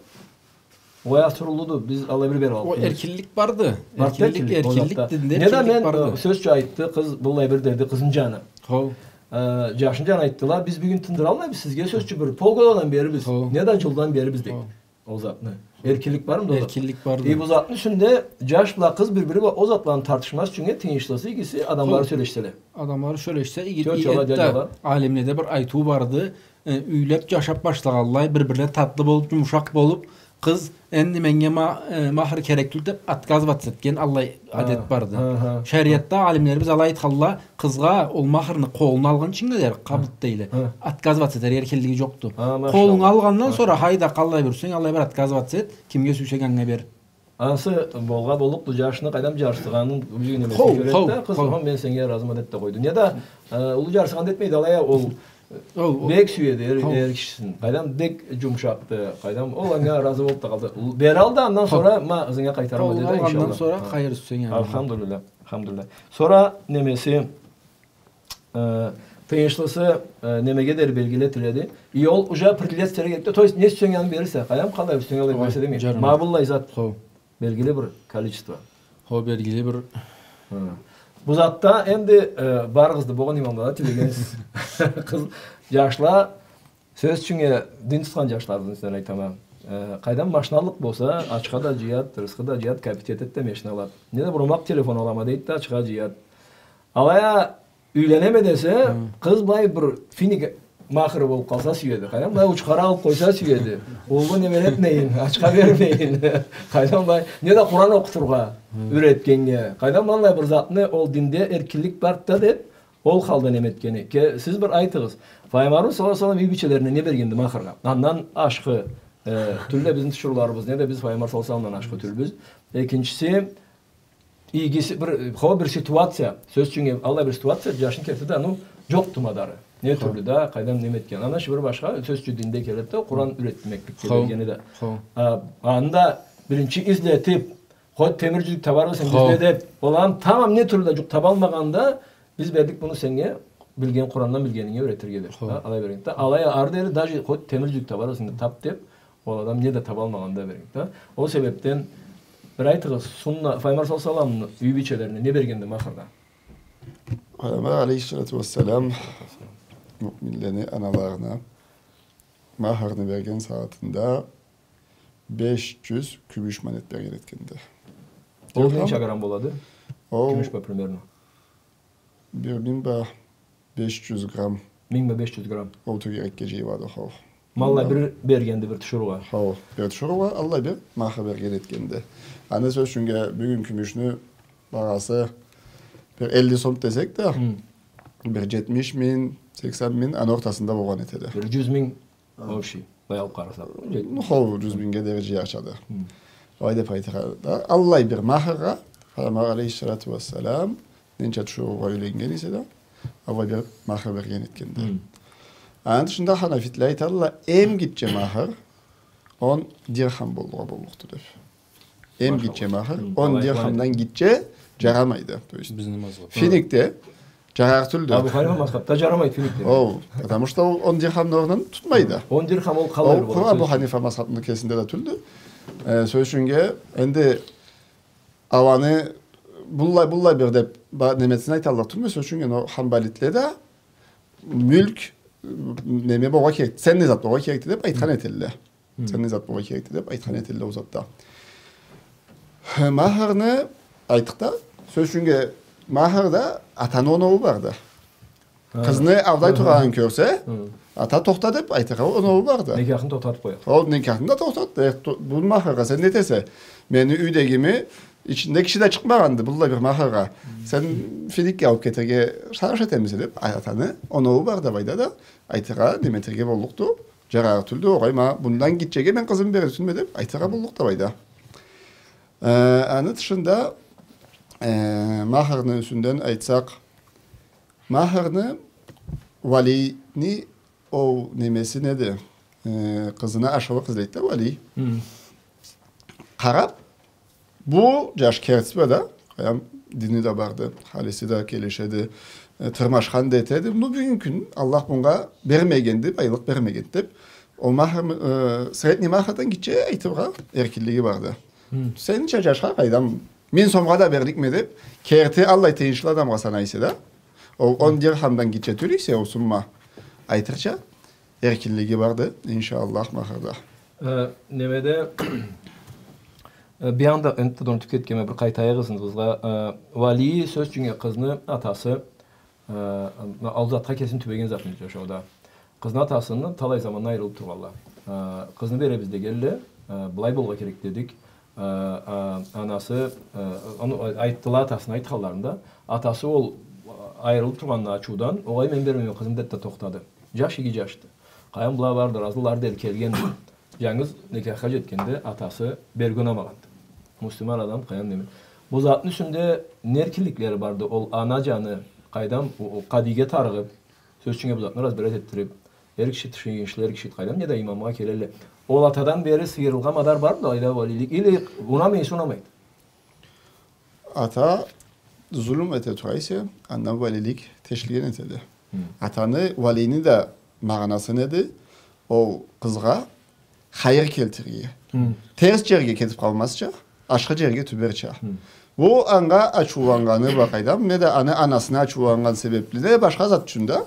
Уа, асуруллуду, биз алай бир бериб аллыкъ. О, эркинлик барды. Барды эркинлик, эркинлик, ол затда. Динде эркинлик барды. Не да мен, э, сёз ючюн айтды, къыз быллай бир дерди, къызны джаны. Хо. Э, джашны джаны айтдыла, биз бюгюн тындыралла, биз сизге, сёз ючюн, бир полгодадан берибиз, хо, не да джылдан берибиз, дейди. Хо. Ол затны. Эркинлик бармыды ол затда? Эркинлик барды. Э, бу затны юсюнде джаш бла къыз бир-бири бла ол затланы тартышмаз ючюн тыйыншлысы, игиси адамлары сёлешселе. Адамлары сёлешсе, иги, и, этда алимледе бир айтыу барды. Э, юйлеб джашаб башлагъанлай, бир-бирине татлы болуб, джумушакъ болуб, къыз, энди меннге ма-, э, махр керек тюлдю деб, отказываться этген аллай адет барды. Ха, ха, ха. Шариатда алимлерибиз алай айтханла, къызгъа ол махрны къолуна алгъынчынга дери, къабыт дейле, ха, отказываться этерге эркинлиги джокъду. Ха, машалла. Къолунга алгъандан сора, машалла, хайда, къаллай бюрюсенг, аллай бир отказываться эт, кимге сюйсенг, анга бер. Ансы болургъа боллукъду, джашны къайдам джарсыгъанын бу джигит немесин кёреди да, къыз, хо, мен сеннге разыма деб да къойду. Неда, э, уллу джарсыгъан да этмейди, алай а ол, ол, ол бек сюеди эр, хо, эр кишисин. Къайдам бек джумушакъды, къайдам ол анга разы болуб да къалды. Бералды, андан сора ма ызынга къайтарма деди, иншаллах. Алгъандан сора хайыр сюйсенг, яни. Алхамдулиллях, алхамдулиллях. Сора немеси, Э, тыйыншлысы, э, немеге дери белгили этиледи. И ол уже определяться этерге керекди. То есть, не сюйсенг аны берирсе, къайдам, къалай сюйсенг алай берирсе демей. Ма быллай зат. Хо. Белгили бир количество. Хо, белгили бир. Хы. Бу затда энди, э, барыгъыз да, болгъан имамла да тилегенсиз. Къыз, джашла, сёз ючюн, э, дин тутхан джашларыбызны юсюнден айтама. Э, къайдам, машина аллыкъ болса, ачха да джыяд, рысхы да джыяд, капит этед да машина алад. Неда бир омакъ телефон алама дейд да, ачха джыяд. Алай а Юйленеме десе, хы, къыз былай бир финик махры болуб къалса сюеди. Къайдам, былай учхара алыб къойса сюеди. Уллу немелетмейин, ачха бермейин. Къайдам, былай, неда Къуран окъутургъа, хы, юретгеннге. Къайдам, былай бир затны ол динде эркинлик барды да деб, ол халда неме этгени. Ке-, сиз бир айтыгъыз. Файгъамбарыбыз саллаллаху алейхи ва саллам юй бийчелерине не бергенди махргъа? Андан ашхы, э, тюлдю бизни тиширыуларыбыз, неда биз Файгъамбар саллаллаху алейхи ва салламдан ашхы тюлбюз. Экинчиси, Игиси бир, хо, бир ситуация, сёз ючюн, аллай бир ситуация, джашны керти да, ну, джокъду мадары. Не тюрлю да, къайдам неме этген. Андан ещё бир башха, сёз ючюн, динде келеди да, Къуран юретмекликге бергени да. Хо. А, анда биринчи излетиб, хо, темир джюзюк табар эсенг, бизге деб, ол аны тамам не тюрлю да джукъ табалмагъанда, биз бердик муну сеннге, билген, Къурандан билгенинге юретирге деб. Хо. Да, алай берген. Да, алай ары дери, даже хо, темир джюзюк табар эсенг, таб деб, ол адам неда табалмагъан да берген, да. Ол себебден бир айтыгъыз, сунна, Файгъамбар саллаллаху алейхи ва салламны юй бийчелерине не бергенди махрда? Файгъамбар алейхиссалату вассалам муъминлени аналарына махрны берген сагъатында беш джюз кюмюш манет берген этгенди. Ол ненча грамм болады? Ол кюмюш бла примерно. Бир минг бла беш джюз грамм. Минг бла беш джюз грамм. Ол тёгерекге джыйылады, хо. Ма аллай бир бергенди бир тиширыугъа. Хо, бир тиширыугъа аллай бир махр берген этгенди. Аны, сёз ючюн, бюгюн кюмюшню багъасы бир элли сом десек да, хы, бир джетмиш минг, сексен минг, аны ортасында болгъан этеди. Бир джюз минг общий, былай алыб къарасакъ. Ну, хо, джюз мингге дери джыярчады. Хы. Алай деб айтыргъа да, аллай бир махргъа Файгъамбар алейхиссалату вассалам ненча тиширыугъа юйленнген эсе да, аллай бир махр берген этгенди. Хы. Аны тышында ханафитле айталла, эм гитче махр он дирхам болургъа боллукъду деб. Эм гитче махр, хы, он дирхамдан гитче джарамайды. То есть, бизни мазхабда финикде джарар тюлдю. Абу Ханифа мазхабда джарамайды финикде. О, потому что ол он дирхамны орнун тутмайды. Он дирхам ол къалай болур? Ол къуру Абу Ханифа мазхабны кесинде да тюлдю. Э, сёз ючюн, энди аланы быллай, быллай бир деб, ба-, немесин айталла тюлме, сёз ючюн, ол ханбалитле да мюлк, неме болургъа керекди, ценный зат болургъа керекди деб айтхан этелле. Хы. Ценный зат болургъа керекди деб айтхан этелле ол затда. Хы, махрны айтдыкъ да, сёз ючюн, махрда атаны оноуу барды. Хы. Къызны алдай тургъанын кёрсе, хы, ата тохта деб айтыргъа оноуу барды. Никяхны тохтатыб къояды. Ол никяхны да тохтатды. Э, то-, бу махргъа сен не этесе? Мени юйдегими ичинде киши да чыкъмагъанды быллай бир махргъа. Хы. Сен финикге алыб кетерге шараш этемисе деб, а-, атаны оноуу барды былайда да, айтыргъа, неме этерге боллукъду. Джарар тюлдю, огъай, ма мындан гитчеге мен къызымы берир тюлме деб айтыргъа боллукъду былайда. Э, аны тышында, э, махрны юсюнден айтсакъ, махрны валийни ол немеси неди? Э, къызына ашхылыкъ излейди да валий. Хы. Къараб, бу джаш кертиси бла да, къайдам, дини да барды, халиси да келишеди, э, тырмашхан да этеди. Ну, бюгюн кюн Аллах мынга бермегенди, байлыкъ бермегенди деб, ол махр, э, средний махрдан гитче айтыргъа эркинлиги барды. Хы. Сенча джашха, къайдам, минг сомгъа да берликме деб, керти аллай тыйыншлы адамгъа санайса да, ол он дирхамдан гитче тюл эсе, ол сумма айтырча, эркинлиги барды, иншаллах, махрда. Э, немеде, э, бир анда энтда да унутуб кетгенме, бир къайтайыкъ ызыныбызгъа. Э, валий, сёз ючюн, къызны атасы, э, ол затха кесин тюбеген затны джашауда. Къызны атасыны талай замандан айырылыб тургъанла. Э, къызны беребиз дегенле, Э, былай болургъа керек дедик. Э, э, анасы, э, ону айтдыла атасына айтханларында. Атасы ол, э, айырылып тургъанына ачыудан, огъай, мен бермейме къызым, деди да тохтады. Джаш иги джашды. Къайдам, была барды, разыларды, эркелгенди. Джангыз некяхха джетгенде атасы берирге унамагъанды. Муслиман адам къайдам неме. Бу затны юсюнде не эркинликлери барды? Ол ана джаны, къайдам, о, о къадийге тарыгъып, сёз ючюн, бу затны разбирать этдирип, эр киши тыш, эр киши къайдам, неда имамгъа келелле. Ол атадан бери сыйырылгъан мадар барды, алайда валилик. Или унамай эсе, унамайды. Ата зулум эте тура эсе, андан валилик тешилген этеди. Хы. Атаны, валийни да магъанасы неди? Ол къызгъа хайыр келтирирге. Хы. Терс джерге кетип къалмазча, ашхы джерге тюберча. Хы. Бу анга ачыуланнганы бла къайдам, неда аны анасына ачыуланнган себепли, неда башха зат ючюн да,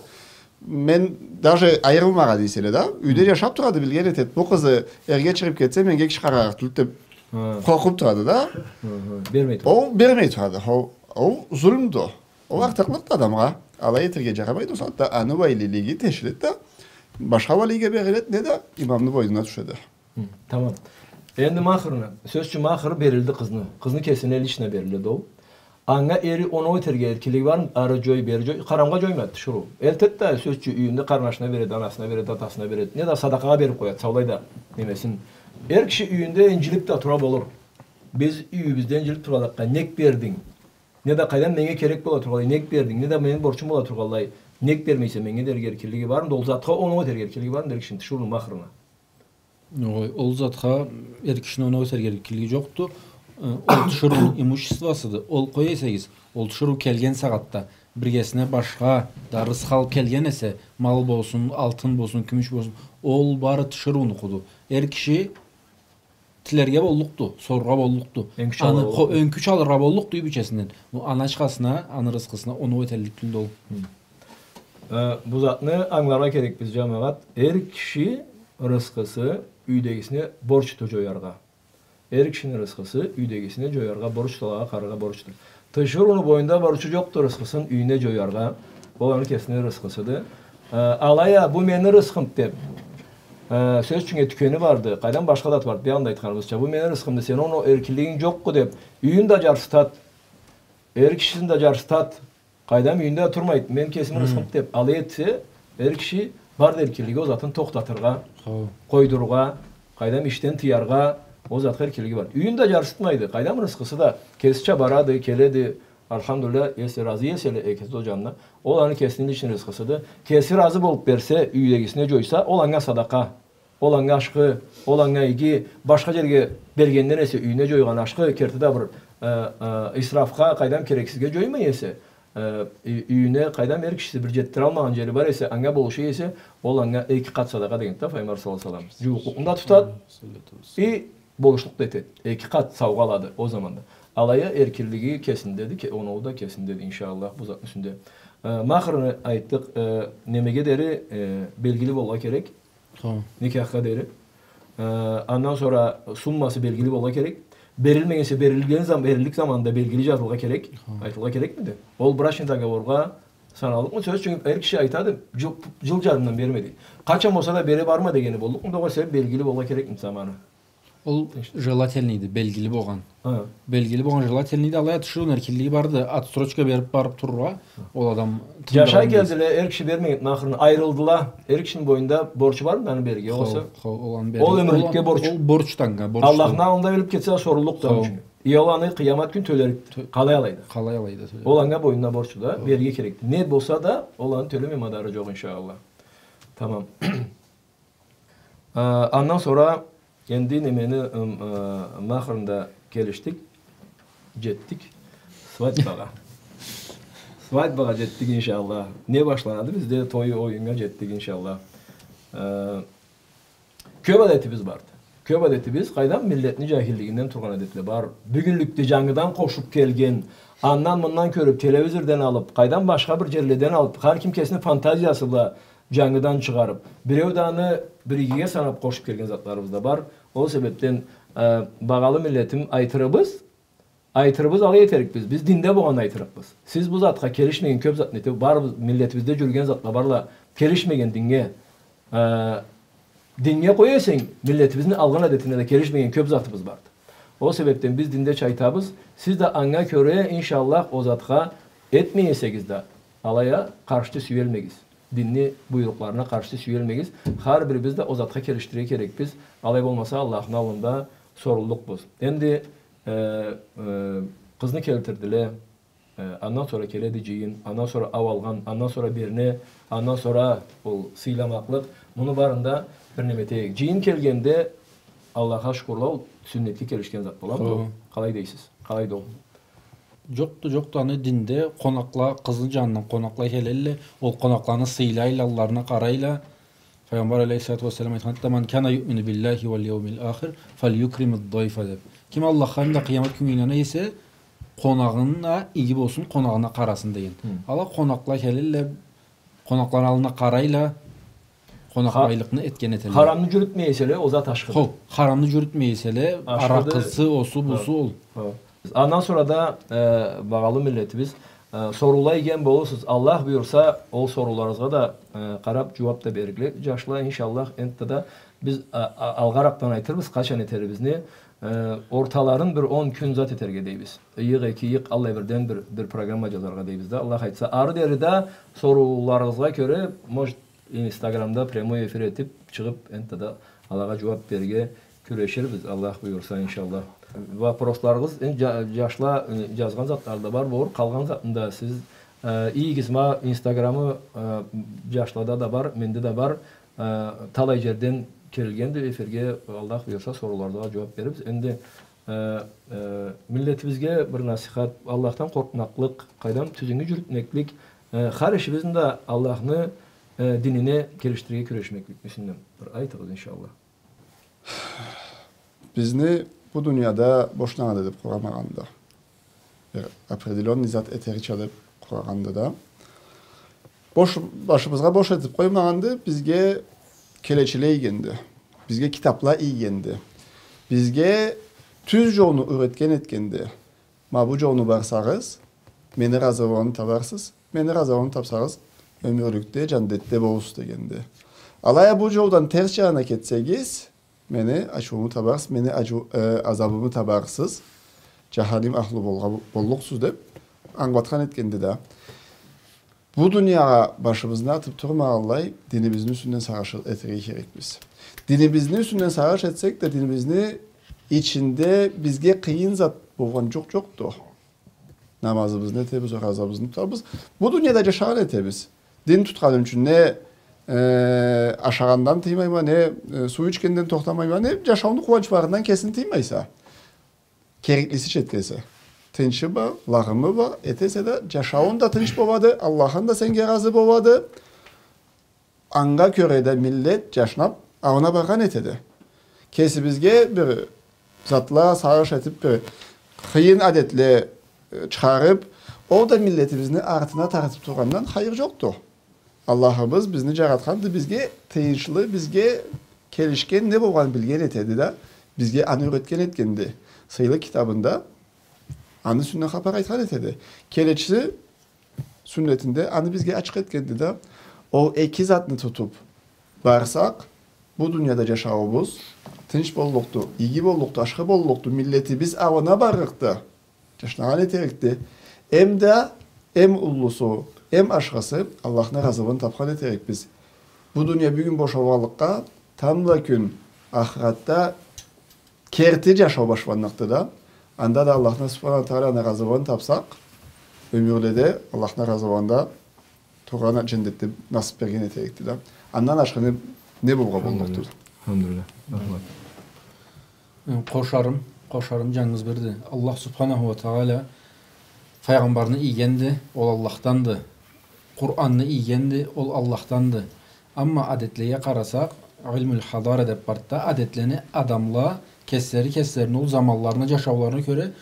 мен даже айырылмагъа дейселе да, юйде джашап турады, билген этед. Бу къызы эрге чыгъып кетсе, меннге киши къарарыкъ тюлдю деп, хы, къоркъуп турады да. Хы, хы. Бермей турады. Ол бермей турады. Ол, ол зулумду. Ол артыкълыкъды адамгъа. Алай этерге джарамайды, ол сагъатда аны валилиги тешиледи да, башха валийге бериледи, неда имамны бойнуна тюшеди. Хы, тамам. Энди махырны, сёз ючюн, махыр берилди къызны. Къызны кесине лично бериледи ол. Анга эри оноу этерге эркинлиги бармы? Ары джой, бери джой, харамгъа джоймайды, тиширыу. Элтед да, сёз ючюн, юйюнде къарнашына береди, анасына береди, атасына береди. Неда садакъагъа берип къояды, саулай да немесин. Эр киши юйюнде инджилип да тура болур. Биз юйюбюзде инджилип тургъанлыкъгъа, нек бердинг? Неда къайдам, меннге керек бола тургъанлай, нек бердинг? Неда мени борчум бола тургъанлай, нек бермейсе меннге дерге эркинлиги бармыды? Ол затха оноу этерге эркинлиги бармыды эр кишини, тиширыуну, махырына? Огъай, ол затха эр кишини оноу этерге эркинлиги джокъду. Э, ол тиширыуну имуществосуду. Ол, къой эсегиз, ол тиширыу келген сагъатда биргесине башха да рысхы алып келген эсе, мал болсун, алтын болсун, кюмюш болсун, ол бары тиширыунукъуду. Эр киши тилерге боллукъду, сорургъа боллукъду. Ёнк кюч алыргъа боллукъду. Ёнк кюч алыргъа боллукъду юй бийчесинден. Бу ана ачхасына, аны рысхысына оноу этерлик тюлдю ол. Хы. Э, бу затны ангыларгъа керекбиз, джамагъат. Эр киши рысхысы юйдегисине борчду джояргъа. Эр кишини рысхысы юйдегисине джояргъа борчду, алагъа къараргъа борчду. Тиширыуну бойнунда борчу джокъду рысхысын юйюне джояргъа. Ол аны кесини рысхысыды. Э, алай а, бу мени рысхым деп, э, сёз ючюн, тюкени барды, къайдам, башха зат барды, бир анда айтханыбызча, бу мени рысхымды, сени оноу эркинлигинг джокъду деп, юйюн да джарсытад, эр кишисин да джарсытад. Къайдам, юйюнде турмайды, мен кесими рысхым деп алай этсе, эр киши барды эркинлиги ол затын тохтатыргъа, къойдурургъа, къайдам, ишден тыяргъа, ол затха эркинлиги бар. Юйюн да джарсытмайды, къайдам, рысхысы да кесича барады, келеди, альхамдулиллях, если разы эселе экиси да ол джанына, ол аны кесини личный рысхысыды. Кеси разы болуп берсе, юйдегисине джойса, ол анга садакъа. Ол анга ашхы, ол анга иги, башха джерге бергенден эсе, юйюне джойгъан ашхы, керти да бир, э, э, исрафха, къайдам, керексизге джоймай эсе, э, ю-, юйюне, къайдам, эр кишиси бир джетдиралмагъан джери бар эсе, анга болуша эсе, ол анга эки къат садакъа дегенди да Пайгъамбар саллаллаху алейхи ва саллам. Джууукълукъну да тутад, и болушлукъ да этед. Эки къат саугъа алады ол заманда. Алай а эркинлиги кесиндеди, ке-, оноу да кесиндеди, иншаАллах, бу затны юсюнде. Э, махырны айтдыкъ, э, немеге дери, э, белгили болургъа керек. Хо. Никахха дери. Э, андан сора суммасы белгили болургъа керек. Берилмеген эсе, берилген зам-, бериллик заманда белгили джазылыргъа керек. Хо. Айтылыргъа керекмиди? Ол брачный договоргъа саналлыкъмы? Сёз ючюн, эр киши айтады, джыл, джыл джарымдан бермеди. Къачан болса да бере барма дегени боллукъмуду, огъесе белгили болургъа керекмиди заманы? Ол желательныйды, белгили болгъан. Хы. Белгили болгъан желательныйды, алай а тиширыуну эркинлиги барды, отсрочка берип барып турургъа, ол адам тынгылагъан. Джашай келдиле, эр киши бермегенди махырны, айырылдыла. Эр кишини бойнунда борчу бармыды аны берирге, огъесе? Хо, хо, ол аны берирге. Ол ёмюрлюкге борч. Ол борчду анга, борчду. Аллахны аллында билип кетсе, соруллукъду аны ючюн. Хо. Э, ол аны къыямат кюн тёлерикди. Тё-, къалай алайда тёлер? Къалай алайда тёлер? Ол анга бойнуна борчду да, берирге керекди. Не болса да, ол аны тёлемей мадары джокъ, иншаАллах. Тамам. Э, андан сора энди немени, ым, э, махырында келишдик, джетдик свадьбагъа. Свадьбагъа джетдик, иншаАллах. Не башланады бизде, той оюннга джетдик, иншаАллах. Э, кёп адетибиз барды. Кёп адетибиз, къайдам, миллетни джахиллигинден тургъан адетле бар. Бюгюнлюкде джангыдан къошуп келген, андан-мындан кёрюп, телевизордан алып, къайдам, башха бир джерледен алып, хар ким кесини фантазиясы бла джангыдан чыгъарып, биреу да аны бир игиге санап къошуп келген затларыбыз да бар. Ол себепден, э, багъалы миллетим, айтырыбыз, айтырыбыз, алай этерикбиз. Биз динде болгъанны айтырыкъбыз. Сиз бу затха келишмеген кёп затны этип, барыбыз, миллетибизде джюрюген затла барла, келишмеген динге, э, диннге къой эсенг, миллетибизни алгъан адетине да келишмеген кёп затыбыз барды. Ол себебден биз динде чайта быз, сиз да анга кёре, иншаллах, ол затха этмей эсегиз да, алай а къаршчы сюелмегиз. Динни буйрукъларына къаршчы сюелмегиз. Хар бирибиз да ол затха келишдирирге керекбиз. Алай болмаса, Аллахны аллында соруллукъбуз. Энди, э, э, къызны келтирдиле, э, андан сора келеди джыйын, андан сора ау алгъан, андан сора берне, андан сора ол сыйламакълыкъ. Муну барында бир неме этейик. Джыйын келгенде, Аллахха шукурлау, сюннетге келишген зат боламыды? Хо. Къалай дейсиз? Къалайды ол? Джокъду, джокъду, аны динде къонакъла, къызны джанындан къонакъла келелле, ол къонакъланы сыйлайла, алларына къарайла. Файгъамбар алейхиссалату уассалам айтхан этди: «Ман кана юъмину биллахи уаль яумиль ахир, фальюкримид дайфа», — деб. Ким Аллахха эм да къыямат кюннге ийнана эсе, къонагъына иги болсун, къонагъына къарасын деген. Хы. Ала къонакъла келелле, къонакъланы аллына къарайла, къонакъбайлыкъны этген этелле. Харамны джюрютмей эселе, ол зат ашхыды. Хо, харамны джюрютмей эселе, ашхыды. Аракъысы, осу, бусу ол. Хо. Андан сора да, э, багъалы миллетибиз, э, соруула ийген болурсуз. Аллах буюрса, ол сорууларыгъызгъа да, э, къараб, джууаб да берирле джашла, иншаллах. Энтда да биз, а, а, алгъаракъдан айтырбыз, къачан этерибизни, э, орталарын бир он кюн зат этерге дейбиз. Ыйыкъ, эки ыйыкъ, аллай бирден бир, бир программа джазаргъа дейбиз да. Аллах айтса, ары дери да сорууларыгъызгъа кёре, может, Инстаграмда прямой эфир этиб, чыгъыб, энтда да алагъа джууаб берирге кюреширбиз, Аллах буюрса, иншаллах. Вопросларыгъыз, э, джа-, джашла, э, джазгъан затлары да бар болур, къалгъан затны да сиз, э, ийигиз, ма Инстаграмы, э, джашлада да бар, менде да бар, э, талай джерден келгенди эфирге, Аллах буюрса, сорууларыгъызгъа джууаб берирбиз. Энди Э, э, миллетибизге бир насихат, Аллахдан къоркъмакълыкъ, къайдам, тюзюнге джюрютмеклик, э, хар ишибизни да Аллахны, э, динине келишдирирге кюрешмеклик юсюнден бир айтыгъыз, иншаллах. Бизни бу дунияда бош нагъады деб къорамагъанды. Бир определённый зат этерича деб къорамагъанды да. Бош, башыбызгъа бош этиб къоймагъанды, бизге келечиле ийгенди. Бизге китабла ийгенди. Бизге тюз джолну юретген этгенди. Ма бу джолну барсагъыз, мени разылыгъымы табарсыз, мени разылыгъымы тапсагъыз, ёмюрлюкде, джандетде болурсуз дегенди. Алай а бу джолдан терс джанына кетсегиз, мени ачыууму табарсыз, мени ачыу-, э, азабымы табарсыз, джаханим ахлу болгъа-, боллукъсуз деб, ангылатхан этгенди да. Бу дуниягъа башыбызны атыб турмагъанлай, динибизни юсюнден сагъыш этерге керекбиз. Динибизни юсюнден сагъыш этсек да, динибизни ичинде бизге къыйын зат болгъан джокъ, джокъду. Намазыбызны этебиз, оразабызны тутабыз. Бу дунияда джашагъан этебиз. Дин тутханым ючюн не, э, ашагъандан тыймайма, не, э, суу ичгенден тохтамайма, не джашауну къууанчларындан кесин тыймайса. Кереклисича этесе. Тынчы бла, лагъымы бла этесе да, джашауунг да тынч болады, Аллахынг да сеннге разы болады. Анга кёре да миллет джашнаб, аллына баргъан этеди. Кесибизге бир затла сагъыш этиб, бир къыйын адетле, э, чыгъарыб, ол да миллетибизни артына тартыб тургъандан хайыр джокъду. Аллахыбыз бизни джаратханды, бизге тыйыншлы, бизге келишген не болгъанын билген этеди да, бизге аны юретген этгенди. Сыйлы китабында аны юсюнден хапар айтхан этеди. Келечиси сюннетинде аны бизге ачыкъ этгенди да, ол эки затны тутуб барсакъ, бу дунияда джашауубуз тынч боллукъду, иги боллукъду, ашхы боллукъду, миллетибиз аллына барлыкъды. Джашнагъан этерикди. Эм да, эм уллусу, эм ашхысы, Аллахны разылыгъын табхан этерикбиз. Бу дуния бюгюн бошалгъанлыкъгъа, тамбла кюн ахыратда керти джашау башланныкъды да. Анда да Аллахны субханаху уа тагъаланы разылыгъын табсакъ, ёмюрледе Аллахны разылыгъында тургъан джандетде насыб берген этерикди да. Андан ашхы не, не болгъа боллукъду? Алхамдулиллях. Алхамдулиллях. Рахмат. Э, къошарым, къошарым джангыз бирди. Аллах субханаху уа тагъала файгъамбарны ийгенди, ол Аллахданды. Къуранны ийгенди, ол Аллахданды. Амма адетлеге къарасакъ, илмул хадара деб барды да, адетлени адамла кеслери кеслерини ол заманларына, джашауларына кёре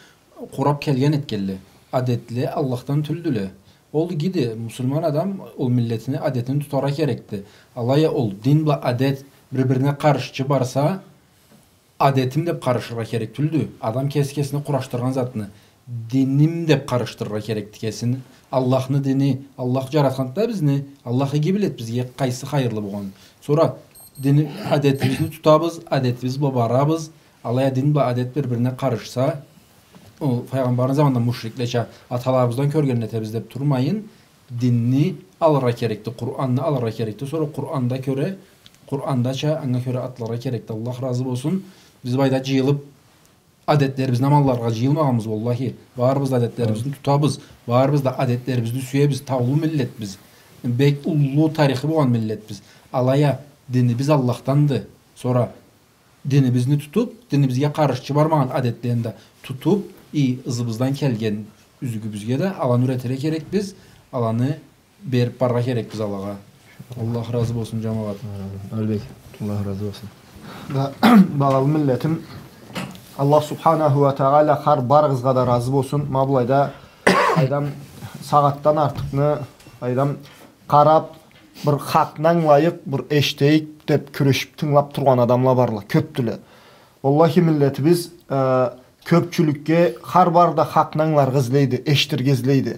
къураб келген этгенле. Адетле Аллахдан тюлдюле. Ол иги да, муслиман адам ол миллетини адетин тутаргъа керекди. Алай а ол дин бла адет бир-бирине къаршчы барса, адетим деб къаршыргъа керек тюлдю. Адам кеси кесине къурашдыргъан затны диним деб къаршдырыргъа керекди кесин. Аллахны дини, Аллах джаратханды да бизни, Аллах иги биледи бизге къайсы хайырлы болгъанын. Сора Дин, адетибизни тутабыз, адетибиз бла барабыз. Алай а дин бла адет бир-бирине къарышса, ол файгъамбарны заманында мушриклеча аталарыбыздан кёргенин этебиз деб турмайын, динни алыргъа керекди, Къуранны алыргъа керекди. Сора Къуранда кёре, Къурандача анга кёре атларгъа керекди. Аллах разы болсун. Биз былайда джыйылыб, адетлерибизни аманларгъа джыйылмагъанбыз, уаллахи. Барыбыз да адетлерибизни тутабыз, барыбыз да адетлерибизни сюебиз, таулу миллетбиз. Бек уллу тарихи болгъан миллетбиз. Алай а динибиз Аллахданды. Сора динибизни тутуб, динибизге къаршчы бармагъан адетлени да тутуб, и ызыбыздан келген юзюгюбюзге да аланы юретирге керекбиз, аланы бериб барыргъа керекбиз алагъа. Аллах разы болсун, джамагъат. Албек, Аллах разы болсун. Да, багъалы миллетим, Аллах субханаху уа тагъала хар барыгъызгъа да разы болсун. Ма былайда, къайдам, сагъатдан артыкъны, къайдам, къараб, бир хакъны ангылайыкъ, бир эшитейик деб кюрешиб, тынгылаб тургъан адамла барла, кёбдюле. Уаллахи, миллетибиз, э, кёбчюлюкге хар бары да хакъны ангыларгъа излейди, эшитирге излейди.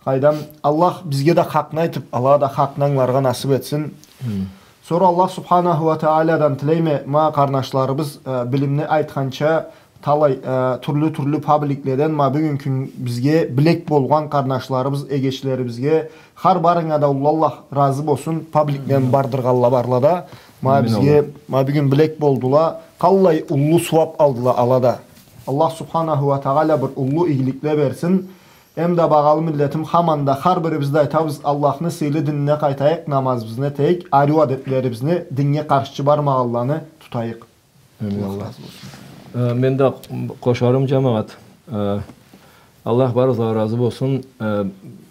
Къайдам, Аллах бизге да хакъны айтыб, алагъа да хакъны ангыларгъа насыб этсин. Амин. Сора Аллах субханаху уа тагъаладан тилейме, ма къарнашларыбыз, э, билимни айтханча, талай, э, тюрлю-тюрлю пабликледен ма бюгюн кюн бизге билек болгъан къарнашларыбыз, эгечлерибизге, хар барына да уллу Аллах разы болсун, пабликлени бардыргъанла барла да, ма бизге, ма бюгюн билек болдула, къаллай уллу сууаб алдыла ала да. Аллах субханаху уа тагъала бир уллу игиликле берсин. Эм да, багъалы миллетим, хаман да хар бирибиз да айтабыз, Аллахны сыйлы динине къайтайыкъ, намазыбызны этейик, ариу адетлерибизни, динге къаршчы бармагъанланы тутайыкъ. Амин. Аллах разы болсун. Э, мен да къошарым, джамагъат. Э, Аллах барыгъызгъа разы болсун. Э,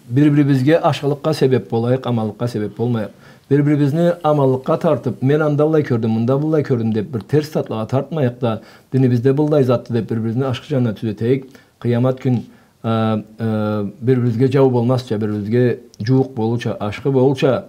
бир-бирибизге ашхылыкъгъа себеб болайыкъ, аманлыкъгъа себеб болмайыкъ. Бир-бирибизни аманлыкъгъа тартыб, мен анда быллай кёрдюм, мында быллай кёрдюм деб, бир терс затлагъа тартмайыкъ да, динибизде быллай затды деб, бир-бирибизни ашхы джанына тюзетейик. Къыямат кюн, э, э, бир-бирибизге джау болмазча, бир-бирибизге джууукъ болурча, ашхы болурча,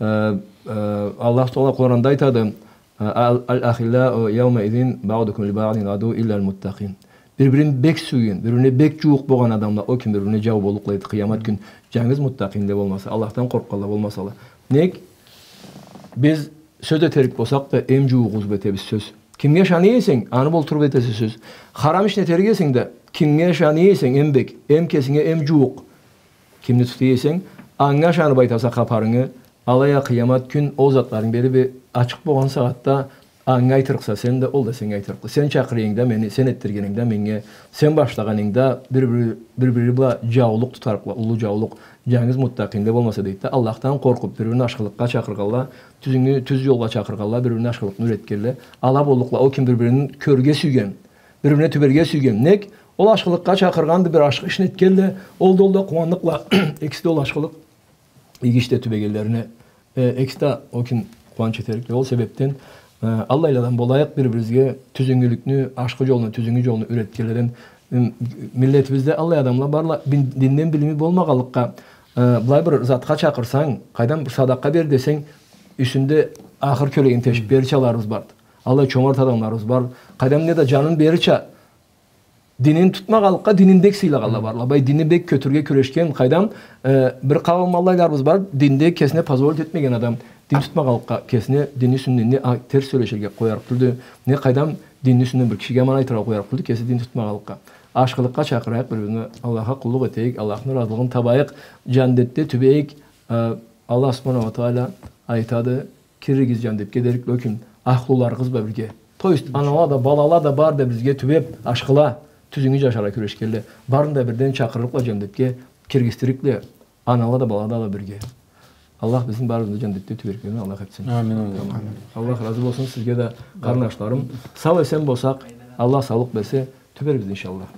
э, э, Аллах Тагъала Къуранда айтады, э, «Ал-, ал-ахиллау яумаизин баъдухум ли баъдин адуввун иллал муттакъин». Бир-бирин бек сюйген, бир-бирине бек джууукъ болгъан адамла ол кюн бир-бирине джау боллукъла эди, къыямат кюн, джангыз муттакъинле болмаса, Аллахдан къоркъгъанла болмасала. Нек? Биз сёз этерик болсакъ да, эм джууугъубузну этебиз сёз. Кимге ышана эсенг, аны болтуруп этесе сёз. Харам ишни этерик эсенг да, кимге ышана эсенг, эм бек, эм кесинге эм джууукъ кимни тута эсенг, анга ышанып айтаса хапарынгы, алай а къыямат кюн ол затларынг бери бир ачыкъ болгъан сагъатда анга айтырыкъса сен да, ол да сеннге айтырыкъды. Сен чакъыргъанынг да мени, сен этдиргенинг да меннге, сен башлагъанынг да бир-бири, бир-бири бла джаулукъ тутарыкъла, уллу джаулукъ, джангыз муттакъинле болмаса, дейди да, Аллахдан къоркъуп, бир-бирин ашхылыкъгъа чакъыргъанла, тюзюнгю-, тюз джолгъа чакъыргъанла, бир-бирин ашхылыкъны юретгенле, ала боллукъла, ол ким бир-бирин кёрге сюйген, бир-бирине тюберге сюйген. Нек? Ол ашхылыкъгъа чакъыргъанды, бир ашхы ишни этгенле, ол да, ол да къууанныкъла, экиси да ол ашхылыкъ иги ишде тюбегенлерине, э, экиси да ол кюн къууанч этерикле. Ол себепден, э, аллайладан болайыкъ, бир-бирибизге тюзюнгюлюкню, ашхы джолну, тюзюнгю джолну юретгенледен, м, миллетибизде аллай адамла барла, бин-, динден билими болмагъанлыкъгъа, э, былай бир затха чакъырсанг, къайдам, бир садакъа бер десенг, юсюнде ахыр кёлегин тешип берирчаларыбыз барды. Аллай чомарт адамларыбыз бар. Къайдам, не да джанын берирча, динин тутмагъанлыкъгъа динин бек сыйлагъанла барла. Бай, динни бек кётюрге кюрешген, къайдам, э, бир къауум аллайларыбыз бар, динде кесине позволить этмеген адам, дин тутмагъанлыкъгъа, кесине динни юсюнден не, а, терс сёлеширге къоярыкъ тюлдю, не, къайдам, динни юсюнден бир кишиге аман айтыргъа къоярыкъ тюлдю, кеси дин тутмагъанлыкъгъа. Ашхылыкъгъа чакъырайыкъ бир-бирибизни, Аллахха къуллукъ этейик, Аллахны ыразылыгъын табайыкъ, джандетде тюбейик. Э, Аллах субханаху уа тагъала айтады, киригиз джандетге дерик, лёкин ахлуларыгъыз бла бирге. То есть, анала да, балала да бары да бирге тюбеп, ашхыла, тюзюнгю джашаргъа кюрешгенле. Барын да бирден чакъырырыкъла джандетге, киргизтирикле, анала да, балала да бирге. Аллах бизни барыбызны да джандетде тюберикледен Аллах этсин. Амин, амин. Тамам. Аллах разы болсун сизге да, къарнашларым. Сау-эсен болсакъ, Аллах саулукъ берсе, тюбербиз, иншаллах.